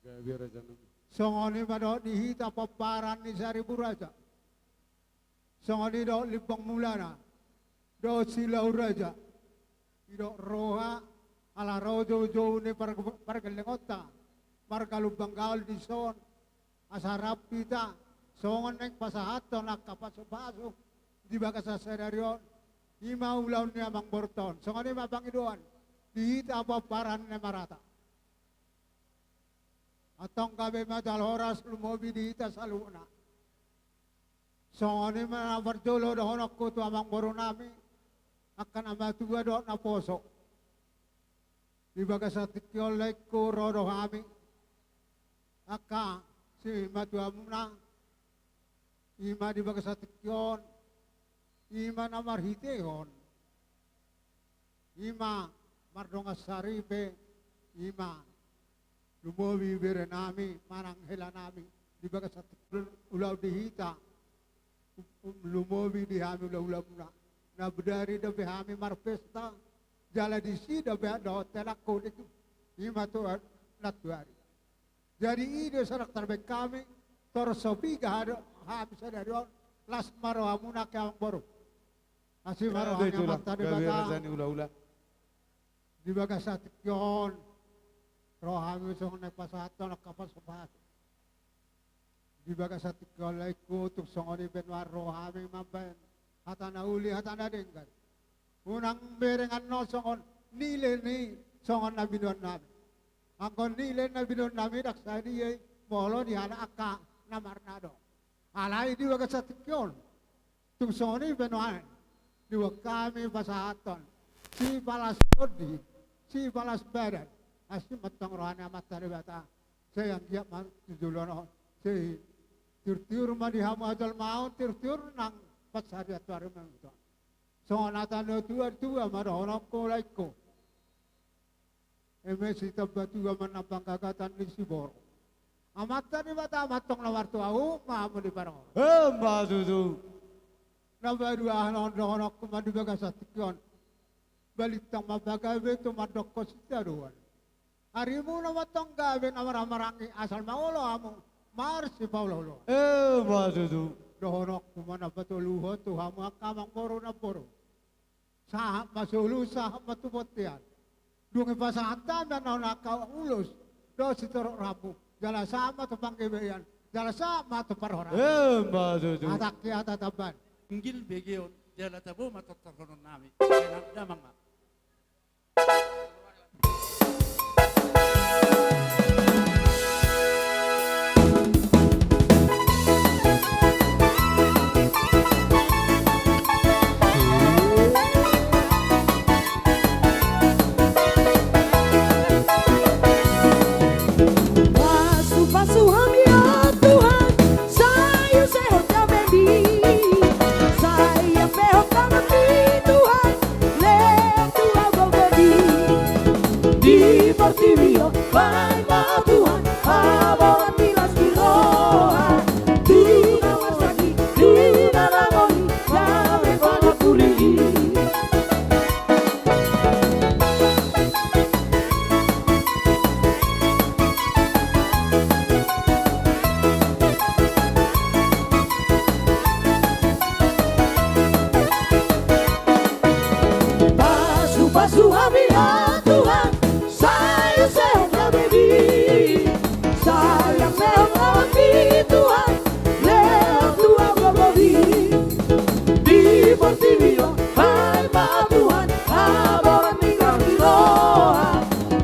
Gabe raja nami. Songon i ma dohot di hita pomparan ni Saribu Raja. Songon i dohot Limbong Mulana, dohot Silau Raja. Didok roha, ala ro joujou ni par-, pargellengonta marga Lumbang Gaol dison, asa rap hita, songon naeng pasahathon angka pasupasu di bagasan sadari on. Ima ulaon ni amangborunta on. Songon i ma pangidoan di hita pomparan na marata. Antong gabe ma jala horas lumobi di hita saluhutna. Songon i ma na parjolo dohononku tu amangboru nami, angka na matua dohot naposo. Di bagasan tingki on laengku ro do hami, angka simatuamuna, ima di bagasan tingki on, ima na marhitehon. Ima mardongan saripe, ima lumobi bere nami manang hela nami di bagasan ulaon di hita, lumobi di hami hulahulamuna. Na bodari dope hami marpesta, jala disi dope dohot helangku, ima tu nantuari. Jadi i do sada tarbaen hami, tor so piga hami sadari on, las ma rohamuna angka amangboru. Asi ma roha ni Amanta Debata. Di bagasan tingki on, rohami songon naeng pasahathon angka pasupasu. Di bagasan tingki on laengku, tung songon i pe nuaeng rohami mambaen hata na uli, hata na denggan. Unang bereng annon songon nilai ni, songon na binoan nami. Anggo nilai na binoan nami ndang sadia i molo di halak angka na marnada on. Alai di bagasan tingki on, tung songon i pe nuaeng, diboan hami pasahathon sipalas tondi, sipalas badan. Asi ma antong roha ni Amanta Debata. Sai anggiat ma tu joloan on, sai tiur-tiur ma di hamu hajolmaon, tiur-tiur nang pansarian tu ari na uli on. Songon hata ni natuatua ma dohononku, laengku. Eme sitamba tua manambang gagatan ni siborok. Amanta Debata ma antong na martua, unang ma hamu diparorot. Emma tutu. Na paduahon dohononku ma di bagasan tingki on. Balintang ma pagabe tumandangkon sitadoan. Arimuna ma antong gabe na marhahamaranggi, asal ma olo hamu marsipaolooloan. Emma tutu. Dohononku ma na patoluhon tu hamu angka amangboru namboru. Sahat ma solu, sahat ma tu bontean. Dung i pasahat hami annon angka ulos dohot sitorop rambu, jala sahat ma tu panggabean, jala sahat ma tu parhorasan. Emma tutu. Hatangki hata tamban. Inggil begeon jala tabo ma tortorhononnami. Enak damang ma. Pasupasu hami, o Tuhan, sai usehon damami, sai ampehon damami, Tuhan, lehon tu hamu gogodi. Di portibi on, bahen ma, o Tuhan, haboran ni las ni roha tu na marsanggi, tu na dangol i, gabe pangampuli i. Pasupasu hami, o Tuhan, sai usehon damami, sai ampehon damami, Tuhan, lehon tu hamu gogodi. Di portibi on, bahen ma, o Tuhan, haboran ni las ni roha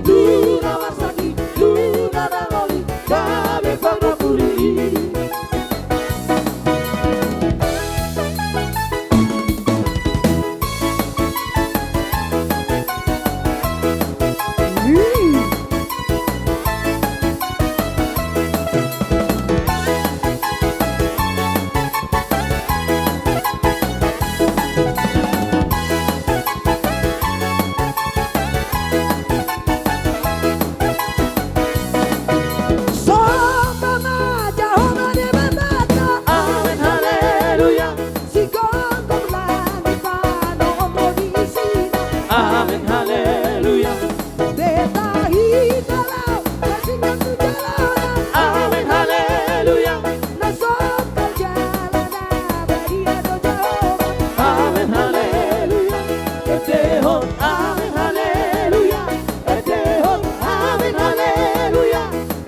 tu na marsanggi, tu na dangol i, gabe pangampuli i. Somba ma Jahowa Debatanta. Amen, haleluya. Sigomgom langit tano on do di isina. Amen, haleluya. Betahita laho marsingkat tu joloan. Amen, haleluya. Na sompal jala na badia do Jahowa. Amen, haleluya. Endehon, amen, haleluya. Endehon, amen, haleluya.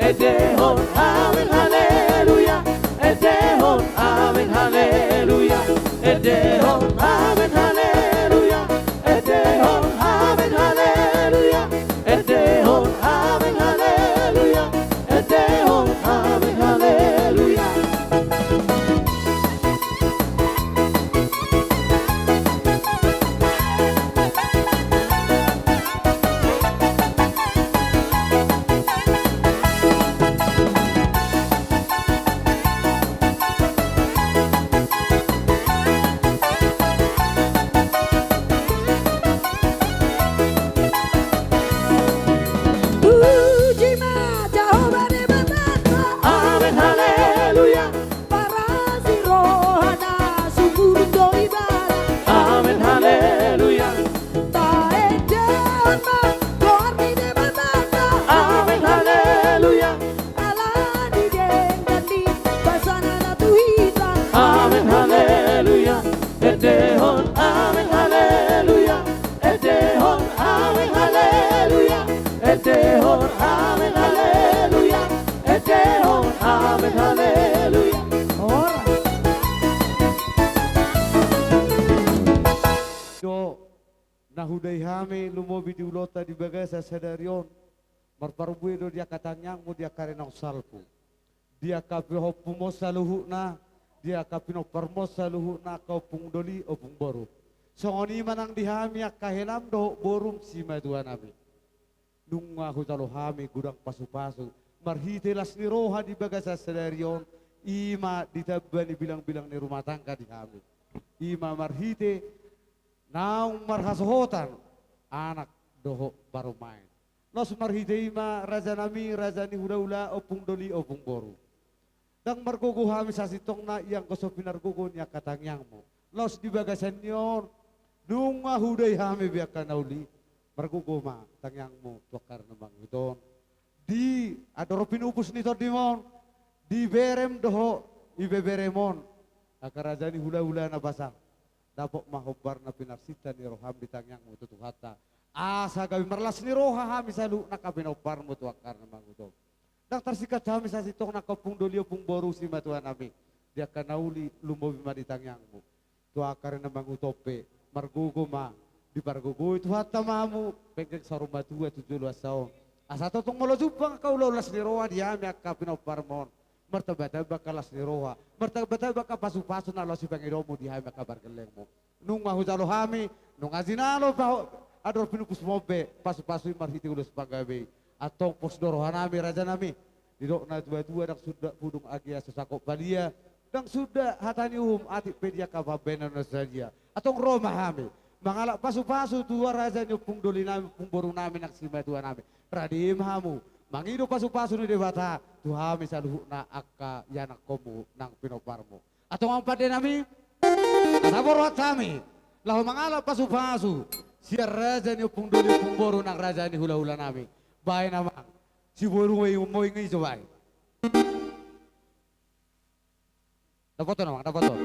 Endehon, amen, haleluya. Endehon, amen, haleluya. Endehon, amen, haleluya. Endehon, amen, haleluya. Endehon, amen, haleluya. Endehon, amen, haleluya. Puji ma Jahowa Debatanta. Amen, haleluya. Parasi rohana sumurung do ibana. Amen, haleluya. Taendehon ma goar ni Debatanta. Amen, haleluya. Ala ni denggan ni basana na tu hita. Amen, haleluya. Endehon, amen, haleluya. Endehon, amen, haleluya. Endehon, amen, haleluya. Endehon, amen, haleluya. Ora. Jo. Na hudai hami lumobi di ulaonta di bagasan sadari on, marparbue do di angka tangiangmu di angka ari na salpu. Di angka pahompu mon saluhutna, di angka pinompar mon saluhutna, angka ompung doli, ompung boru. Songon i ma nang di hami angka helam dohot borum simatuanami. Nunga hujalo hami godang pasupasu marhite las ni roha di bagasan sadari on, i ma ditamba ni bilangbilang ni rumah tangga di hami. I ma marhite naung marhasohotan anak dohot parumaen. Laos marhite i ma rajanami, raja ni hulahula, ompung doli, ompung boru. Ndang margogo hami sasintongna ianggo so pinargogo ni angka tangiangmu. Laos di bagasan ni on, nunga hudai hami be angka na uli, margogo ma tangiangmu tu angka ari na mangihut on. Di andor pinupus ni tondimon, di berem dohot ibeberemon, angka raja ni hulahula na basa, dapot ma hombar na pinarsinta ni roham di tangiangmu tu Tuhanta. Asa gabe marlas ni roha hami saluhutna angka pinomparmu tu angka ari na mangihut on. Ndang tarsingkat hami sasintongna angka ompung doli, ompung boru, simatuanami, di angka na uli, lumobi ma di tangiangmu. Tu angka ari na mangihut on pe, margogo ma, dipargogoi Tuhanta ma hamu, penggeng saur matua tu joloan on. Asa tongtong molo jumpang angka ulaon las ni roha di hami angka pinomparmon, martambatamba angka las ni roha, martambatamba angka pasupasu na laho sipangidoonmu di hami angka pargellengmu. Nunga hujalo hami, nunga jinalo paho-, andor pinupusmon be, pasupasu i marhite ulos panggabe i. Antong pos do rohanami, rajanami. Didok natuatua, ndang suda pudung agia so sangkot palia, ndang suda hata ni uhum atik pe di angka pambahenan na sadia. Antong ro ma hami mangalap pasupasu tu raja ni ompung dolinami, ompung borunami nang simatuanami. Rade ma hamu mangido pasupasu ni Debata tu hami saluhutna angka ianakkonmu nang pinomparmu. Antong amang pandenami, asa ro rohanami laho mangalap pasupasu sian raja ni ompung doli, ompung boru nang raja ni hulahulanami. Baen amang, si boru i, moing i jo baen. Dapoton amang, dapoton.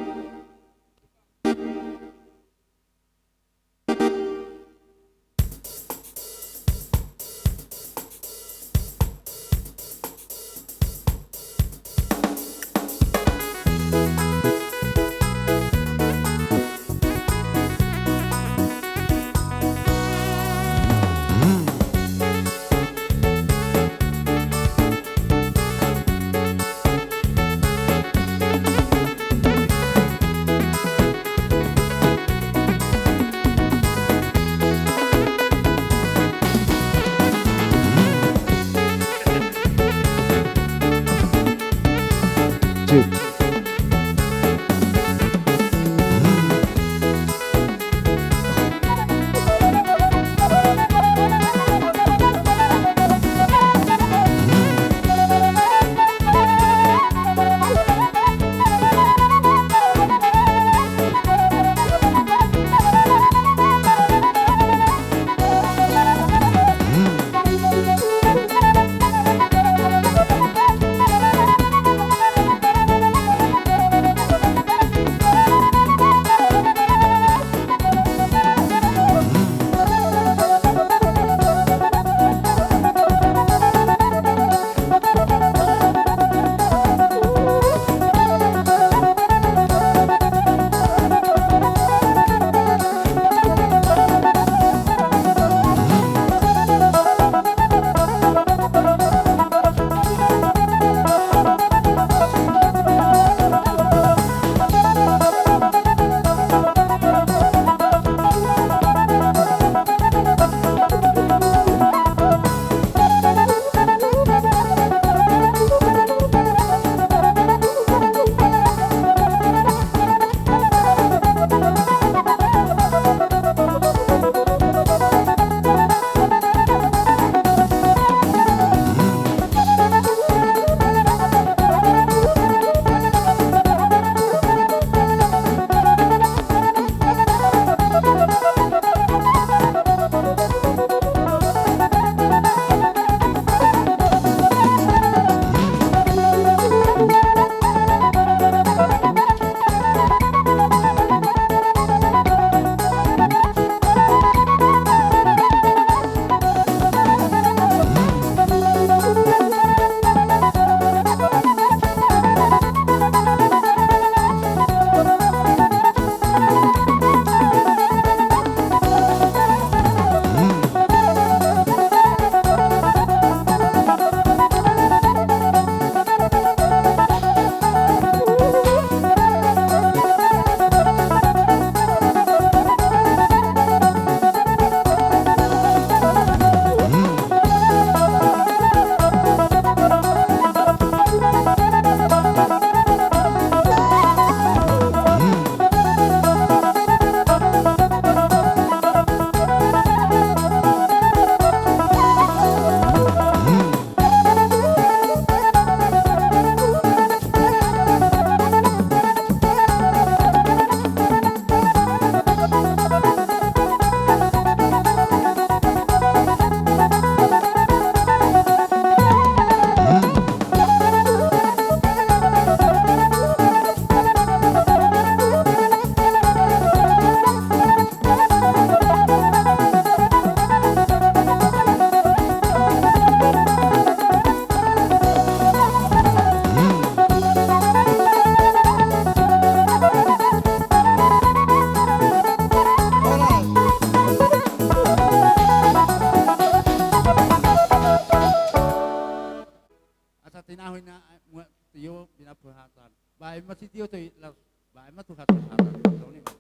Sitio toi las baen ma tu hata hata. Songon i ma.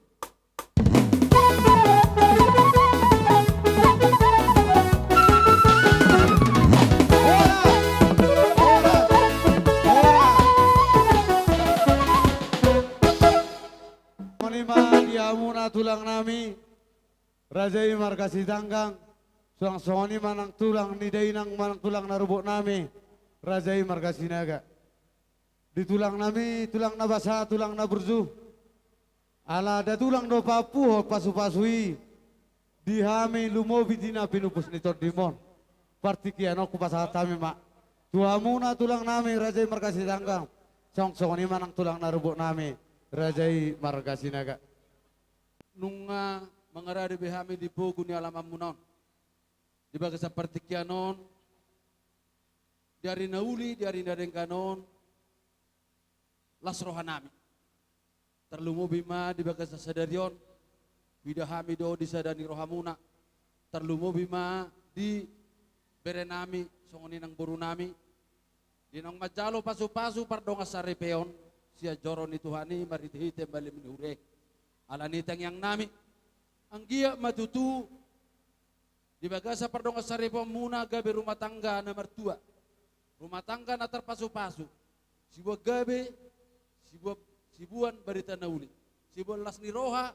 Songon i ma di hamuna tulang nami, raja i marga Sitanggang, suang songon i ma nang tulang ni dainang manang tulang na rubok nami, raja i marga Sinaga. Di tulang nami, tulang na basa, tulang na burju. Ala nda tulang do papuho pasupasu i di hami lumobi di na pinupus ni tondim on. Partingkian on hupasahat hami ma tu hamuna tulang nami raja i marga Sitanggang, suang songon i ma nang tulang na rubok nami raja i marga Sinaga. Nunga mangarade be hami di pogu ni alamanmuna on. Di bagasan partingkian on, di ari na uli, di ari na denggan on, las rohanami. Tarlumobi ma di bagasan sadari on, huida hami do di sada ni rohamuna. Tarlumobi ma di berenami, songon i nang borunami. Di naung manjalo pasupasu pardongan saripeon, sian joro ni Tuhan i marhitehite malim ni huria i. Alani tangiangnami, anggiat ma tutu di bagasan pardongan saripeonmuna gabe rumah tangga na martua, rumah tangga na tarpasupasu, siboan gabe, siboan, siboan barita na uli, siboan las ni roha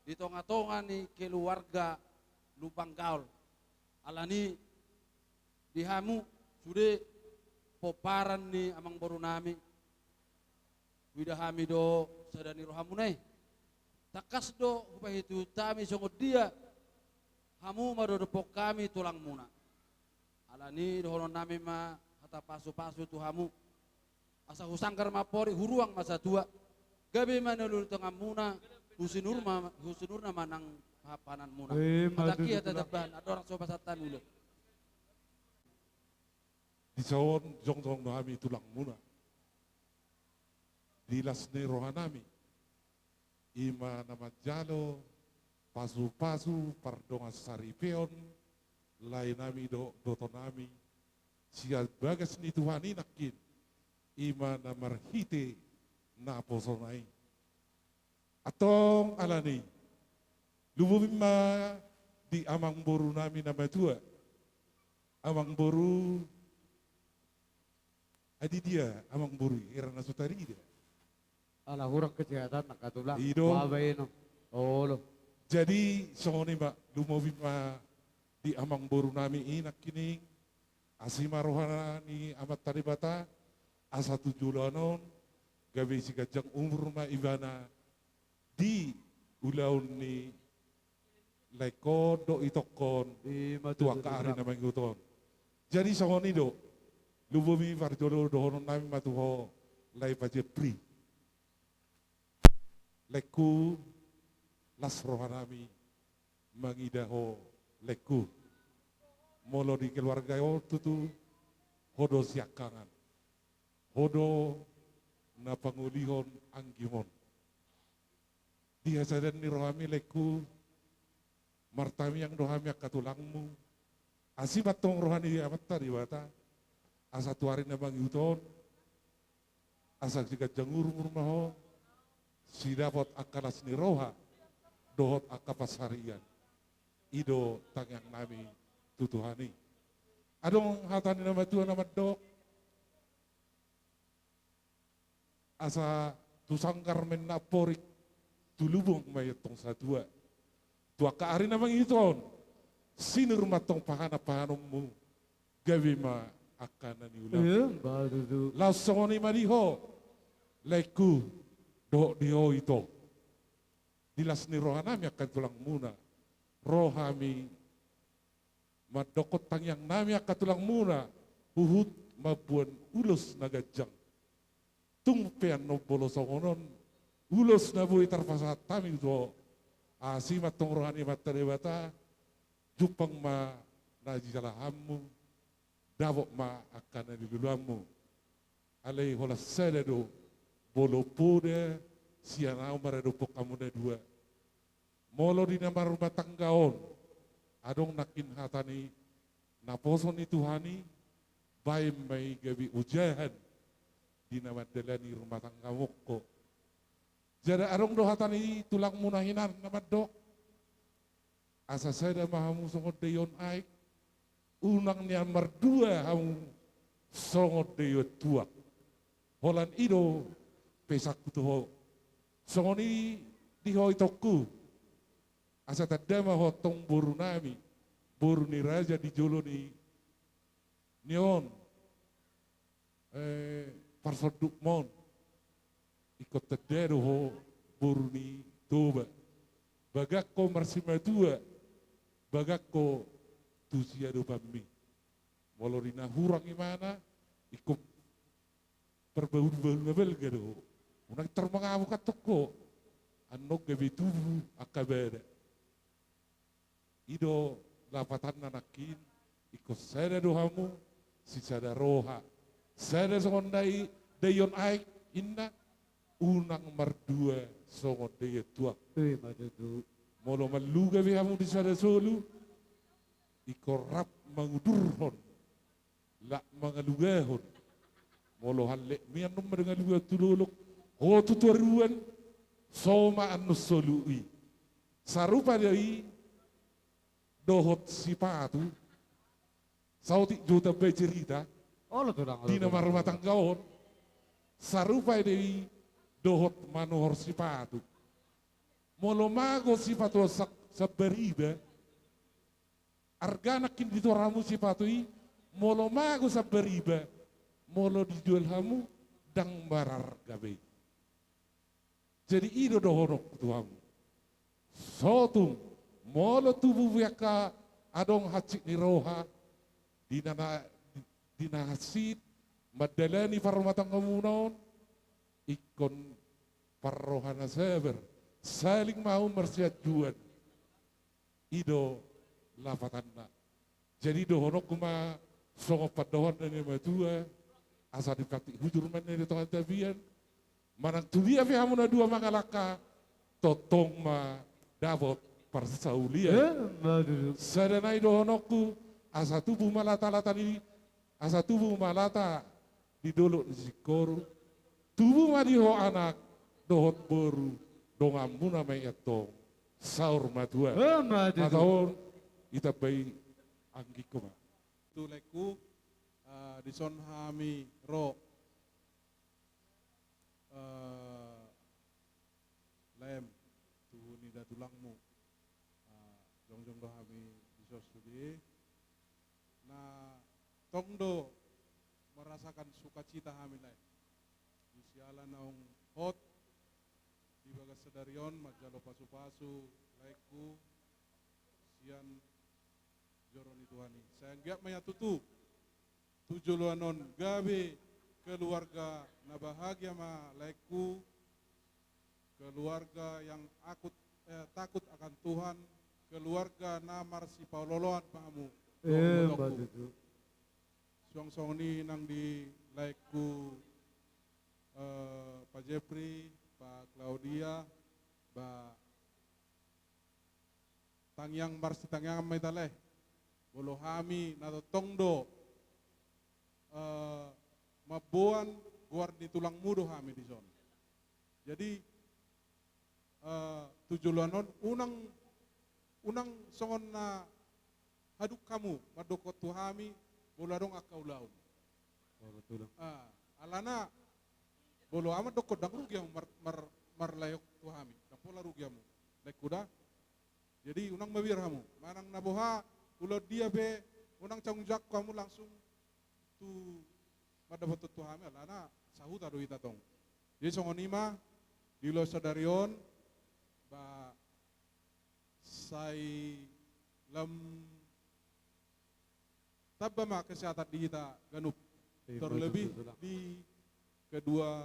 di tongatonga ni keluarga Lumban Gaol. Alani di hamu sude pomparan ni amangborunami, huida hami do sada ni rohamuna i. Tangkas do hupahitihut hami songon dia hamu mandokhon hami tulangmuna. Alani dohononnami ma hata pasupasu tu hamu. Asa husanggar ma amporik, huruang ma satua. Gabe ma na uli ni tangiangmuna, husinur ma, husinurna ma nang pahanpahananmuna. Ima tutu. Hatangki hata tambahan, andorang so pasahat hami ulaon. Dison jongjong do hami tulangmuna. Di las ni rohanami, ima na manjalo pasupasu pardongan saripeon laenami dohot botonami sian bagas ni Tuhan i nangkin, ima na marhite naposona i. Antong alani, lumobi ma di amangborunami na matua, amangboru. Ai di dia amangboru i, hera na so tarida? Ala hurang kesehatan angka tulang. I do. Babaen on. Olo. Jadi songon i ma, lumobi ma di amangborunami i nangkining, asi ma roha ni Amanta Debata, asa tu joloan on gabe siganjang umur ma ibana di ulaon ni laengkon dohot itongkon. Ima tutu, tu angka ari na mangihut on. Jadi songon i do, lumobi parjolo dohononnami ma tu ho lae Pa Jepri. Laengku, las rohanami mangida ho laengku. Molo di keluarga on tutu, ho do siangkangan, ho do na pangolihon anggim on. Di hasadaon ni rohami laengku, martangiang do hami angka tulangmu, asi ma antong roha ni Amanta Debata, asa tu ari na mangihut on, asa siganjang umur ma ho, sidapot angka las ni roha dohot angka pansarian. I do tangiangnami tu Tuhan i. Adong hata ni na matua na mandok, asa tu sanggar ma inna amporik, tu lubang ma i antong satua. Tu angka ari na mangihut on, sinur ma antong pahanpahanonmu, gabe ma angka na niulam. Ima tutu. Laos songon i ma di ho laengku dohot di ho ito. Di las ni rohanami angka tulangmuna, ro hami mandokhon tangiangnami angka tulangmuna, huhut mamboan ulos na ganjang. Tung pe annon molo songon on ulos na boi tarpasahat hami tu ho, asi ma antong roha ni Amanta Debata, jumpang ma na jinalahanmu, dapot ma angka na niluluanmu. Alai holan sada do, molo poda sian ahu maradophon hamu na dua. Molo di na marrumah tangga on, adong nangkin hata ni naposo ni Tuhan i, baen ma i gabe ojahan di na mandalani rumah tanggamon ho. Jala adong do hata ni tulangmuna hinan na mandok, asa sada ma hamu songon daion aek, unang nian mardua hamu songon daion tuak. Holan i do pesanku tu ho. Songon i di ho itongku. Asa tanda ma ho tong boru nami, boru ni raja di jolo ni, ni on, eh, parsondukmon. Ingkon tanda do ho boru ni Toba. Bagas ho marsimatua, bagas ho tusi adopanmi. Molo di na hurang imana, ingkon parbahulbahul na balga do ho. Unang tar mangamuk antong ho. Annon gabe tubu angka bada. I do lapatanna nangkin, ingkon sada do hamu, sisada roha. Sada songon dai, daion aek, inna, unang mardua songon daion tuak. Ima tutu. Molo manluga be hamu di sada solu, ingkon rap mangudurhon, laho mangalugahon. Molo hallep mian on mangalugahon tu dolok, ho tu toruan, so ma annon solu i. Sarupa do i dohot sipatu, saotik jo tambai cerita, olo tulang, olo di na tulang, marrumah tangga on, sarupa do i dohot manuhor sipatu. Molo mago sipatu sa-, sambariba, arga nangkin ditorang hamu sipatu i, molo mago sambariba, molo dijual hamu, ndang mararga be i. Jadi i do dohononku tu hamu. Sotung, molo tubu be angka adong hansit ni roha, di na, di na hansit, mandalani parrumatanggamuna on, ingkon parroha na sabar, saling ma hamu marsianjuan. I do lapatanna. Jadi dohononku ma songon pandohan ni na matua, asa dipatik hujur ma ninna di tonga tapian, manang tudia pe hamu na dua mangalangka, tongtong ma dapot parsaulian. Eh, ma tutu. Sada nai dohononku, asa tubu ma latalata ni, asa tubu ma lata di dolok ni singkoru, tubu ma di ho anak dohot boru, donganmuna ma i antong saur matua. Eh, ma tutu. Mata on, itambai anggingku ma. Tu laengku, eh, dison hami ro, eh, laem, tubu ni datulangmu. Ah, jongjong do hami dison sude. Na tong do merasakan sukacita hami lae. Di siala naung hot di bagas sadari on manjalo pasupasu laengku sian joro ni Tuhan i. Sai anggiat ma ia tutu tu joloan on gabe keluarga na bahagia ma laengku, keluarga yang akut, eh, takut akan Tuhan, keluarga na marsipaolooloan ma hamu. Eh, dohononku ma tutu. Suang songon i nang di laengku, eh, Pa Jepri, Pa Claudia, ba tangiang marsitangiangan ma hita lae. Molo hami na tongtong do, eh, mamboan goar ni tulangmu do hami dison. Jadi, eh, tu joloan on unang, unang songon na hadung hamu mandokkon tu hami molo adong angka ulaon. Olo tulang. Ah, alana molo ahu mandokkon ndang rugi ahu mar-, mar-, marlaok tu hami. Ndang pola rugi hamu. Laengku da. Jadi unang mabiar hamu. Manang na boha ulaon dia pe unang canggung jangkon hamu langsung tu mandapothon tu hami alana sahuta do hita tong. Jadi songon i ma di ulaon sadari on ba sai lam tamba ma kesehatan di hita ganup. Terlebih di kedua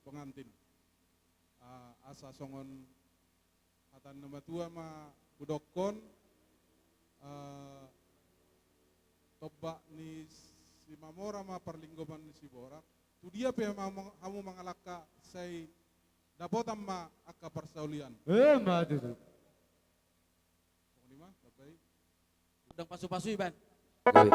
pengantin. Ah, asa songon hata ni na matua ma hudokkon, ah, tombak ni Simamora ma parlinggoman ni Siborak. Tudia pe hamu, hamu mangalangka sai dapotan ma angka parsaulian. Eh, ma tutu. Songon i ma, baik. Ndang pasu-pasu iban. Gabe.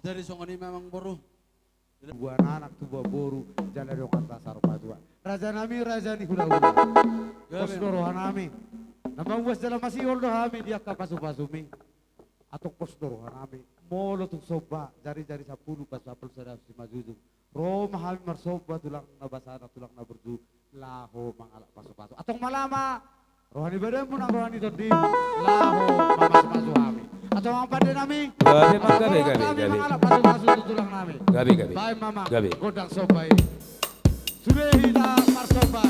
Jadi songon i ma amangboru. Tubuan anak, tubuan boru, jala donganta saur matua. Raja nami, raja ni hulahula. Gabe. Pos do roha nami. Na mambuas jala masihol do hami di angka pasupasumi. Antong pos do roha nami. Molo tung somba, jarijari sampulu, pasupasupuna simanjujung. Ro ma hami marsomba tulang na basana, tulang na burju, laho mangalap pasupasu. Antong ma lama roha ni badanmu nang roha ni tondim, laho mamasumasu hami. Antong amang pande nami. Gabe, gabe, gabe, gabe. Mangalap pasupasu tu tulang nami. Gabe, gabe. Baen ma amang. Gabe. Gondang somba i. Sude hita marsomba.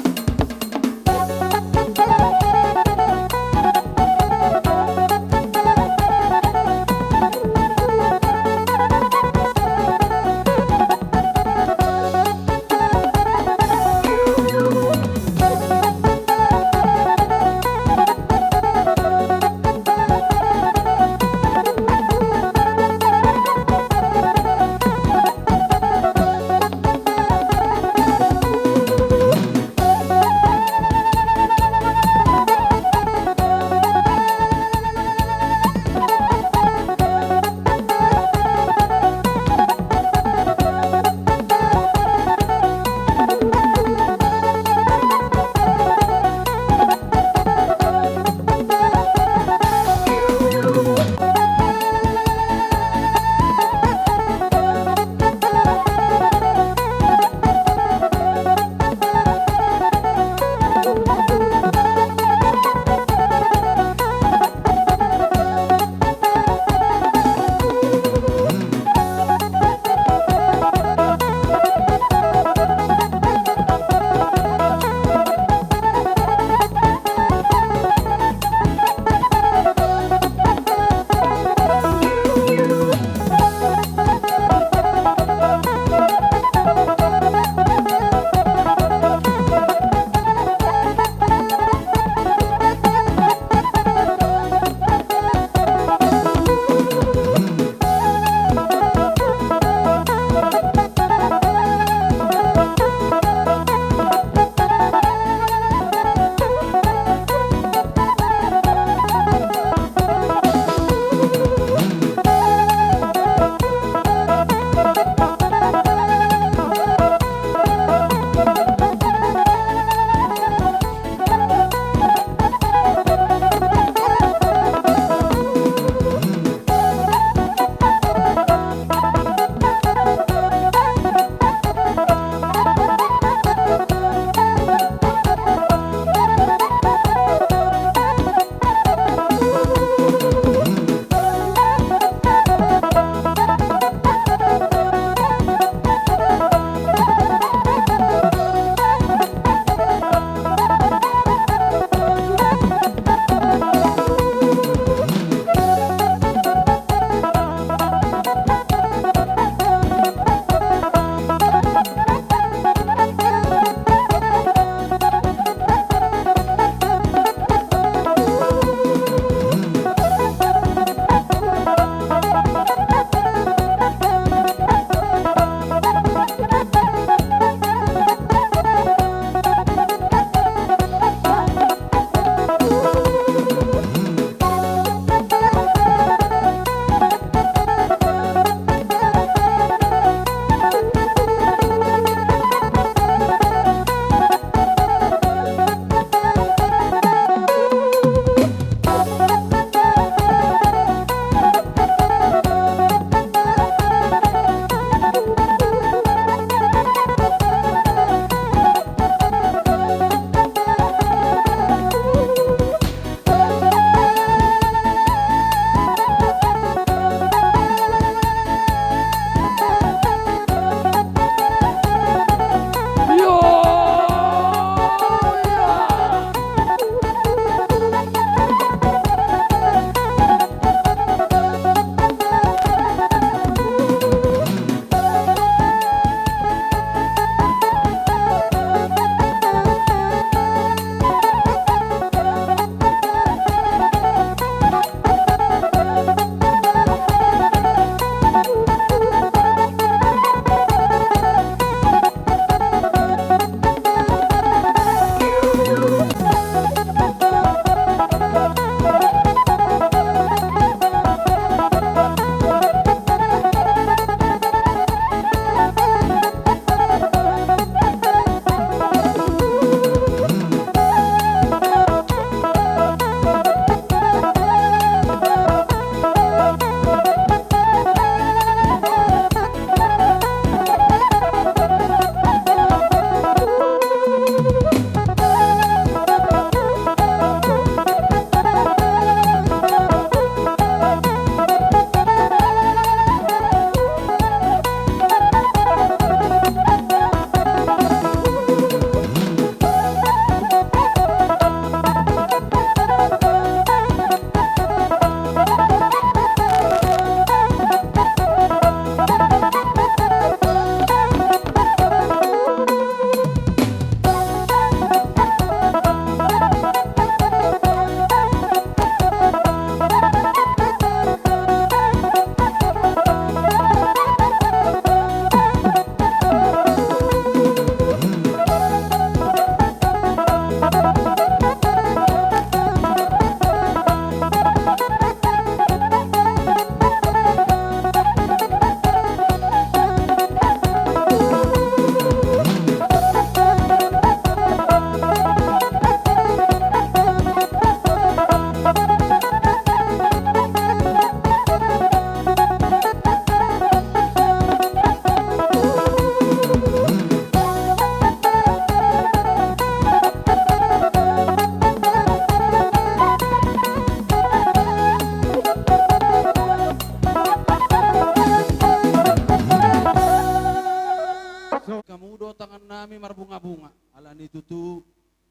marbungabunga. Alani tutu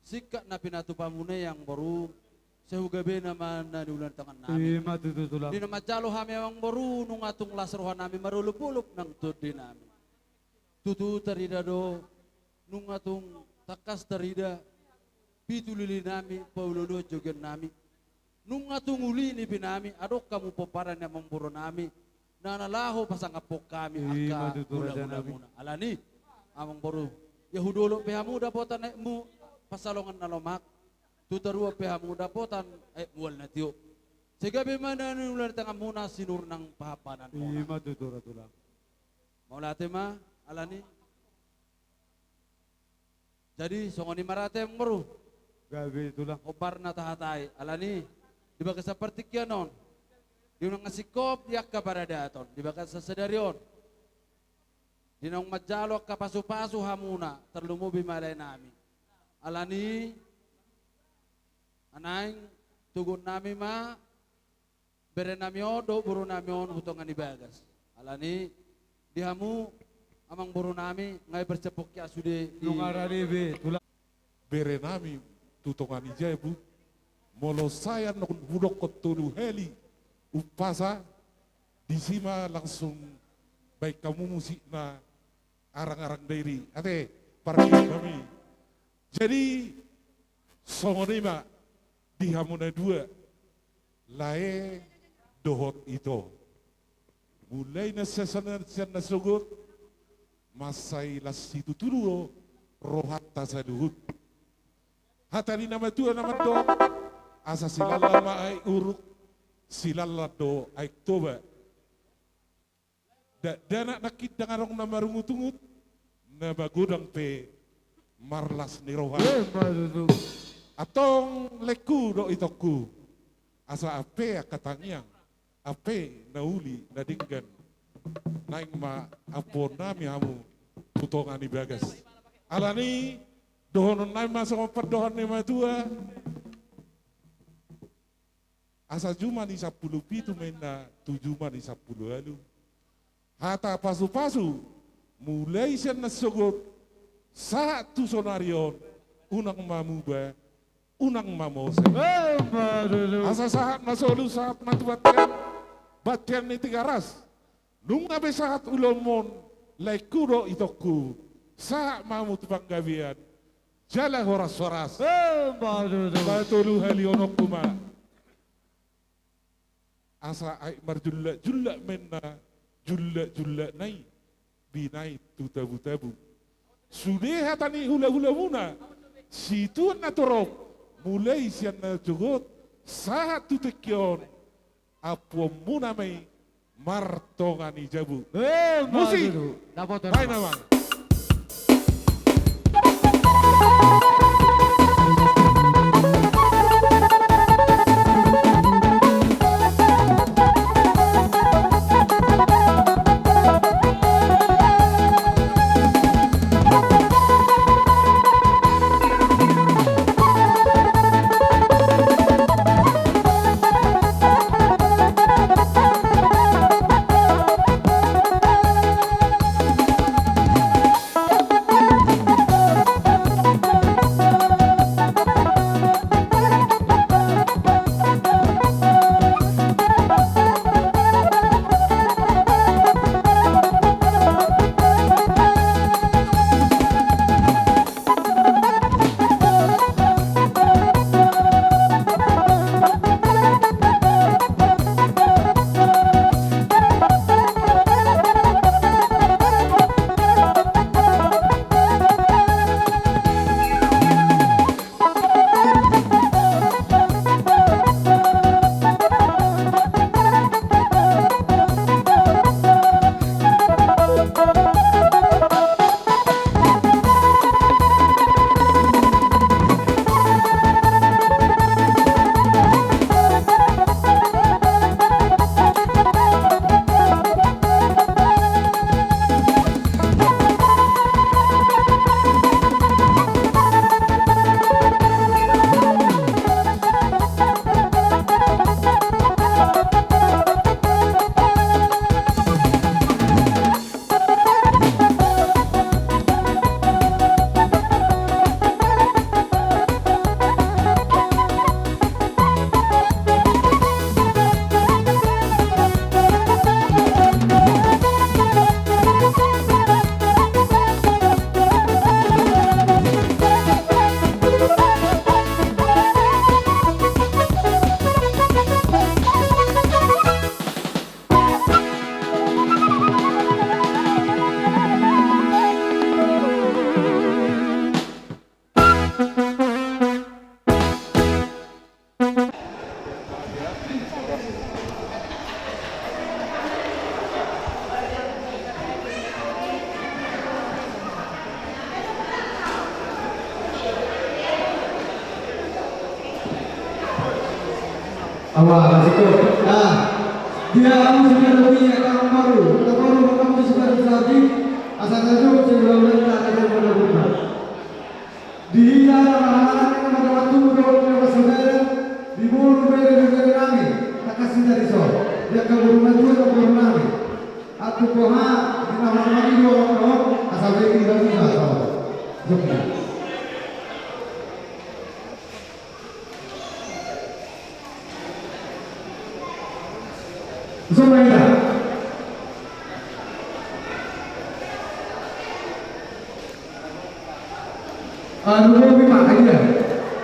singkat na pinatupamuna i, amangboru, sai hugabena ma na niula ni tangan nami. Ima tutu, Tulang. Di na manjalo hami, amangboru, nunga tung las roha nami marolopolop nang tondi nami. Tutu tarida do, nunga tung tangkas tarida pitu lili nami, paolooloan jogian nami. Nunga tung uli nipi nami, adong hamu pomparan ni amangboru nami na, na laho pasangaphon hami. Ima tutu, Raja nami. Angka mulamulamuna. Alani, amangboru, ia hudolok pe hamu dapotan aek mu, pansalongan na lomak, tu toruan pe hamu dapotan aek mual na tio. Sai gabe ma na niula ni tanganmuna, sinur nang pahanpananmuna. Ima tutu, Tulang. Mauliate ma, alani. Jadi, songon i ma, Raja, amangboru. Gabe, Tulang. Hombar na tahatai, alani, di bagasan partingkian on, di naung singkop di angka paradaton, di bagasan sadari on, di naung manjalo angka pasupasu hamuna, tarlumobi ma lae nami. Alani, naeng togu nami ma bere nami on dohot boru nami on tu tonga ni bagas. Alani, di hamu, amangboru nami, nunga i parsiaphon hami sude di... Nunga rade be, Tulang. Bere nami tu tonga ni jabu, molo sai annon hudokkon tolu hali umpasa, disi ma langsung baen hamu musikna, arang-arang dairi. Ate, parkirim hami. Jadi, songon i ma di hamu na dua, lae dohot ito. Mulai na sian, sian na sogot, mansai las situtu do rohanta saluhut. Hata ni na matua na mandok, asa silallan ma aek uruk, silallan do aek toba. Dakdanak nangkin ndang adong na marungutungut, na magodang pe marlas ni roha. Ima tutu. Antong laengku dohot itongku, asa ampe angka tangiang, ampe na uli na denggan, naeng ma ampuon nami hamu tu tonga ni bagas. Alani, dohonon nami ma songon pandohan ni matua. Asa juma ni sampulu pitu ma inna tu juma ni sampulu ualu. Hata pasupasu, mulai sian na sogot sahat tu sonari on, unang ma muba, unang ma mose. Ima tutu. Asa sahat ma solu, sahat ma tu bontean, bontean ni Tigaras. Nunga be sahat ulaonmon, laengku dohot itongku, sahat ma hamu tu panggabean, jala horas-horas. Ima tutu. Patolu halihononku ma. Asa aek marjullak-jullak ma inna jullak-jullakna i binaen tu tabu-tabu. Sude hata ni hula-hulamuna, situan na torop, mulai sian na sogot sahat tu tingki on, ampuonmuna ma i martonga ni jabu. Ima tutu. Musik. Dapotan. Baen ma, amang. Wah, masih kok. Nah, dia harus menghadapi yang baru. Kita baru mengambil sebagai sapi. Asal satu, saya ulang-ulang, tak ada yang pernah berubah. Di hita na marhahamaranggi, na mardalan tubu dohot na marsaudara, di boru, bere, bere nami, takkas hita dison. Di angka boru matua dohot boru nami. Atik boha, di na marhahamaranggi dohot, dohot, asal bere di dalam hita, so. Jogja. Songon i da. Anu, bobi ma, ai dia.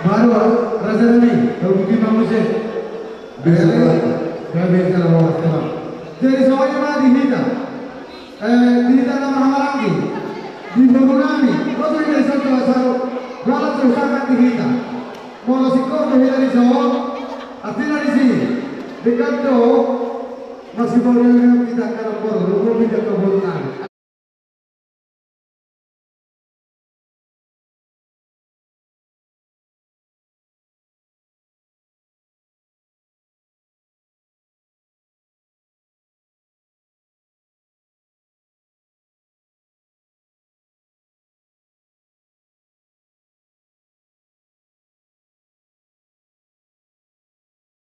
Baru, raja nami, bobi ma muse. Biasa, biasa, biasa. Jadi, songon i ma di hita. Eh, di hita na marhahamaranggi. Di boru nami. Kau tuh hita di sana, saru. Lalat tuh, sangat di hita. Molo singkop do hita dison, artina disi, denggan do, masih boleh hita angka boru, rupa hita angka boru nami.